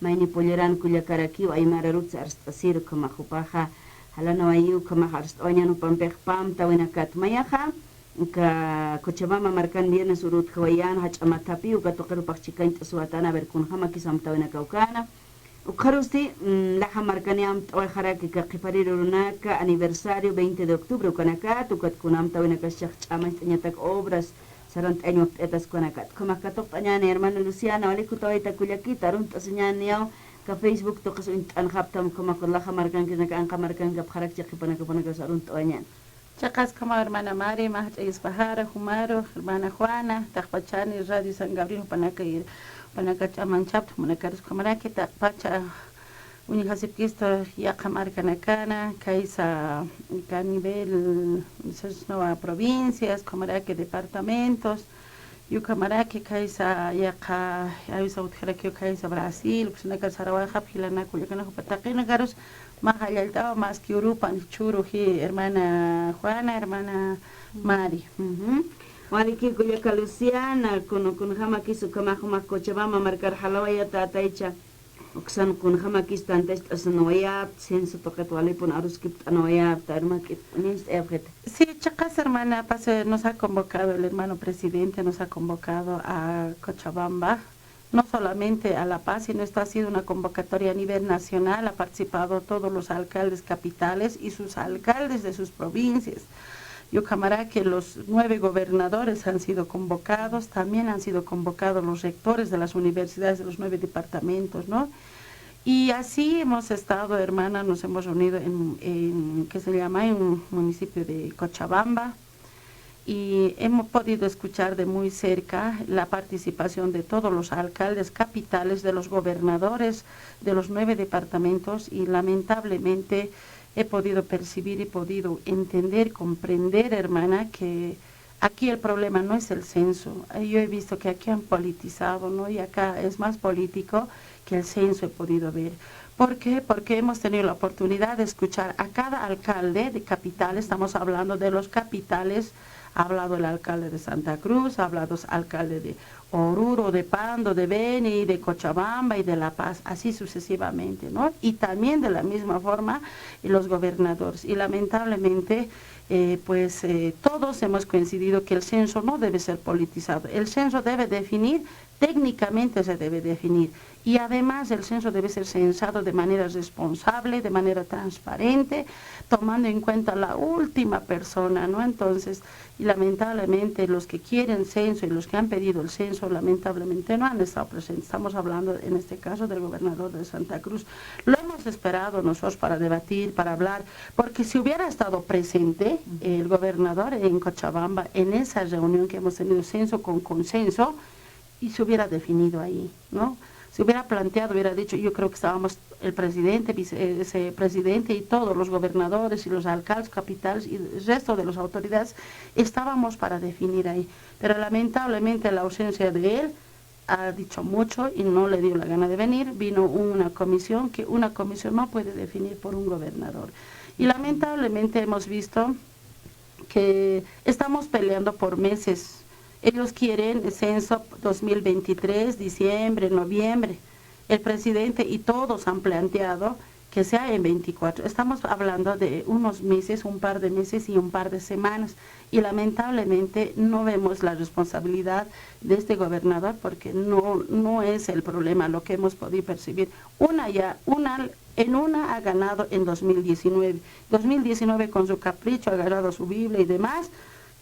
Mayni pulliran kullakarakiw aymar arutsa arst'asir ukhamax upaxa jalanawayiw ukhamax arst'awañan upampix pä amtawinakat mayaxa uka Cochabamba markan viernes uru utjawayan jach'a mathapi uka tuqir upax chikañt'asuwatana a ver kunjamakis amtawinakaw kana. Ukxarusti Laja markani amt'awayxaraki aka qhiparir urunaka aniversario veinte de octubre ukanakat ukat kun amtawinakas ch'amañcht'añatak obras sarant'añ wapt'ayatas ukanakat ukhamax katuqt'añani hermana Luciana wali jutawayta kullakita arunt'asiñaniyaw. Aka Facebook tuqis uñt'anxaptam ukhamax Laja markankinak anqa markankapxarakchi qhipanakapanakas arunt'awañani. Chiqas ukhamaw hermana Mari mä jach'a yuspajara jumaru hermana Juana taqpachani Radio San Gabriel jupanaka jupanaka ch'amanchapta jumanakarus ukhamaraki taqpacha uñjasipkistu yaqha markanakana kaysa a nivel Sosnoa provincias ukhamaraki departamentos. Ukhamaraki kaysa yaqha awisa utjarakiw kaysa Brasil uksanakar sarawayxap jilanaka kullakanaka jupa taqinakarus mä jallallt'awa maski urupan chhuru ji hermana Juana hermana Mari. Waliki kullaka Luciana kun kunjamakis ukhamax jumax Cochabamba markar jalawayata ataycha. Uksan kunjamakis tantacht'asanawayapta censo tuqit walipun aruskipt'anawayapta armak'it uñacht'ayapxita. Sí, chiqas hermana Paz, nos ha convocado el hermano presidente, nos ha convocado a Cochabamba, no solamente a La Paz, sino esto ha sido una convocatoria a nivel nacional, ha participado todos los alcaldes capitales y sus alcaldes de sus provincias. Ukhamaraki los nueve gobernadores han sido convocados, también han sido convocados los rectores de las universidades de los nueve departamentos, ¿no? Y así hemos estado, hermana, nos hemos reunido en, en, ¿qué se llama? En un municipio de Cochabamba. Y hemos podido escuchar de muy cerca la participación de todos los alcaldes capitales, de los gobernadores de los nueve departamentos, y lamentablemente he podido percibir y podido entender, comprender, hermana, que aquí el problema no es el censo. Eh, yo he visto que aquí han politizado, ¿no? Y acá es más político que el censo, he podido ver. ¿Por qué? Porque hemos tenido la oportunidad de escuchar a cada alcalde de capitales, estamos hablando de los capitales, ha hablado el alcalde de Santa Cruz, ha hablado el alcalde de Oruro, de Pando, de Beni, de Cochabamba y de La Paz, así sucesivamente, ¿no? Y también de la misma forma, eh, los gobernadores. Y lamentablemente, eh, pues, eh, todos hemos coincidido que el censo no debe ser politizado. El censo debe definir Técnicamente se debe definir. Y además el censo debe ser censado de manera responsable, de manera transparente, tomando en cuenta la última persona, ¿no? Entonces, y lamentablemente los que quieren censo y los que han pedido el censo, lamentablemente no han estado presentes. Estamos hablando en este caso del gobernador de Santa Cruz. Lo hemos esperado nosotros para debatir, para hablar, porque si hubiera estado presente el gobernador en Cochabamba, en esa reunión que hemos tenido, censo con consenso, y se hubiera definido ahí, ¿no? Se hubiera planteado, hubiera dicho, yo creo que estábamos el presidente, vice-, eh, ese presidente y todos los gobernadores y los alcaldes capitales y el resto de las autoridades estábamos para definir ahí. Pero lamentablemente la ausencia de él ha dicho mucho y no le dio la gana de venir. Vino una comisión que una comisión no puede definir por un gobernador. Y lamentablemente hemos visto que estamos peleando por meses. Ellos quieren censo dos mil veintitrés, diciembre, noviembre. El presidente y todos han planteado que sea en veinticuatro. Estamos hablando de unos meses, un par de meses y un par de semanas. Y lamentablemente no vemos la responsabilidad de este gobernador porque no, no es el problema lo que hemos podido percibir. Una ya, una, en una ha ganado en dos mil diecinueve. Dos mil diecinueve con su capricho, ha agarrado su Biblia y demás,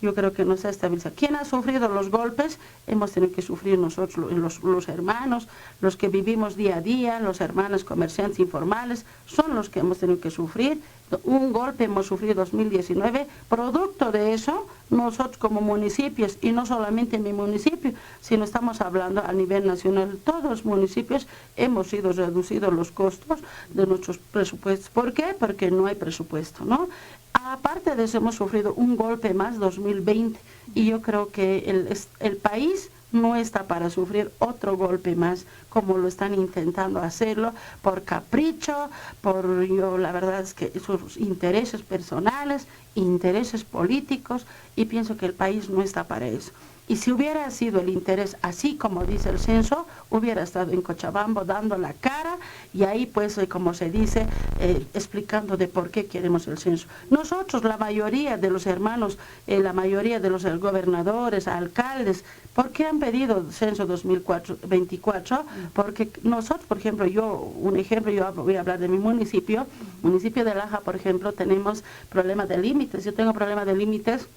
yo creo que no se ha estabilizado. ¿Quién ha sufrido los golpes? Hemos tenido que sufrir nosotros, lo-, los, los hermanos, los que vivimos día a día, los hermanos comerciantes informales, son los que hemos tenido que sufrir. Un golpe hemos sufrido dos mil diecinueve, producto de eso, nosotros como municipios, y no solamente en mi municipio, sino estamos hablando a nivel nacional, todos los municipios hemos sido reducidos los costos de nuestros presupuestos. ¿Por qué? Porque no hay presupuesto, ¿no? Aparte de eso, hemos sufrido un golpe más dos mil veinte, y yo creo que el, es-, el país no está para sufrir otro golpe más, como lo están intentando hacerlo, por capricho, por, yo, la verdad es que sus intereses personales, intereses políticos, y pienso que el país no está para eso. Y si hubiera sido el interés, así como dice el censo, hubiera estado en Cochabamba dando la cara, y ahí, pues, eh, como se dice, eh, explicando de por qué queremos el censo. Nosotros, la mayoría de los hermanos, eh, la mayoría de los, eh, gobernadores, alcaldes, ¿por qué han pedido censo dos mil cuatro, veinticuatro? Porque nosotros, por ejemplo, yo, un ejemplo, yo hab-, voy a hablar de mi municipio. Municipio de Laja, por ejemplo, tenemos problema de límites. Yo tengo problema de límites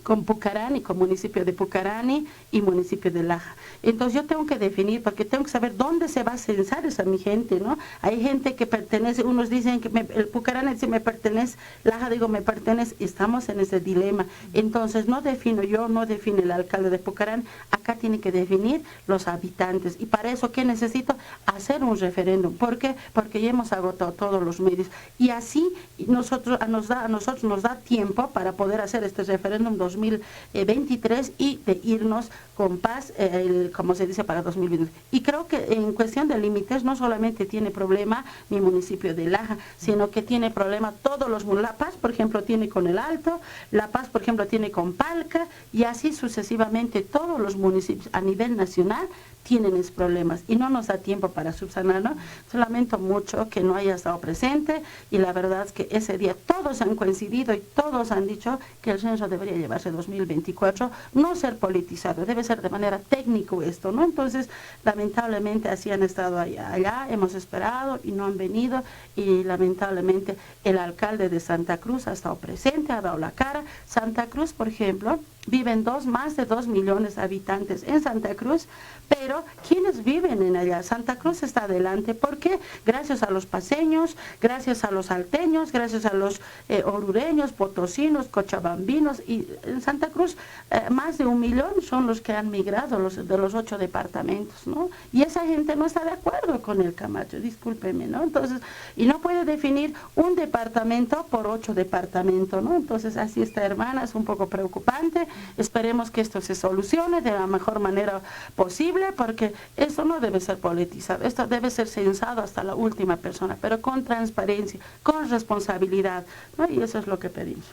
con Pucarani, con municipio de Pucarani y municipio de Laja. Entonces yo tengo que definir, porque tengo que saber dónde se va a censar esa mi gente, ¿no? Hay gente que pertenece, unos dicen que me, el Pucarani dice: "Me pertenece", Laja digo: "Me pertenece", y estamos en ese dilema. Entonces no defino yo, no define el alcalde de Pucarani, acá tiene que definir los habitantes. Y para eso, ¿qué necesito? Hacer un referéndum. ¿Por qué? Porque ya hemos agotado todos los medios. Y así nosotros, a, nos da, a nosotros nos da tiempo para poder hacer este referéndum dos mil veintitrés y de irnos con paz, eh, el, como se dice, para dos mil veinte. Y creo que en cuestión de límites no solamente tiene problema mi municipio de Laja, sino que tiene problema todos los mun-, La Paz, por ejemplo, tiene con El Alto, La Paz, por ejemplo, tiene con Palca, y así sucesivamente todos los municipios a nivel nacional tienen esos problemas y no nos da tiempo para subsanarlo. Yo lamento mucho que no haya estado presente y la verdad es que ese día todos han coincidido y todos han dicho que el censo debería llevarse dos mil veinticuatro, no ser politizado, debe ser de manera técnico esto, ¿no? Entonces, lamentablemente así han estado allá, allá, hemos esperado y no han venido y lamentablemente el alcalde de Santa Cruz ha estado presente, ha dado la cara. Santa Cruz, por ejemplo, viven dos, más de dos millones de habitantes en Santa Cruz, pero ¿quiénes viven en allá? Santa Cruz está adelante. ¿Por qué? Gracias a los paceños, gracias a los alteños, gracias a los, eh, orureños, potosinos, cochabambinos, y en Santa Cruz, eh, más de un millón son los que han migrado los, de los ocho departamentos, ¿no? Y esa gente no está de acuerdo con el Camacho, discúlpeme, ¿no? Entonces, y no puede definir un departamento por ocho departamentos, ¿no? Entonces, así está, hermana, es un poco preocupante. Esperemos que esto se solucione de la mejor manera posible, porque esto no debe ser politizado, esto debe ser censado hasta la última persona, pero con transparencia, con responsabilidad, ¿no? Y eso es lo que pedimos.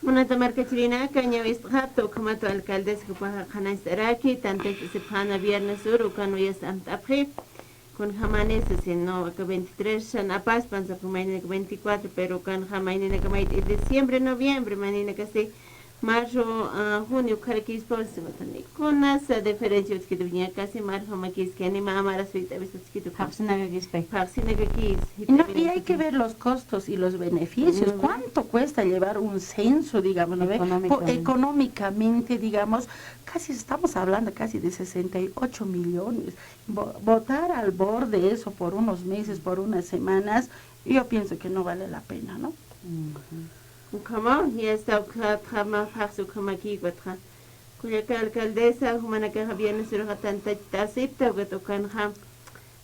Munata markachirinaka, ñawist'xapta ukhamata alcaldes jupaxa qhanañcht'araki, tantist'asipxäna viernes ur, ukan uyas amt'apxi. Kunjamanis, sino aka veintitrés san apaspan, sapxi mayninaka veinticuatro, pero ukan ja mayninaka mayt'i diciembre, noviembre, mayninakasti Marzo, ah, junio, ukharakispawsi, watan. Kunas, ah, diferencia utjkituña, casi marzo makiski, anima amaras wit'awis utjkitu. Phaxsinakakispa. Phaxsinakakis, no, y hay que ver los costos y los beneficios. Ujú. ¿Cuánto cuesta llevar un censo, digamos, ¿no ve? Económicamente. Económicamente, digamos, casi estamos hablando casi de sesenta y ocho millones. Bo-, botar al borde eso por unos meses, por unas semanas, yo pienso que no vale la pena, ¿no? Ujú. Ukhama, ya está, ukhatxa mä phaxsi ukhamakïkwa. Kullaka alcaldesa, jumanakaxa viernes uruxa tantachtasipta, ukat ukanxa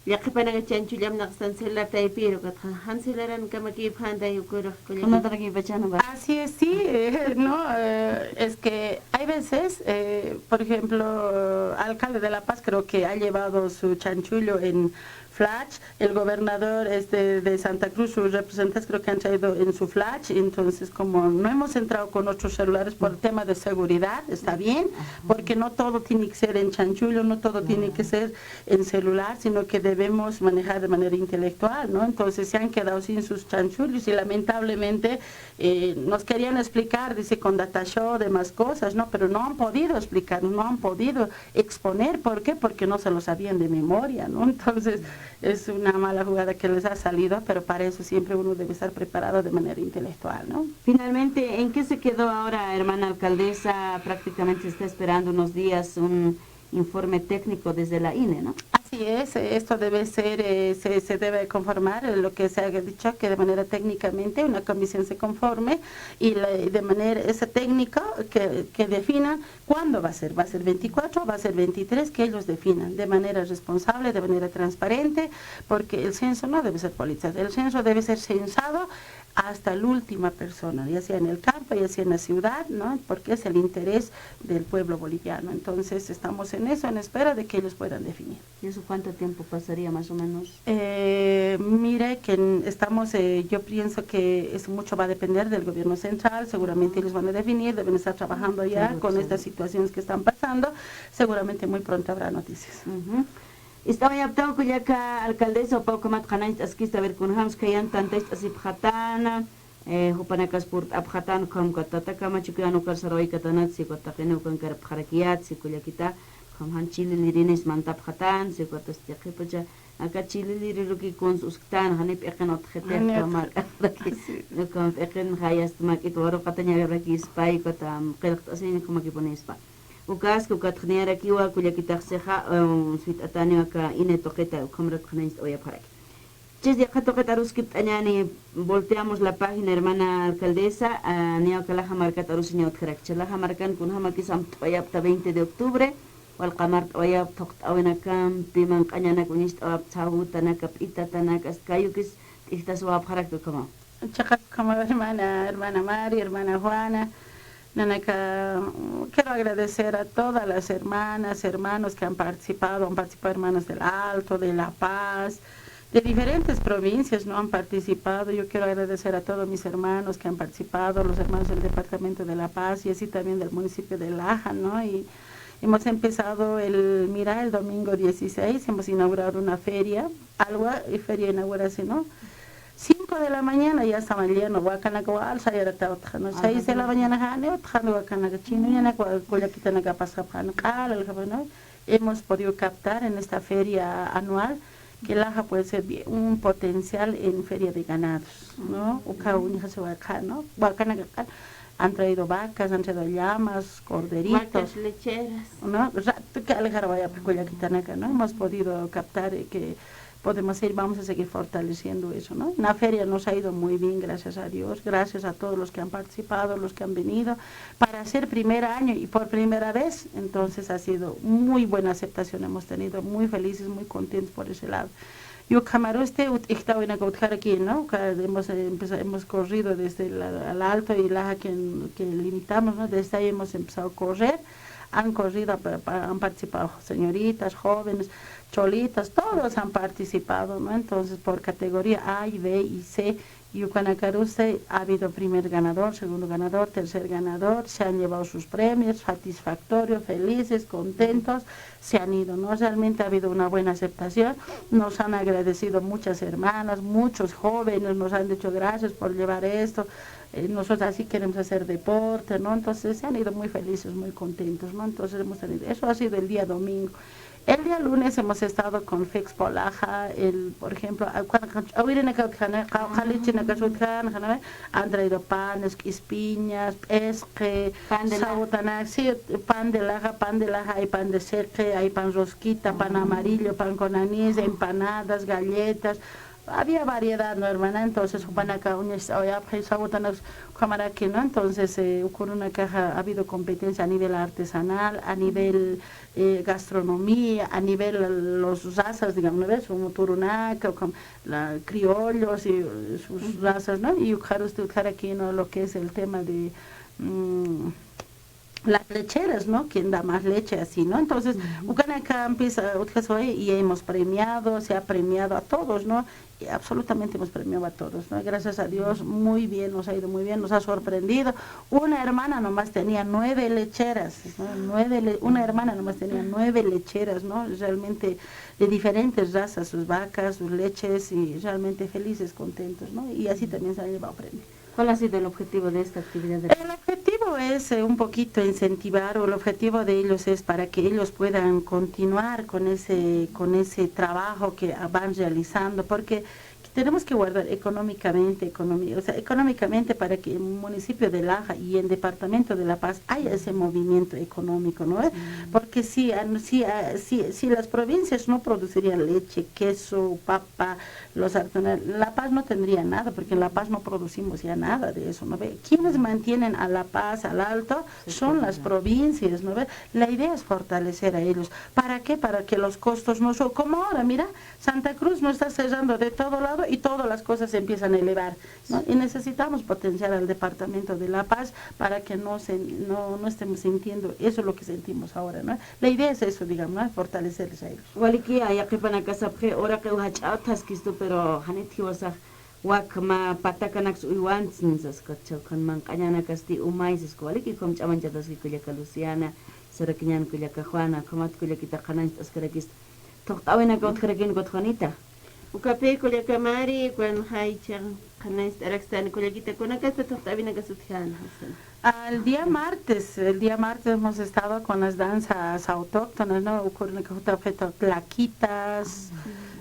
llaqhipanaka chanchullamnaqstan celular taypir, ukatxa jan celularan kamakïpxänti uka urux kullaka. Así es, sí, eh, no, eh, es que hay veces, eh, por ejemplo, alcalde de La Paz creo que ha llevado su chanchullo en flash, el gobernador, este, de Santa Cruz, sus representantes creo que han traído en su flash, entonces como no hemos entrado con nuestros celulares por tema de seguridad, está bien, porque no todo tiene que ser en chanchullo, no todo tiene que ser en celular, sino que debemos manejar de manera intelectual, ¿no? Entonces se han quedado sin sus chanchullos y lamentablemente, eh, nos querían explicar, dice, con datashow, demás cosas, ¿no? Pero no han podido explicar, no han podido exponer. ¿Por qué? Porque no se lo sabían de memoria, ¿no? Entonces, es una mala jugada que les ha salido, pero para eso siempre uno debe estar preparado de manera intelectual, ¿no? Finalmente, ¿en qué se quedó ahora, hermana alcaldesa? Prácticamente se está esperando unos días un informe técnico desde la ine, ¿no? Así es, eh, esto debe ser, eh, se, se debe conformar, eh, lo que se ha dicho, que de manera técnicamente una comisión se conforme y la, de manera, esa técnica que, que defina cuándo va a ser, va a ser veinticuatro, va a ser veintitrés, que ellos definan de manera responsable, de manera transparente, porque el censo no debe ser politizado, el censo debe ser censado hasta la última persona, ya sea en el campo, ya sea en la ciudad, ¿no? Porque es el interés del pueblo boliviano. Entonces, estamos en eso, en espera de que ellos puedan definir. ¿Y eso cuánto tiempo pasaría más o menos? Eh, mire que en-, estamos, eh, yo pienso que eso mucho va a depender del gobierno central, seguramente ellos van a definir, deben estar trabajando ya con estas situaciones que están pasando, seguramente muy pronto habrá noticias. Ujú. Ist'awayapxta kullaka alcaldesa, jupa ukhamat qhanañcht'askista, a ver, kunjams khayan tantacht'asipxatana, eh, jupanakas purt'apxatana, ukham ukat tata kamachikiwan ukar sarawaykatanatsi, ukat taqini ukankarapxarakiyatsi, kullakita, ukham jan chililirinis mantapxatansi, ukat asti qhipacha, aka chililiriruki kuns usktana, jani p'iqin utjxiti, jani utjxiti. Ukham p'iqin jayast mak'it waruqatañarakispay, ukat, am, qillqt'asiñ ukhamakipunispa. Ukaski, ukat niyarakiwa, kullakitaxsixa, um, swit'ataniw aka ine tuqita, ukhamrat qhanañcht'awayapxaraki. Chis yaqha tuqit aruskipt'añäni, volteamos la página, hermana alcaldesa, ah, niya uka laja markat arusiña utjarakchi. Laja markan kunjamakis amt'awayapxta veinte de octubre, walqamart'awayapxta thuqt'awinakampi, manq'añanak uñist'awapxta, saw jutanaka, p'itanaka, ast kayukis t'ijtaswapxarakta ukhamaw. Chiqas ukhamaw, hermana, hermana Mari, hermana Juana, nanaka, quiero agradecer a todas las hermanas, hermanos que han participado, han participado hermanos del Alto, de La Paz, de diferentes provincias, ¿no? Han participado. Yo quiero agradecer a todos mis hermanos que han participado, los hermanos del departamento de La Paz y así también del municipio de Laja, ¿no? Y hemos empezado el, mira, el domingo dieciséis hemos inaugurado una feria, algo, y feria inauguración, ¿no? Cinco de la mañana ya estaba lleno, wakanaka wal sayarata utjxani, seis de la mañana jani utjxani, wakanaka chhiniñanak, wa-, kullakitanaka pasxapxani, q'ala, ¿no? Hemos podido captar en esta feria anual que Laja puede ser bien un potencial en feria de ganados, ¿no? Uka uñjasiwa, ¿no? Wakanaka han traído vacas, han traído llamas, corderitos. Vacas lecheras. ¿No? Rato que alejar vaya kullakitanaka, ¿no? Hemos podido captar, eh, que podemos ir, vamos a seguir fortaleciendo eso, ¿no? La feria nos ha ido muy bien, gracias a Dios, gracias a todos los que han participado, los que han venido, para ser primer año y por primera vez, entonces ha sido muy buena aceptación, hemos tenido muy felices, muy contentos por ese lado. Y ukhamarusti ut'ijtawinaka utjaraki, ¿no? Uka hemos, eh, empeza-, hemos corrido desde el, al Alto y Laja que, que limitamos, ¿no? Desde ahí hemos empezado a correr, han corrido, pa-, pa-, han participado señoritas, jóvenes, cholitas, todos han participado, ¿no? Entonces, por categoría A y B y C, y ukanakarusti ha habido primer ganador, segundo ganador, tercer ganador, se han llevado sus premios, satisfactorio, felices, contentos, se han ido, ¿no? Realmente ha habido una buena aceptación, nos han agradecido muchas hermanas, muchos jóvenes nos han dicho gracias por llevar esto, eh, nosotros así queremos hacer deporte, ¿no? Entonces se han ido muy felices, muy contentos, ¿no? Entonces hemos tenido, eso ha sido el día domingo. El día lunes hemos estado con Fexpo Laja, el, por ejemplo, a-, cuando, cuando, awirinaka utjana, qa-, qalichinakas utjana, jana, han traído panes, k'ispiñas, p'isqi, Pan de laja. Sawutanak, sí, pan de laja, pan de laja, hay pan de siqi, hay pan rosquita, pan amarillo, pan con anís, empanadas, galletas. Había variedad, ¿no, hermana? Entonces, jupanaka uñas, oyapxi, sawutanak, ukhamaraki, ¿no? Entonces, eh, uka urunakaxa ha habido competencia a nivel artesanal, a nivel, eh, gastronomía, a nivel los razas, digamos, ¿no ves? Como turunaka, o como la criollos y, eh, sus razas, ¿no? Y ukharusti utjaraki, ¿no? Lo que es el tema de, mm, las lecheras, ¿no? Quien da más leche, así, ¿no? Entonces, ukanakampis, ah, utjaswa, y hemos premiado, se ha premiado a todos, ¿no? Y absolutamente hemos premiado a todos, ¿no? Gracias a Dios, muy bien, nos ha ido muy bien, nos ha sorprendido. Una hermana nomás tenía nueve lecheras, ¿no? Nueve le-, una hermana nomás tenía nueve lecheras, ¿no? Realmente de diferentes razas, sus vacas, sus leches, y realmente felices, contentos, ¿no? Y así también se han llevado premios. ¿Cuál ha sido el objetivo de esta actividad de... El objetivo es, eh, un poquito incentivar, o el objetivo de ellos es para que ellos puedan continuar con ese, con ese trabajo que, ah, van realizando, porque tenemos que guardar económicamente, economi-, o sea, económicamente para que el municipio de Laja y el departamento de La Paz haya ese movimiento económico, ¿no? Porque si, ah, si, ah, si, si las provincias no producirían leche, queso, papa, los artesanos, La Paz no tendría nada, porque en La Paz no producimos ya nada de eso, ¿no ve? Quienes mantienen a La Paz, al Alto, son las provincias, ¿no ve? La idea es fortalecer a ellos. ¿Para qué? Para que los costos no suban. Como ahora, mira, Santa Cruz nos está cerrando de todo lado y todas las cosas se empiezan a elevar, ¿no? Y necesitamos potenciar al departamento de La Paz para que no se, no, no estemos sintiendo eso lo que sentimos ahora, ¿no? La idea es eso, digamos, ¿no? Fortalecerles a ellos. Waliki, aya qhipanakasapxi, uraqiw jach'a utjaskistu, pero janit jiwasax wak mä patakanaks uywantsni saskatchaw, kan manq'añanakasti umay saski, waliki, ukham ch'amanchataski kullaka Luciana, sarakiñan kullaka Juana, ukhamat kullakita qhanañcht'askarakista. Thuqt'awinaka utjarakini ukat Juanita. Ukapï kullaka Mari, ukan jaycha qhanañcht'arakstan kullakita, kunakasta thuqt'awinakas utjäna. El día martes, el día martes hemos estado con las danzas autóctonas, ¿no? Uka urunaka jutapxitu laquitas,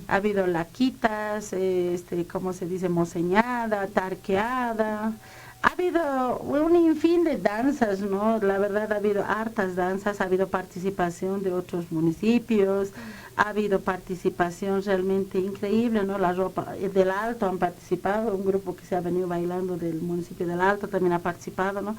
ha habido laquitas, eh, este, ¿cómo se dice? Moseñada, tarqueada. Ha habido un infín de danzas, ¿no? La verdad, ha habido hartas danzas, ha habido participación de otros municipios, ha habido participación realmente increíble, ¿no? La ropa, eh, del Alto han participado, un grupo que se ha venido bailando del municipio del Alto también ha participado, ¿no?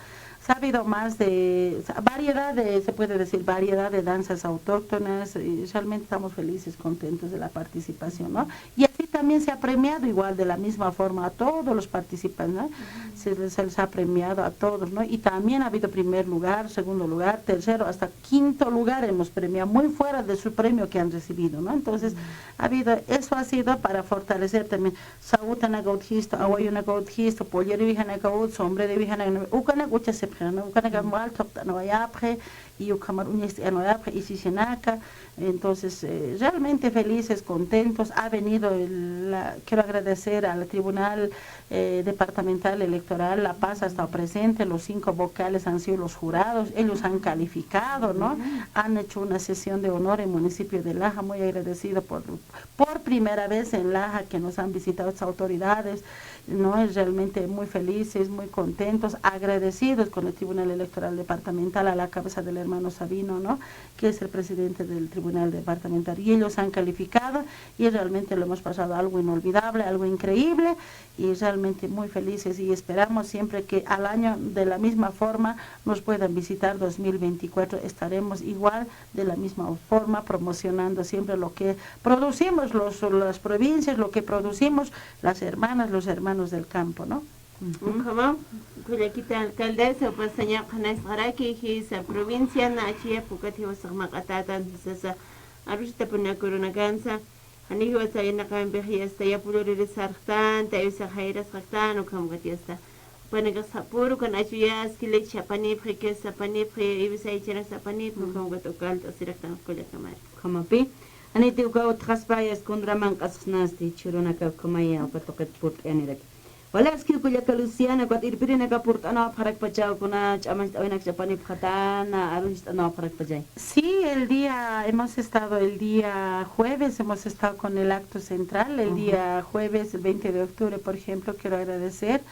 Se ha habido más de, o sea, variedad de, se puede decir, variedad de danzas autóctonas, y realmente estamos felices, contentos de la participación, ¿no? Y así también se ha premiado igual de la misma forma a todos los participantes, ¿no? Se les, se les ha premiado a todos, ¿no? Y también ha habido primer lugar, segundo lugar, tercero, hasta quinto lugar hemos premiado, muy fuera de su premio que han recibido, ¿no? Entonces, ha habido, eso ha sido para fortalecer también. Sawutanaka utjistu, awayunaka utjistu, polleriwi janaka ut, sombreriwi janaka, ukanaka uchasipxi, ¿no? Ukanaka mal thuqt'anawayapxi, y ukhamar uñast'anawayapxi, isisinaka. Entonces, eh, realmente felices, contentos. Ha venido el, la, quiero agradecer al Tribunal, eh, Departamental Electoral La Paz, ha estado presente, los cinco vocales han sido los jurados, ellos han calificado, ¿no? Han hecho una sesión de honor en municipio de Laja, muy agradecido por, por primera vez en Laja que nos han visitado estas autoridades, ¿no? Es realmente muy felices, muy contentos, agradecidos con el Tribunal Electoral Departamental a la cabeza del hermano Sabino, ¿no? Que es el presidente del Tribunal Departamental. Y ellos han calificado y realmente lo hemos pasado algo inolvidable, algo increíble y realmente muy felices y esperamos siempre que al año de la misma forma nos puedan visitar dos mil veinticuatro. Estaremos igual de la misma forma promocionando siempre lo que producimos, los, las provincias, lo que producimos las hermanas, los hermanos del campo, ¿no? Ukhama, kullakita alcaldesa, upasaña qhanasqaraki, jisa provinciana, achiyap ukat jiwasax maq'atätan, sasa, arusita punakurunakansa, jani jiwasa yanaqampix yasta yapuluriri sarxtan, tayusa jayrasxaktan, ukham ukat yasta. Upanakax sapüru kan achuyaski, leche sapanipxi, queso sapanipxi, iwisa aychanak sapanipxi, ukham ukat ukalt'asiraktan kullakamari. Ukhamapï, janiti uka utjaspa, yasta kunramanq'asxsnasti, jichhürunaka ukhamaya, uka tuqit purt'ayaniraki. Waliskiw kullaka Luciana, ukat irpirinaka purt'anawapxarakpachaw kuna ch'amacht'awinakchapanipxatana, aruncht'anawapxarakpachay. Sí, el día, hemos estado el día jueves, hemos estado con el acto central. El Ujú. día jueves, el veinte de octubre, por ejemplo, quiero agradecer,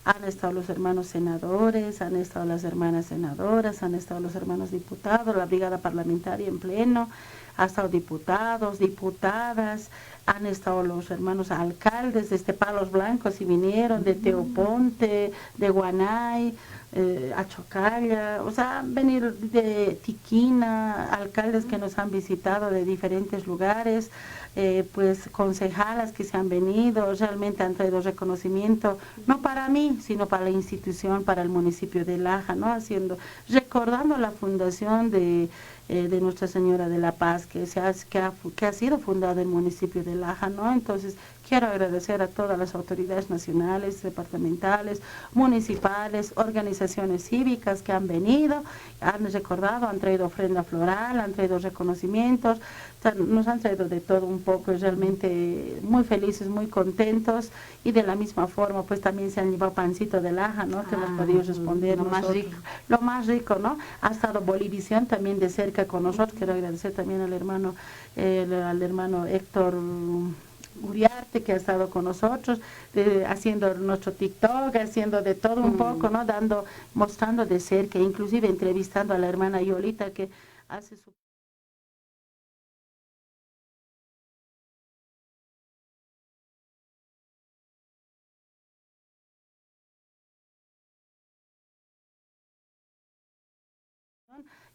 han estado los hermanos senadores, han estado las hermanas senadoras, han estado los hermanos diputados, la brigada parlamentaria en pleno, ha estado diputados, diputadas, han estado los hermanos alcaldes, desde Palos Blancos y vinieron, de Teoponte, de Guanay, eh, Achocalla, o sea, han venido de Tiquina, alcaldes que nos han visitado de diferentes lugares, eh, pues, concejalas que se han venido, realmente han traído reconocimiento, no para mí, sino para la institución, para el municipio de Laja, ¿no? Haciendo, recordando la fundación de, eh, de Nuestra Señora de la Paz, que se ha, que ha fu-, que ha sido fundado el municipio de Laja, ¿no? Entonces, quiero agradecer a todas las autoridades nacionales, departamentales, municipales, organizaciones cívicas que han venido, han recordado, han traído ofrenda floral, han traído reconocimientos, o sea, nos han traído de todo un poco, y realmente muy felices, muy contentos, y de la misma forma, pues, también se han llevado pancito de Laja, ¿no? Que hemos Ah, podido responder lo más nosotros. rico. Lo más rico, ¿no? Ha estado Bolivisión también de cerca con nosotros. Quiero agradecer también al hermano, eh, al hermano Héctor Uriarte, que ha estado con nosotros, eh, haciendo nuestro TikTok, haciendo de todo un Mm. poco, ¿no? Dando, mostrando de cerca, inclusive entrevistando a la hermana Yolita, que hace su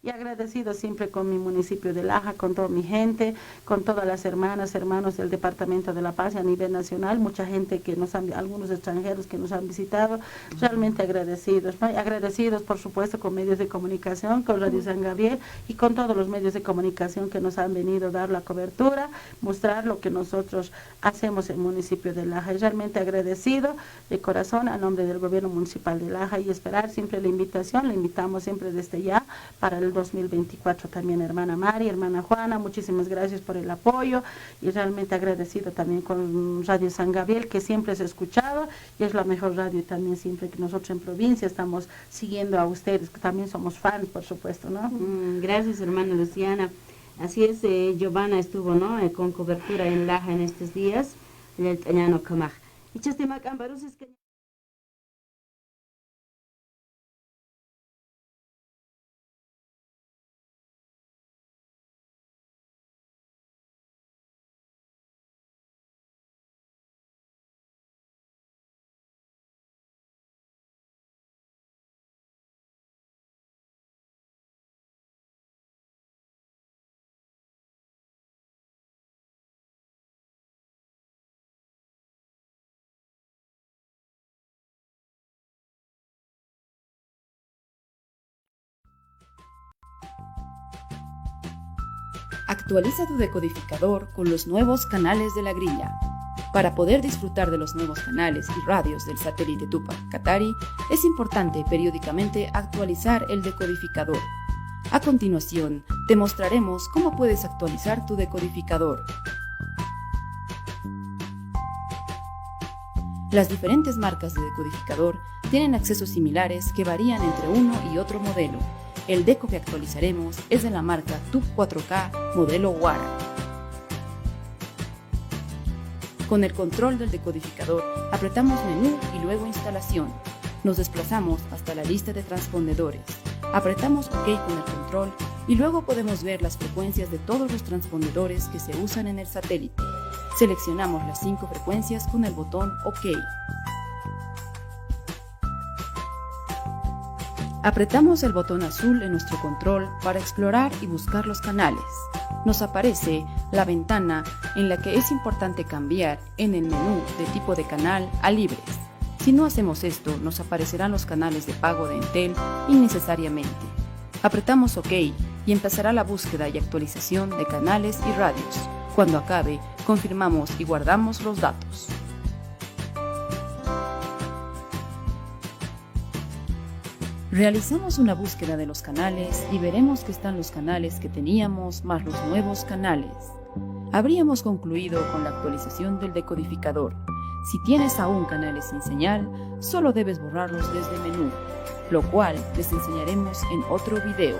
Y agradecido siempre con mi municipio de Laja, con toda mi gente, con todas las hermanas, hermanos del Departamento de La Paz y a nivel nacional, mucha gente que nos han, algunos extranjeros que nos han visitado, realmente agradecidos, ¿no? Y agradecidos, por supuesto, con medios de comunicación, con Radio San Gabriel y con todos los medios de comunicación que nos han venido a dar la cobertura, mostrar lo que nosotros hacemos en municipio de Laja. Y realmente agradecido de corazón a nombre del gobierno municipal de Laja y esperar siempre la invitación, la invitamos siempre desde ya para el dos mil veinticuatro también, hermana Mari, hermana Juana, muchísimas gracias por el apoyo y realmente agradecido también con Radio San Gabriel, que siempre es escuchado y es la mejor radio también siempre que nosotros en provincia estamos siguiendo a ustedes, que también somos fans, por supuesto, ¿no? Mm, gracias, hermana Luciana. Así es, eh, Giovanna estuvo, ¿no? Eh, con cobertura en Laja en estos días. Llallt'añäni ukhamax. Jichhasti mä k'amparus es que Actualiza tu decodificador con los nuevos canales de la grilla. Para poder disfrutar de los nuevos canales y radios del satélite Tupac Katari, es importante periódicamente actualizar el decodificador. A continuación, te mostraremos cómo puedes actualizar tu decodificador. Las diferentes marcas de decodificador tienen accesos similares que varían entre uno y otro modelo. El deco que actualizaremos es de la marca Tube cuatro K modelo Wara. Con el control del decodificador, apretamos menú y luego instalación. Nos desplazamos hasta la lista de transpondedores. Apretamos OK con el control y luego podemos ver las frecuencias de todos los transpondedores que se usan en el satélite. Seleccionamos las cinco frecuencias con el botón OK. Apretamos el botón azul en nuestro control para explorar y buscar los canales. Nos aparece la ventana en la que es importante cambiar en el menú de tipo de canal a libres. Si no hacemos esto, nos aparecerán los canales de pago de Entel innecesariamente. Apretamos OK y empezará la búsqueda y actualización de canales y radios. Cuando acabe, confirmamos y guardamos los datos. Realizamos una búsqueda de los canales y veremos que están los canales que teníamos más los nuevos canales. Habríamos concluido con la actualización del decodificador. Si tienes aún canales sin señal, solo debes borrarlos desde el menú, lo cual les enseñaremos en otro video.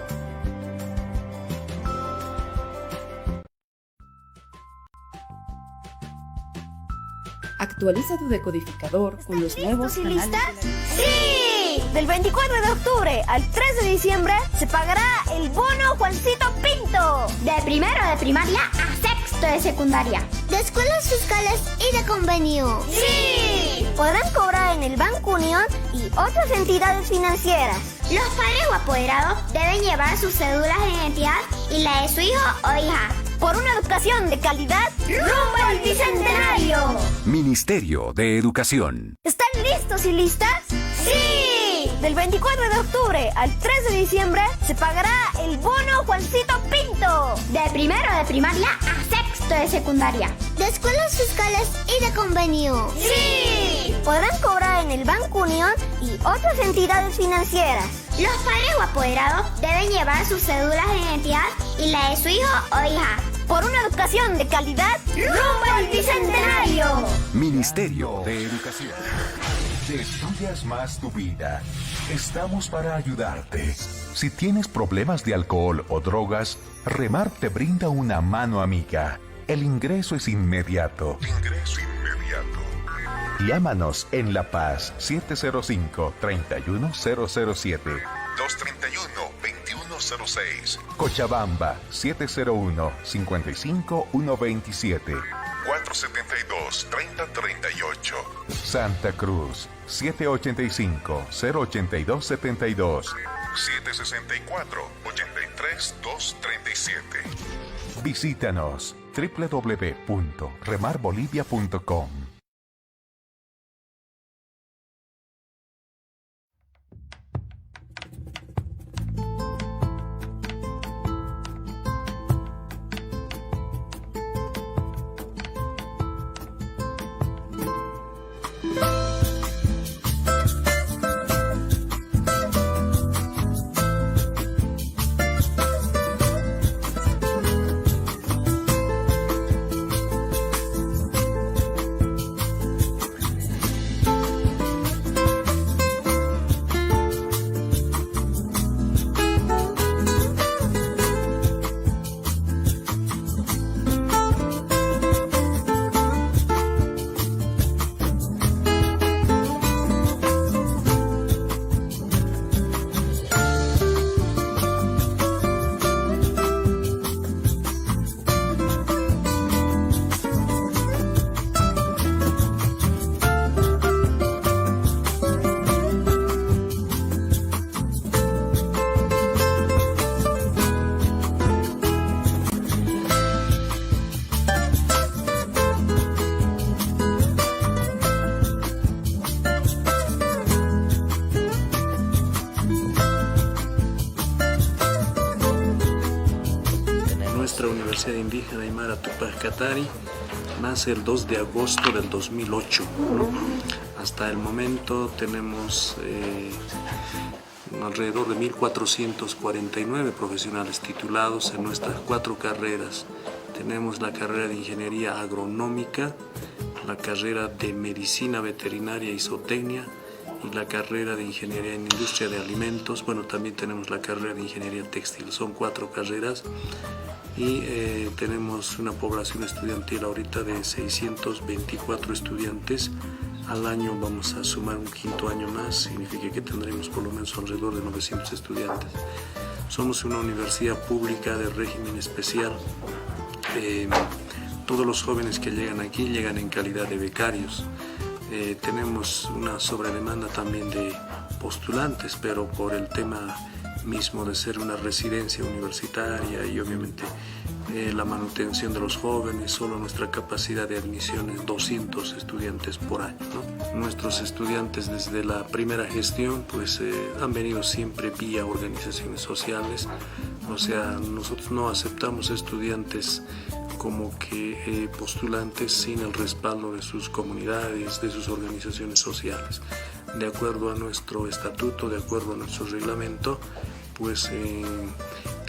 Actualiza tu decodificador con los nuevos canales de la... ¿Listos y listas? ¡Sí! Del veinticuatro de octubre al tres de diciembre se pagará el bono Juancito Pinto. De primero de primaria a sexto de secundaria. De escuelas fiscales y de convenio. ¡Sí! Podrán cobrar en el Banco Unión y otras entidades financieras. Los padres o apoderados deben llevar sus cédulas de identidad y la de su hijo o hija. Por una educación de calidad, rumbo al bicentenario. Ministerio de Educación. ¿Están listos y listas? ¡Sí! Del veinticuatro de octubre al tres de diciembre se pagará el bono Juancito Pinto. De primero de primaria a sexto de secundaria. De escuelas fiscales y de convenio. ¡Sí! Podrán cobrar en el Banco Unión y otras entidades financieras. Los padres o apoderados deben llevar sus cédulas de identidad y la de su hijo o hija. Por una educación de calidad, rumbo al bicentenario. Ministerio de Educación. Estudias más tu vida. Estamos para ayudarte. Si tienes problemas de alcohol o drogas, Remar te brinda una mano amiga. El ingreso es inmediato. Ingreso inmediato. Llámanos en La Paz, siete cero cinco, treinta y uno cero cero siete. Dos treinta y uno, veintiuno cero seis. Cochabamba, siete cero uno, cincuenta y cinco, uno veintisiete. Cuatro setenta y dos, treinta treinta y ocho. Santa Cruz, siete ochenta y cinco, cero ochenta y dos setenta y dos. Siete sesenta y cuatro, ochenta y tres, dos treinta y siete. Visítanos, w w w punto remar bolivia punto com. Nuestra Universidad Indígena Aymara Tupac Katari nace el dos de agosto del dos mil ocho, ¿no? Hasta el momento tenemos, eh, alrededor de mil cuatrocientos cuarenta y nueve profesionales titulados en nuestras cuatro carreras. Tenemos la carrera de Ingeniería Agronómica, la carrera de Medicina Veterinaria y Zootecnia y la carrera de Ingeniería en Industria de Alimentos. Bueno, también tenemos la carrera de Ingeniería Textil. Son cuatro carreras y, eh, tenemos una población estudiantil ahorita de seiscientos veinticuatro estudiantes. Al año vamos a sumar un quinto año más, significa que tendremos por lo menos alrededor de novecientos estudiantes. Somos una universidad pública de régimen especial. Eh, todos los jóvenes que llegan aquí llegan en calidad de becarios. Eh, tenemos una sobredemanda también de postulantes, pero por el tema mismo de ser una residencia universitaria y obviamente, eh, la manutención de los jóvenes, solo nuestra capacidad de admisión es doscientos estudiantes por año, ¿no? Nuestros estudiantes desde la primera gestión, pues, eh, han venido siempre vía organizaciones sociales, o sea, nosotros no aceptamos estudiantes como que, eh, postulantes sin el respaldo de sus comunidades, de sus organizaciones sociales. De acuerdo a nuestro estatuto, de acuerdo a nuestro reglamento, pues, eh,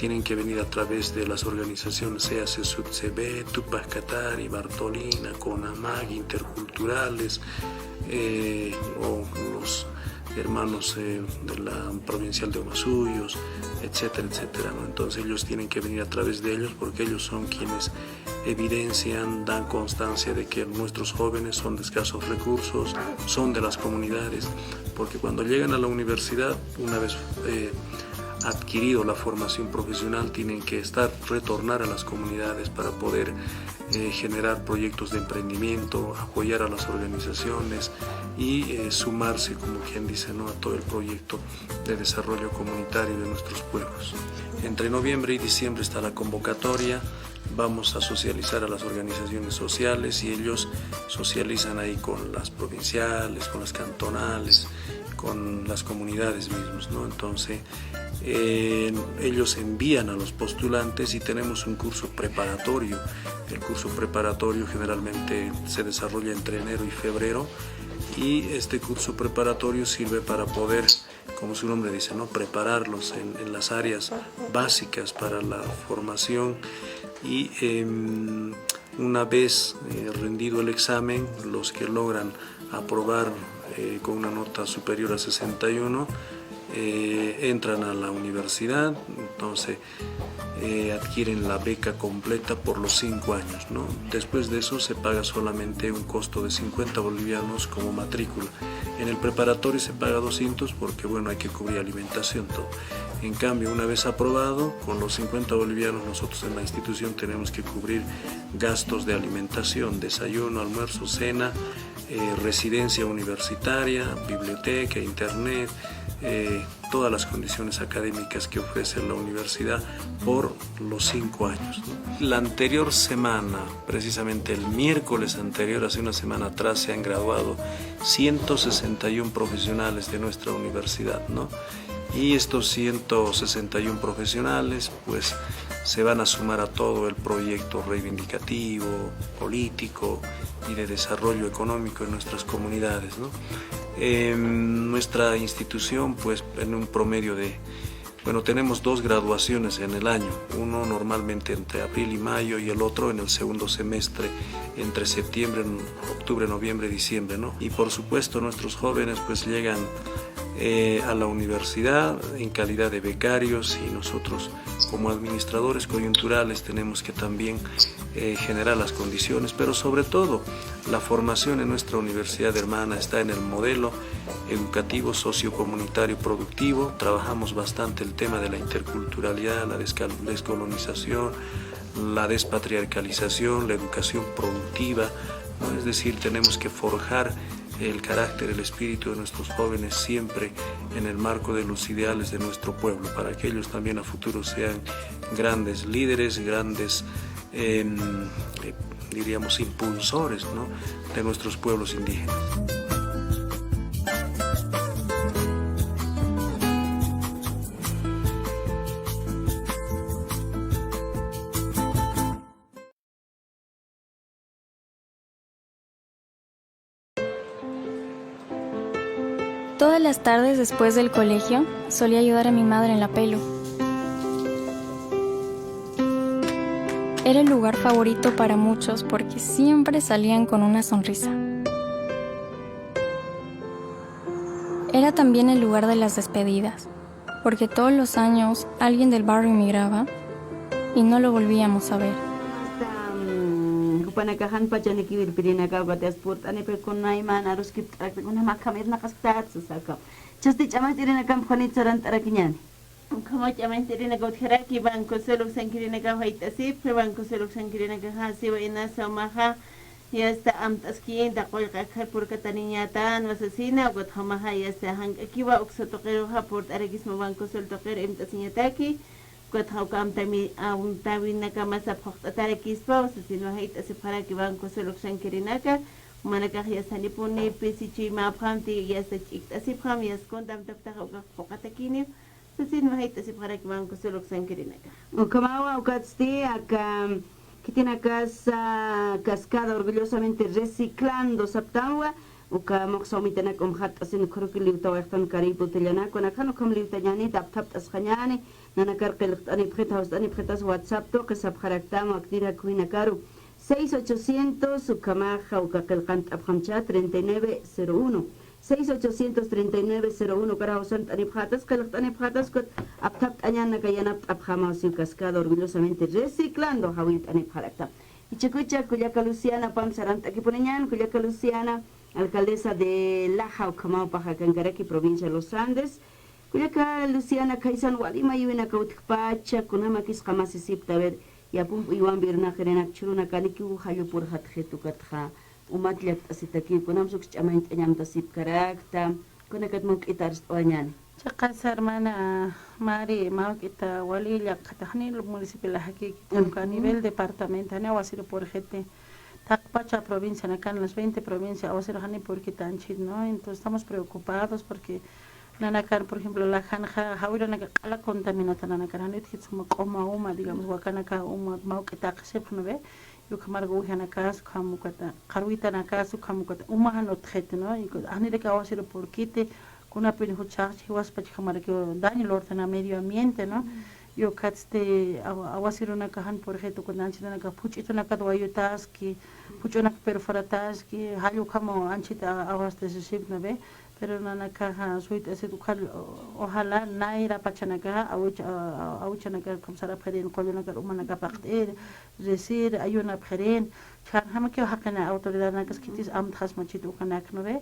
tienen que venir a través de las organizaciones, sea C S U T C B, Tupac Katari, Bartolina, CONAMAG, interculturales, eh, o los hermanos, eh, de la provincial de Omasuyos, etcétera, etcétera, ¿no? Entonces ellos tienen que venir a través de ellos porque ellos son quienes evidencian, dan constancia de que nuestros jóvenes son de escasos recursos, son de las comunidades, porque cuando llegan a la universidad, una vez, eh, adquirido la formación profesional, tienen que estar, retornar a las comunidades para poder, eh, generar proyectos de emprendimiento, apoyar a las organizaciones y, eh, sumarse, como quien dice, ¿no?, a todo el proyecto de desarrollo comunitario de nuestros pueblos. Entre noviembre y diciembre está la convocatoria. Vamos a socializar a las organizaciones sociales y ellos socializan ahí con las provinciales, con las cantonales, con las comunidades mismas, ¿no? Entonces, eh, ellos envían a los postulantes y tenemos un curso preparatorio. El curso preparatorio generalmente se desarrolla entre enero y febrero y este curso preparatorio sirve para poder, como su nombre dice, ¿no?, prepararlos en, en las áreas básicas para la formación y, em, una vez, eh, rendido el examen, los que logran aprobar, eh, con una nota superior a sesenta y uno, eh, entran a la universidad. Entonces, eh, adquieren la beca completa por los cinco años, ¿no? Después de eso se paga solamente un costo de cincuenta bolivianos como matrícula. En el preparatorio se paga doscientos porque, bueno, hay que cubrir alimentación, todo. En cambio, una vez aprobado, con los cincuenta bolivianos nosotros en la institución tenemos que cubrir gastos de alimentación, desayuno, almuerzo, cena, eh, residencia universitaria, biblioteca, internet, eh, todas las condiciones académicas que ofrece la universidad por los cinco años, ¿no? La anterior semana, precisamente el miércoles anterior, hace una semana atrás, se han graduado ciento sesenta y un profesionales de nuestra universidad, ¿no? Y estos ciento sesenta y un profesionales, pues, se van a sumar a todo el proyecto reivindicativo, político y de desarrollo económico en nuestras comunidades, ¿no? Em, nuestra institución, pues, en un promedio de, bueno, tenemos dos graduaciones en el año, uno normalmente entre abril y mayo y el otro en el segundo semestre, entre septiembre, octubre, noviembre, diciembre, ¿no? Y por supuesto, nuestros jóvenes, pues, llegan, eh, a la universidad en calidad de becarios y nosotros, como administradores coyunturales, tenemos que también, eh, generar las condiciones, pero sobre todo la formación en nuestra universidad hermana está en el modelo educativo sociocomunitario productivo. Trabajamos bastante el tema de la interculturalidad, la descal-, descolonización, la despatriarcalización, la educación productiva, ¿no? Es decir, tenemos que forjar el carácter, el espíritu de nuestros jóvenes siempre en el marco de los ideales de nuestro pueblo, para que ellos también a futuro sean grandes líderes, grandes, em, eh, diríamos, impulsores, ¿no?, de nuestros pueblos indígenas. Todas las tardes después del colegio, solía ayudar a mi madre en la pelu. Era el lugar favorito para muchos porque siempre salían con una sonrisa. Era también el lugar de las despedidas, porque todos los años alguien del barrio emigraba y no lo volvíamos a ver. Hasta, mm, jupanakax jan pachanikiw irpirinakaw, ukat purt'anipxi kunayman aruskipt'arakta, kunjam akham irnaqasktat sasa akham. Chasti ch'amacht'irinakamp Juanita sarant'arakiñäni. Ukhamaw ch'amacht'irinakaw utjaraki, Banco Sol uksankirinakaw jayt'asipxi, Banco Sol uksankirinakaxa siwa inasa umaxa yasta amt'askiyinta qullqi akxar purkataniñätänwa sasina, ukatxa umaxa yasta jank'akiwa uksa tuqiruxa purt'arakisma Banco Sol tuqir imt'asiñataki, ukatxa uka amtawi-, amtawinakamas phuqt'atarakispaw sasinwa jayt'asipxaraki Banco Sol uksankirinaka, jumanakax yasta janipuni pisi chuymäpxamti yasta ch'ikt'asipxam, yasta kunta amtaptaxa ukax phuqatakiniw, sasinwa jayt'asipxaraki Banco Sol uksankirinakax. Ukhamawa, ukatsti aka khitinakasa Cascada Orgullosamente Reciclando saptanwa, uka muxsa umitanaka umxatt'asin ukxaruki liwtawayxtan Caribe Botellanaka, kunakxan ukham liwtañäniti, apthapt'asxañäni, Nanakar qillqt'anipxit, jawst'anipxitas WhatsApp tuqi sapxaraktam, waknir jakhuynakaru seis ochocientos, ukhamaxa uka qillqant'apxamcha treinta y nueve cero uno. Seis ochocientos treinta y nueve cero uno kar jawsant'anipxatas, qillqt'anipxatas, ukat apthapt'añanaka yanapt'apxama, siw Cascada orgullosamente reciclando jawint'anipxaraktam. Ichakucha, kullaka Luciana, pam sarant'akipuniñan, kullaka Luciana, alcaldesa de Laja, ukhamaw pajakankaraki, provincia de Los Andes. Kullaka Luciana, khaysan wali mayuwinaka utjpacha, kunamakis qamasisipta, a ver, yapump iwan birnaqirinak churunakanikiw jallupurxatxit ukatxa, umat llakt'asitakiw, kunamsuks ch'amañt'añamtasipkarakta, kunakat mawk'ita arst'awañani. Chiqas hermana Mari, mawk'ita wali llaqtata, jani municipio Lajakiki, ujú, a nivel departamento, jani awasiru purxiti. Taqpacha provincia nakan, las veinte provincias awasiru jani purkitanchit, ¿no? Entonces estamos preocupados porque nanakan, por ejemplo, Lajanxa, jawirunaka q'ala contaminata nanakan, jani utjit suma q'uma uma, digamos, wakanaka uma, mawk'ita qisipxnu ve, y ukhamarka uwijanakasu, ukham ukata, qarwitanakas, ukham ukata, uma jan utjiti, ¿no? Y janiraki awasiru purkiti, kunapin juchaxchi, jiwaspach ukhamaraki daño lurtana medio ambiente, ¿no? Y ukatsti awa-, awasirunaka jan purxiti, kunanchitanaka phuch'itunakata wayutaski, phuch'unak perforataski, jall ukham anchhit a-, awastasisipxnu ve, pero nanakaxa suyt'asit ukhall, o-, ojalá nayra pachanakaxa, awich-, a-, a-, awichanaka ukham sarapxirin, qullunakar umanaka paqt'ir, resir, ayunapxirin, chhanjamakiw jaqina autoridadnakas khitis amtxasmachit ukanaknu ve,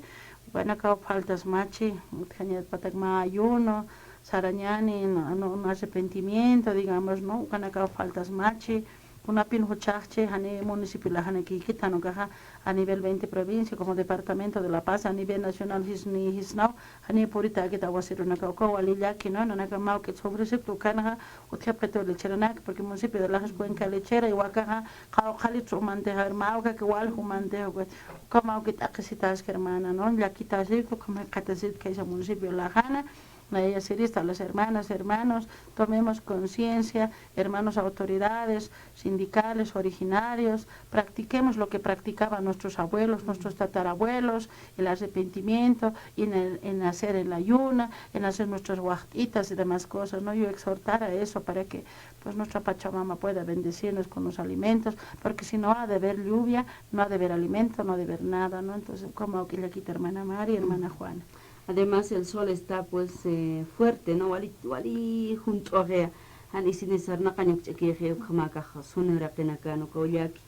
ukanakaw faltasmachi, utjañat patak mä ayuno, sarañani, no, no, un arrepentimiento, digamos, ¿no? Ukanakaw faltasmachi, kunapin juchaxchi, jani municipio Lajanakikita, ¿no? Ukaxa a nivel veinte provincia, como departamento de La Paz, a nivel nacional, jisni, jisnaw, jani puritäkit awasirunaka, ukaw wali llaki, ¿no? Nanaka mawk'it sufrisipxtu ukanxa, utjapxitu lecheranak, porque municipio de Lajas cuenca lechera, y wakaxa, qawqhalit sumantix, a ver, mawkaki walja umantix, uka, uka mawk'it t'aqhisitaski, hermana, ¿no? Llakitasitu, ukham jikxatasipxtu khaysa municipio Lajana, nayasirista, las hermanas, hermanos, tomemos conciencia, hermanos autoridades, sindicales, originarios, practiquemos lo que practicaban nuestros abuelos, nuestros tatarabuelos, el arrepentimiento, en el, en hacer el ayuno, en hacer nuestras waxt'itas y demás cosas, ¿no? Yo exhortar a eso para que, pues, nuestra Pachamama pueda bendecirnos con los alimentos, porque si no ha de haber lluvia, no ha de haber alimento, no ha de haber nada, ¿no? Entonces, como aquí le quita hermana Mari, hermana Juana. Además, el sol está, pues, eh, fuerte, ¿no? Wali, wali junt'uxi, jan isini sarnaqañ ukch'akixi, ukhamakax suni uraqinakan, ukaw llaki.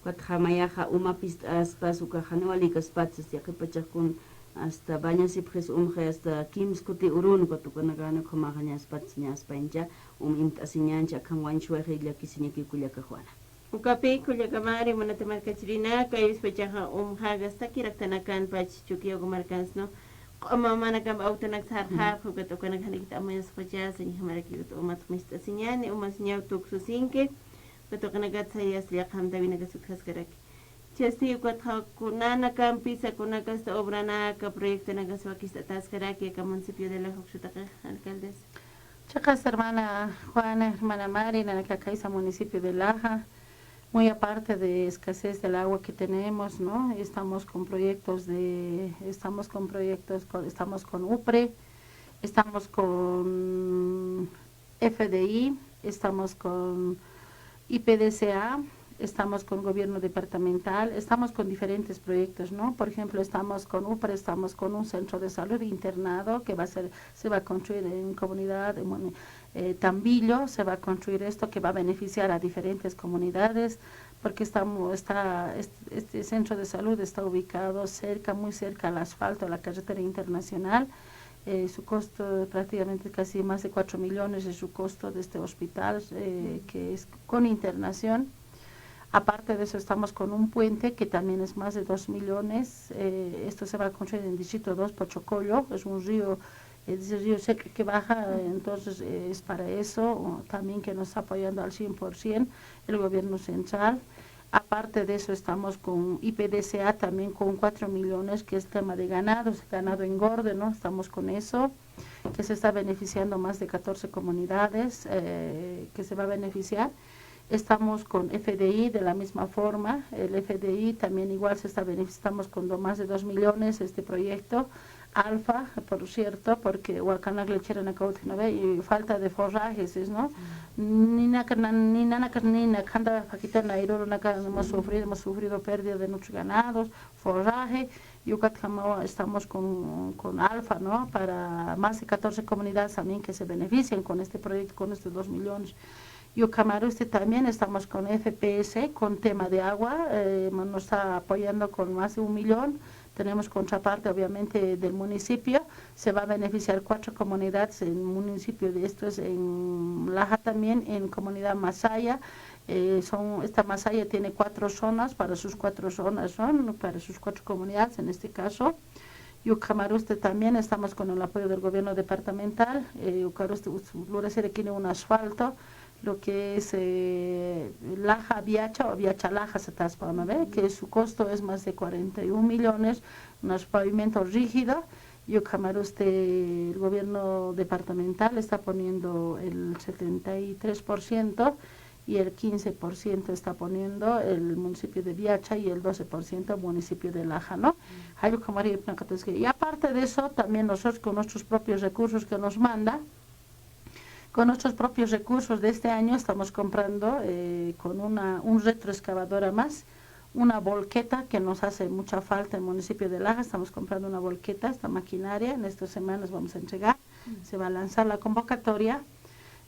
Ukatxa mayaxa uma pist'aspas, ukax jani walïkaspatsis, yaqhipachax kun hasta bañasipxis umxi, hasta kimsa kuti urun, ukat ukanakax jani ukhamax ñaspatsis, ñaspañcha, um imt'asiñancha, akham wañsuwaxi llakisiñakiw kullaka Juana. Ukapi kullaka Mari, munata markachirinaka, ayuspachaxa umxaga, hasta kiraktanakan pach Chukiyawu markansnu, q'uma umanakamp awtunak sarxapxi, ukat ukanak janikit amuñaspacha, sañjamarakiw umat mist'asiñani, umasiñaw tuksusinki, ukat ukanakat sayas llaqhamta awinakasut utjaskaraki. Chasti ukatxa kunanakampisa, kunakasta obranaka, proyectonakas wakist'ataskaraki aka municipio de Laja uksutakix, alcaldesa. Chiqas hermana Juana, hermana Mari, nanaka khaysa municipio de Laja, muy aparte de escasez del agua que tenemos, ¿no? Estamos con proyectos de, estamos con proyectos, con, estamos con upre, estamos con F D I, estamos con I P D C A, estamos con gobierno departamental, estamos con diferentes proyectos, ¿no? Por ejemplo, estamos con upre, estamos con un centro de salud internado que va a ser, se va a construir en comunidad, en muni-, eh, Tambillo, se va a construir esto que va a beneficiar a diferentes comunidades, porque estamos, está, est-, este centro de salud está ubicado cerca, muy cerca al asfalto, a la carretera internacional. Eh, su costo prácticamente casi más de cuatro millones es su costo de este hospital, eh, que es con internación. Aparte de eso, estamos con un puente que también es más de dos millones. Eh, esto se va a construir en Distrito dos, Pochocollo. Es un río, eh, es el río Seca que baja, eh, entonces, eh, es para eso, o, también que nos está apoyando al cien por cien el gobierno central. Aparte de eso, estamos con I P D C A también con cuatro millones, que es tema de ganados, ganado engorde, ¿no? Estamos con eso, que se está beneficiando más de catorce comunidades, eh, que se va a beneficiar. Estamos con F D I de la misma forma. El F D I también igual se está beneficiando, estamos con do-, más de dos millones este proyecto. Alfa, por cierto, porque huacanak lecheranaka utji, ¿no ve? Y falta de forrajes, ¿no? Ninaka, nan-, ninanaka, nina, kanda paquito nairurunaka hemos sufrido, hemos sufrido pérdida de muchos ganados, forraje, y ukatjama estamos con, con Alfa, ¿no? Para más de catorce comunidades también que se benefician con este proyecto, con estos dos millones. Y ukamarusti también estamos con F P S, con tema de agua, eh, nos está apoyando con más de un millón. Tenemos contraparte, obviamente, del municipio. Se va a beneficiar cuatro comunidades en municipio de, esto es en Laja también, en comunidad Masaya. Eh, son, esta Masaya tiene cuatro zonas, para sus cuatro zonas son, para sus cuatro comunidades en este caso. Y ukamarusti también estamos con el apoyo del gobierno departamental. Eh, ukarusti us-, lurasiri kini un asfalto, lo que es, eh, Laja Viacha o Viacha Laja se taspa, ¿no ve? Que su costo es más de cuarenta y un millones, un pavimento rígido, y ukamarusti el gobierno departamental está poniendo el setenta y tres por ciento, y el quince por ciento está poniendo el municipio de Viacha y el doce por ciento el municipio de Laja, ¿no? Jall ukhamari ipnaqatasqa. Y aparte de eso, también nosotros con nuestros propios recursos que nos manda, con nuestros propios recursos de este año estamos comprando, eh, con una, un retroexcavadora más, una volqueta que nos hace mucha falta en el municipio de Laja. Estamos comprando una volqueta, esta maquinaria, en estas semanas vamos a entregar, se va a lanzar la convocatoria.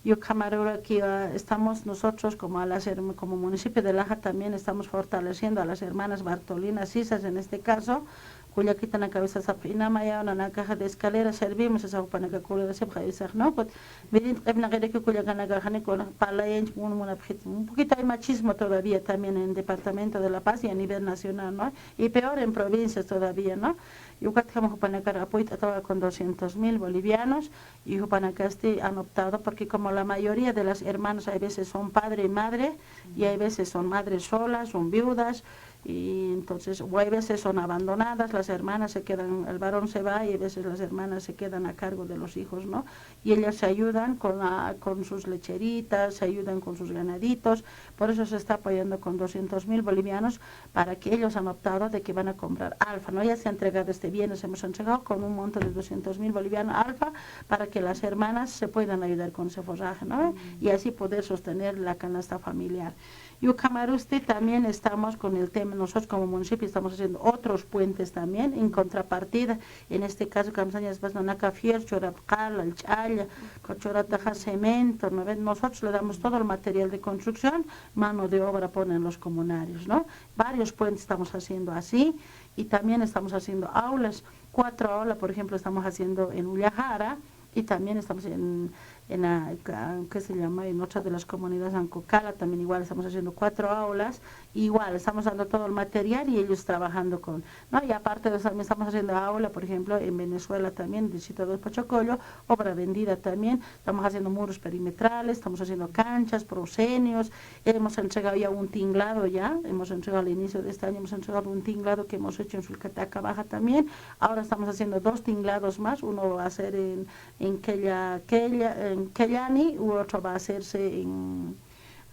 Y ukhamaruraki, ah, estamos nosotros como a las herm-, como municipio de Laja también estamos fortaleciendo a las hermanas Bartolina Cisas en este caso, kullakitanaka a veces ap-, inamaya, nanakaja de escalera servimos, esa jupanaka kuruda sipja, esa, ¿no? Pues, mirin, q'ipnaqiriki kullakanakaja ni con palayanch, un, una pjit-, un poquito hay machismo todavía también en el departamento de La Paz y a nivel nacional, ¿no? Y peor en provincias todavía, ¿no? Y ukatjama jupanakar apoyt'atawa con doscientos mil bolivianos, y jupanakasti han optado, porque como la mayoría de las hermanas hay veces son padre y madre, y hay veces son madres solas, son viudas, y entonces, o hay veces son abandonadas, las hermanas se quedan, el varón se va, y a veces las hermanas se quedan a cargo de los hijos, ¿no? Y ellas se ayudan con la, con sus lecheritas, se ayudan con sus ganaditos, por eso se está apoyando con doscientos mil bolivianos para que ellos han optado de que van a comprar Alfa, ¿no? Ya se ha entregado este viernes, hemos entregado con un monto de doscientos mil bolivianos Alfa para que las hermanas se puedan ayudar con ese forraje, ¿no? Y así poder sostener la canasta familiar. Y ukamarusti también estamos con el tema, nosotros como municipio estamos haciendo otros puentes también en contrapartida. En este caso, kamsañas vas nanaka fier, chorap qala, ch'alla, chorataja cemento, ¿no ve? Nosotros le damos todo el material de construcción, mano de obra ponen los comunarios, ¿no? Varios puentes estamos haciendo así, y también estamos haciendo aulas. Cuatro aulas, por ejemplo, estamos haciendo en Ullajara, y también estamos en, en la, ca-, ¿qué se llama? En otra de las comunidades, Ancocala, también igual estamos haciendo cuatro aulas, igual estamos dando todo el material y ellos trabajando con, ¿no? Y aparte de eso, también estamos haciendo aula, por ejemplo, en Venezuela también, distrito dos Pochocollo, obra vendida también, estamos haciendo muros perimetrales, estamos haciendo canchas, proscenios, hemos entregado ya un tinglado ya, hemos entregado al inicio de este año, hemos entregado un tinglado que hemos hecho en Sulcataca Baja también, ahora estamos haciendo dos tinglados más, uno va a ser en, en Quella-, Quella-, en Quellani, u otro va a hacerse en,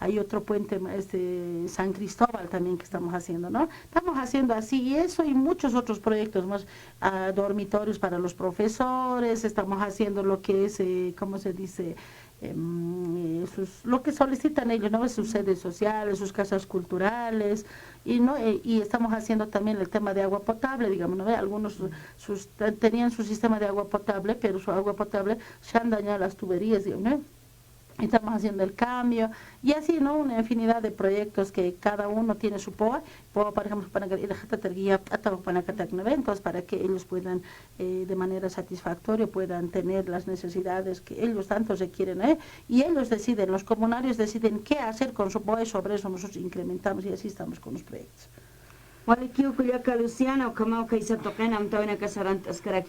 hay otro puente, este, San Cristóbal también que estamos haciendo, ¿no? Estamos haciendo así, y eso y muchos otros proyectos más, ah, dormitorios para los profesores, estamos haciendo lo que es, eh, ¿cómo se dice? Em, eh, sus, lo que solicitan ellos, ¿no? Sus sedes sociales, sus casas culturales, y, ¿no? Eh, y estamos haciendo también el tema de agua potable, digamos, ¿no ve? Algunos sus, te-, tenían su sistema de agua potable, pero su agua potable se han dañado las tuberías, digamos, ¿no? Estamos haciendo el cambio, y así, ¿no? Una infinidad de proyectos que cada uno tiene su poa, poa, por ejemplo, para que el jatatar guía, ata para que, ¿no ve? Entonces, para que ellos puedan, eh, de manera satisfactoria, puedan tener las necesidades que ellos tanto requieren, ¿eh? Y ellos deciden, los comunarios deciden qué hacer con su poa, y sobre eso nosotros incrementamos y así estamos con los proyectos. Walikiw kullaka Luciana, ukhamaw khaysa tuqin amtawinaka sarant'askaraki.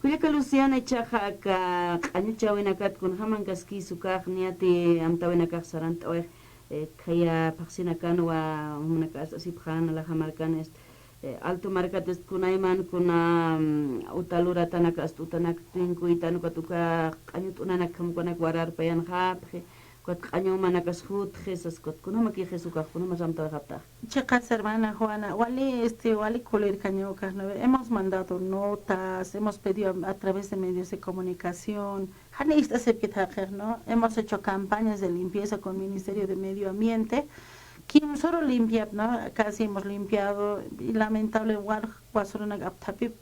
Kullaka Luciana, ichaxa aka q'añuchawinakat kunjamankaskis ukax niyati amtawinakax sarant'awix, eh, khaya phaxsinakanwa jumanakax asipxan, Laja markan, este, eh, Alto markat, este, kunayman kuna, mm, uta luratanaka, este, utanak tinkuytan, ukat uka q'añu t'unanak jamkunak wararpayanxapxi, Ukat q'añu manakas jutxi, sas ukat kunjamakixis ukax kunjamas amtawayapxta. Chiqas hermana Juana, wali, este, wali kulirkañaw ukax, ¿no ve? Hemos mandado notas, hemos pedido a, a través de medios de comunicación, jani ist'asipkit jaqix, ¿no? Hemos hecho campañas de limpieza con Ministerio de Medio Ambiente, kimsuru limpiap, ¿no? Casi hemos limpiado, y lamentable, wal basuranak apthapip,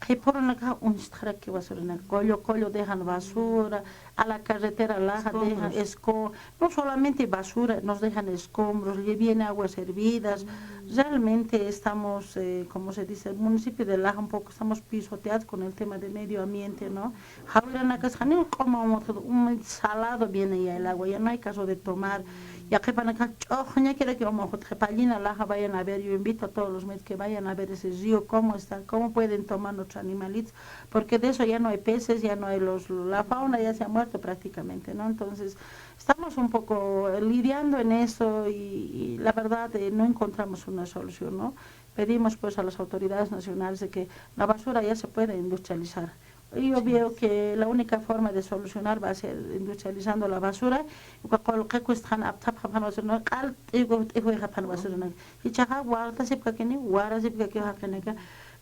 qhipürunakax uñstxaraki basuranak, qullu qullu dejan basura, a la carretera laja dejan esco-, no solamente basura, nos dejan escombros, le viene aguas hervidas. Realmente estamos, eh, como se dice, el municipio de Laja un poco estamos pisoteados con el tema de medio ambiente, ¿no? Jawiranakas janiw q'uma umxtut, un salado viene ya el agua, ya no hay caso de tomar. Ya qhipanakax ch'uxñakiraki umxtut, qhipa Laja vayan a ver, yo invito a todos los medios que vayan a ver ese río, cómo está, cómo pueden tomar nuestros animalitos, porque de eso ya no hay peces, ya no hay los, la fauna ya se ha muerto prácticamente, ¿no? Entonces, estamos un poco lidiando en eso y, y la verdad, eh, no encontramos una solución, ¿no? Pedimos, pues, a las autoridades nacionales de que la basura ya se pueda industrializar. Y yo veo que la única forma de solucionar va a ser industrializando la basura. Uka qullqi kustxan apthapxapxan basura, ¿no? Q'al t'ikux t'ikuyxapxan basura, ¿no? Jichhaxa wartasipkakini, warasipkakiw jaqinaka.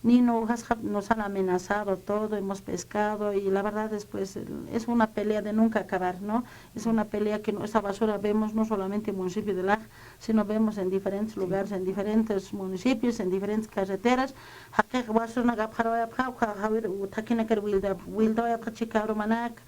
Ni no, nos han amenazado todo, hemos pescado, y la verdad es, pues, es una pelea de nunca acabar, ¿no? Es una pelea que no, esa basura vemos no solamente en el municipio de Laja, sino vemos en diferentes lugares, en diferentes municipios, en diferentes carreteras. Jaqix basuranak apxarawayapxä, uka jawir, thakinakar wilda, wildawayapxä chikarumanak,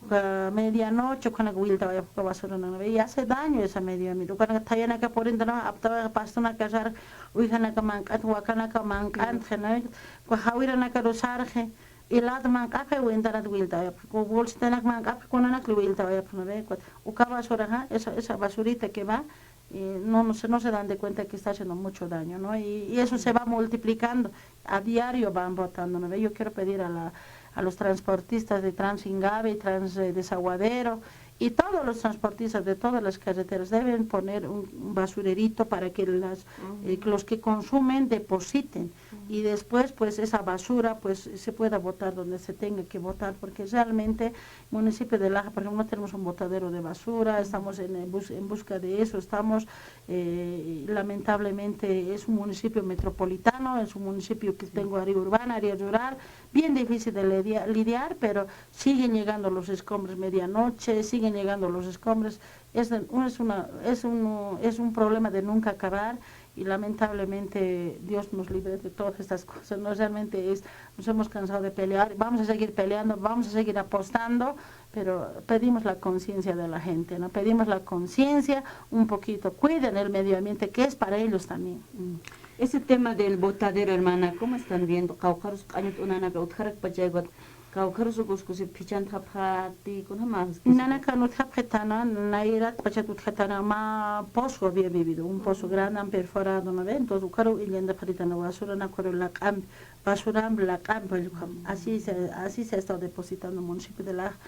uka medianoche, ukanak wildawayapxä basuranak, ¿no ve? Y hace daño esa medio ambiente. Ukanak thayanaka purintana, aptawayapxä pastunaka sar, uwijanaka manq'at, wakanaka manq'at, ¿no ve? Uka jawiranakaru sarxi, y lat manq'apxi, wintanat wildawayapxä, uka bolsitanak manq'apxi, kunanak wildawayapxä, ¿no ve? Uka, uka basuraxa, esa, esa basurita que va, y no, no se, no se dan de cuenta que está haciendo mucho daño, ¿no? Y, y eso se va multiplicando. A diario van botando, ¿no ve? Yo quiero pedir a la, a los transportistas de Transingabe, Trans, eh, Desaguadero, y todos los transportistas de todas las carreteras deben poner un, un basurerito para que las, eh, los que consumen depositen. Y después, pues, esa basura, pues, se pueda botar donde se tenga que botar, porque realmente municipio de Laja, por ejemplo, no tenemos un botadero de basura, estamos en, en bus-, en busca de eso, estamos, eh, lamentablemente es un municipio metropolitano, es un municipio que tengo área urbana, área rural, bien difícil de lidia-, lidiar, pero siguen llegando los escombros medianoche, siguen llegando los escombros. Es, es una, es un, es un problema de nunca acabar y lamentablemente Dios nos libre de todas estas cosas, ¿no? Realmente es, nos hemos cansado de pelear, vamos a seguir peleando, vamos a seguir apostando, pero pedimos la conciencia de la gente, ¿no? Pedimos la conciencia, un poquito, cuiden el medio ambiente, que es para ellos también. Mm. Ese tema del botadero, hermana, ¿cómo están viendo? Qawqharus q'añut unanaka utjarakpachaykuta, qawqharus ukuskusi phichantxapxäti, kunjamas. Nanakan utjapxitana, nayratpachat utjatana, mä pozo había vivido, un pozo grande, han perforado, ¿no ve? Entonces, ukaru illantapxaritana basura, ukaru laq'ampi, basurampi, laq'ampi, así se, así se ha estado depositando el municipio de Laja.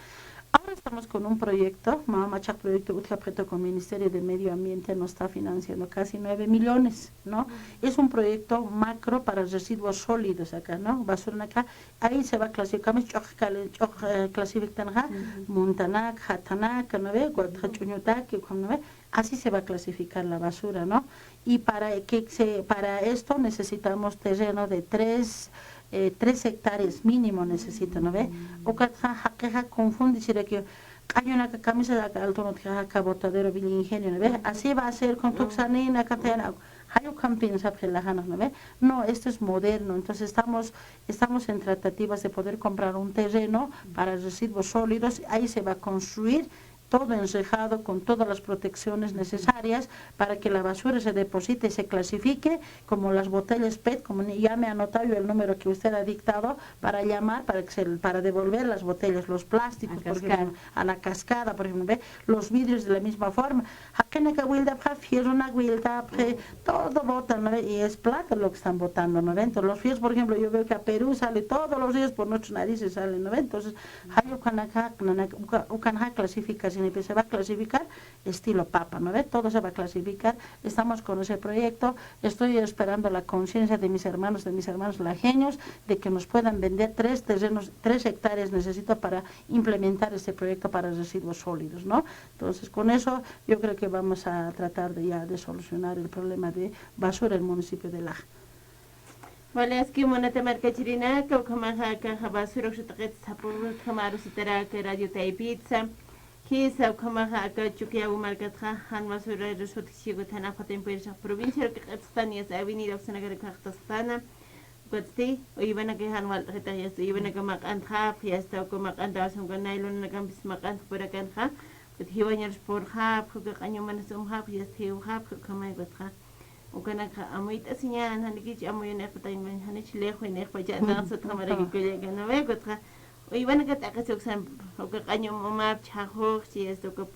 Ahora estamos con un proyecto, mä machaq proyecto utjapxita con Ministerio de Medio Ambiente, nos está financiando casi nueve millones, ¿no? Es un proyecto macro para residuos sólidos acá, ¿no? Basura acá, ahí se va a clasificar, ch'uq cali-, ch'uq, eh, clasifican, ¿no? Muntanak, jatanak, ¿no ve? Guatja ch'uñutak, ¿no ve? Así se va a clasificar la basura, ¿no? Y para que se, para esto necesitamos terreno de tres, eh, tres hectáreas mínimo necesita, ¿no ve? Ukatxa jaqixa confunde, sino que q'añunaka camisas aka alto no te acá botadero Villa Ingenio, ¿no ve? Así va a ser con Tuxanina, Catena, Jayucamp piensa que la jana, ¿no ve? No, esto es moderno, entonces estamos, estamos en tratativas de poder comprar un terreno para residuos sólidos, ahí se va a construir todo enrejado con todas las protecciones necesarias para que la basura se deposite y se clasifique como las botellas pet, como ni-, ya me he anotado yo el número que usted ha dictado para llamar, para que se, para devolver las botellas, los plásticos, por ejemplo, a la cascada, por ejemplo, ¿ve? Los vidrios de la misma forma. Jaqinaka wildapxi, fierronak wildapxi, todo botan, ¿no ve? Y es plata lo que están botando, ¿no ve? Entonces, los fierros, por ejemplo, yo veo que a Perú sale todos los días por nuestras narices salen, ¿no ve? Entonces, jay ukanaka, ukanaka clasificación. Y pues se va a clasificar estilo papa, ¿no ve? Todo se va a clasificar. Estamos con ese proyecto. Estoy esperando la conciencia de mis hermanos, de mis hermanos lajeños, de que nos puedan vender tres terrenos, tres hectáreas necesito para implementar este proyecto para residuos sólidos, ¿no? Entonces, con eso yo creo que vamos a tratar de ya de solucionar el problema de basura en el municipio de Laja. Waliski munata markachirinaka, ukhamaxa akaxa basura uksutaqit sapurutjama arusitaraka radio taypitsa. Kisa ukhamaxa aka Chukiyawu markatxa jan basura rusutjichigu thana fatin puersaq provincia ruki q'itsqtan yas avenida uksanakara kaqtasqtana. Ukatsti uywanaka jan walt'xitaq yas uywanaka maq'antxapx yasta uka maq'anta asunka naylonanakampis maq'antx purakanxa. Ukat jiwañarus purxapx uka q'añumanas umxapx yasta jiwxapx ukhamay ukatxa. Ukanaka amuyt'asiñan, janikich amuyunix patañman, janich lejwinix pachatax sutxamaraki kullaka, ¿no ve? Ukatxa, uywanaka t'aqis uksan, uka q'añum umap chhaxuxchi, yasta uka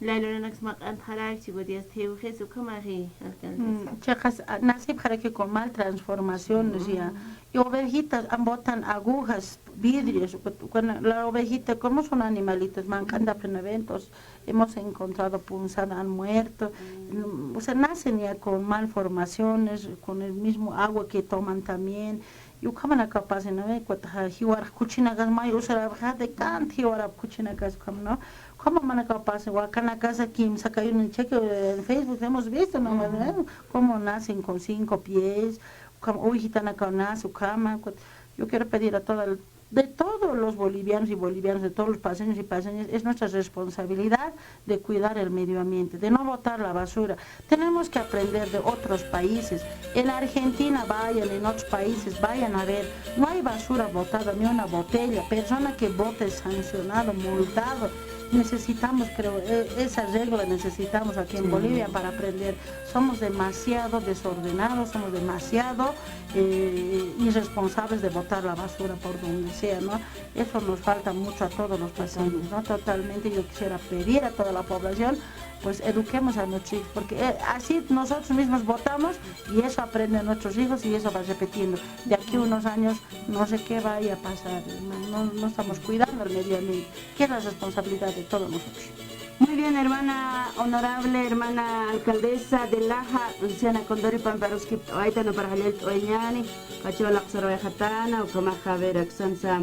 laylunanaks maq'antxarakchi, ukat yasta jiwxis, ukhamaxi, alcaldesa. Mm, chiqas, ah, nasipxaraki con mal transformaciones, ya. Y ovejitas, am botan agujas, vidrios, uka, uka, la ovejita, como son animalitos, mank'antapxi, ¿no ve? Entonces, hemos encontrado punzada, han muerto. Mm, o sea, nacen ya con malformaciones, con el mismo agua que toman también. Y ukhamanakaw pasa, ¿no ve? Ukat jiwar kuchinakas may usarapxi, de kant jiwarap kuchinakas ukham, ¿no? Ukhamanakaw pasa, wakanakasa kimsa kayun cheque en Facebook hemos visto, ¿no? Ujú. ¿No ve? Cómo nacen con cinco pies, ukham, ovejitanakaw nace ukhama, ukat yo quiero pedir a toda el de todos los bolivianos y bolivianas, de todos los paceños y paceñas, es nuestra responsabilidad de cuidar el medio ambiente, de no botar la basura. Tenemos que aprender de otros países. En Argentina vayan, en otros países vayan a ver. No hay basura botada, ni una botella. Persona que bote es sancionado, multado. Necesitamos, creo, e-, esa regla necesitamos aquí en Bolivia para aprender. Somos demasiado desordenados, somos demasiado eh, irresponsables de botar la basura por donde sea, ¿no? Eso nos falta mucho a todos los paceños, ¿no? Totalmente yo quisiera pedir a toda la población, pues eduquemos a nuestros hijos, porque eh, así nosotros mismos botamos y eso aprenden nuestros hijos y eso va repitiendo. De aquí a unos años no sé qué vaya a pasar, no, no, no estamos cuidando el medio ambiente, que es la responsabilidad de todos nosotros. Muy bien, hermana honorable, hermana alcaldesa de Laja, Luciana Condori, pampa aruskipt'awayta, napar jallallt'awayañäni, kachaw laqsarwayxatana, ukhamaxa, a ver, aksansa,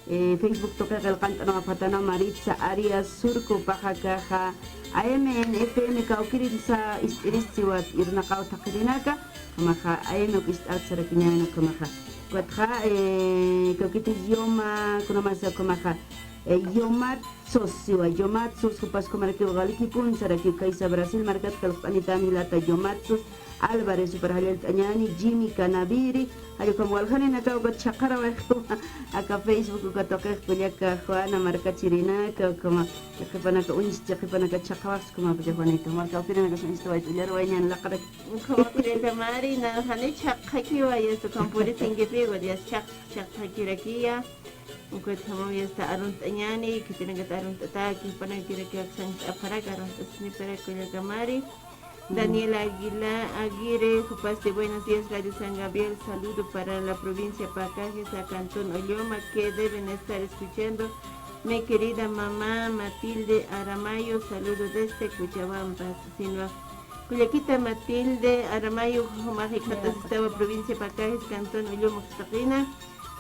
eh, Facebook tuqi qillqant'anwa phatana, Maritza Arias Surco, paxa akaxa, A M N F M kawkirinsa ist'irist siwat, irnaqaw thaqirinaka, ukhamaxa, A M uk ist'at sarakiñäni, ukhamaxa. Ukatxa, eh, kawkiti idioma, kunamasa, ukhamaxa, eh, Yomat Sus, siwa Yomatsus, jupas ukhamarakiw qalikipunsa, rakiw kaysa Brasil markat qillqt'anitäni jilata Yomatsus Álvarez, jupar jallallt'añäni, Jimmy Canaviri, jall ukham waljaninakaw ukat chhaqarawayxtwa, aka Facebook uka tuqix kullaka Juana markachirinaka, ukhama, chiqipanaka uñs, chiqipanaka chhaqawax, ukhama, kullaka Juanita, marka kawkirinakas uñstawayt, ullarwayañäni laqaraki. Ukhama kullaka Mari, na, jani chhaqakiwa, yasta ukham purisinkipiwa, yasta chhaq-, chhaqakirakiya. Ukatjamaw yasta arunt'añäni, khitinakat arunt'ataki, jupanakiraki aksankta apharaki, arunt'asiniparaki kullaka Mari. Daniela Aguila, Aguirre, jupasti, buenos días, Radio San Gabriel, saludo para la provincia Pacajes, a Cantón Olloma, que deben estar escuchando, mi querida mamá Matilde Aramayo, saludo desde Cochabamba, Sinaloa. Kullakita Matilde Aramayo, jumax jikxatasistawa, provincia Pacajes, Cantón Olloma, uksutaqina.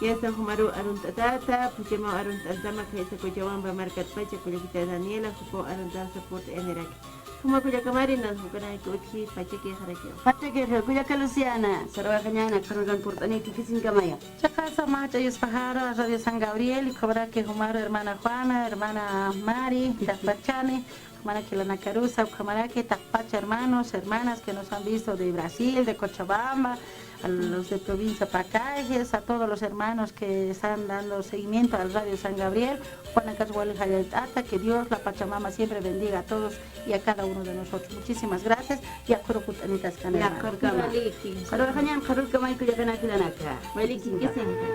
Yasta jumaru arunt'atata, phuchhamaw arunt'antama, khaysa Cochabamba markatpacha, kullakita Daniela, jupaw aruntasa purt'ayaniraki. Juma kullaka Mari, na, jukanaka utji pachakixarakiwa. Pachakix, kullaka Luciana, sarwaxañäni, qhankan purt'aniki kisinkamaya. Chiqasa mach'a yuspajara, Radio San Gabriel, ukhamaraki jumaru hermana Juana, hermana Mari, taqpachani, ukhamaraki jilanakarusa, ukhamaraki taqpacha hermanos, hermanas que nos han visto de Brasil, de Cochabamba, a los de provincia Pacajes, a todos los hermanos que están dando seguimiento al Radio San Gabriel, Juanakas wali jallallt'ata, que Dios, la Pachamama siempre bendiga a todos y a cada uno de nosotros. Muchísimas gracias y a Kurukutanitas Canal. Yaqharkama. Waliki. Qharurkañan, qharurkamay kullakanaka jilanaka. Waliki kisinka.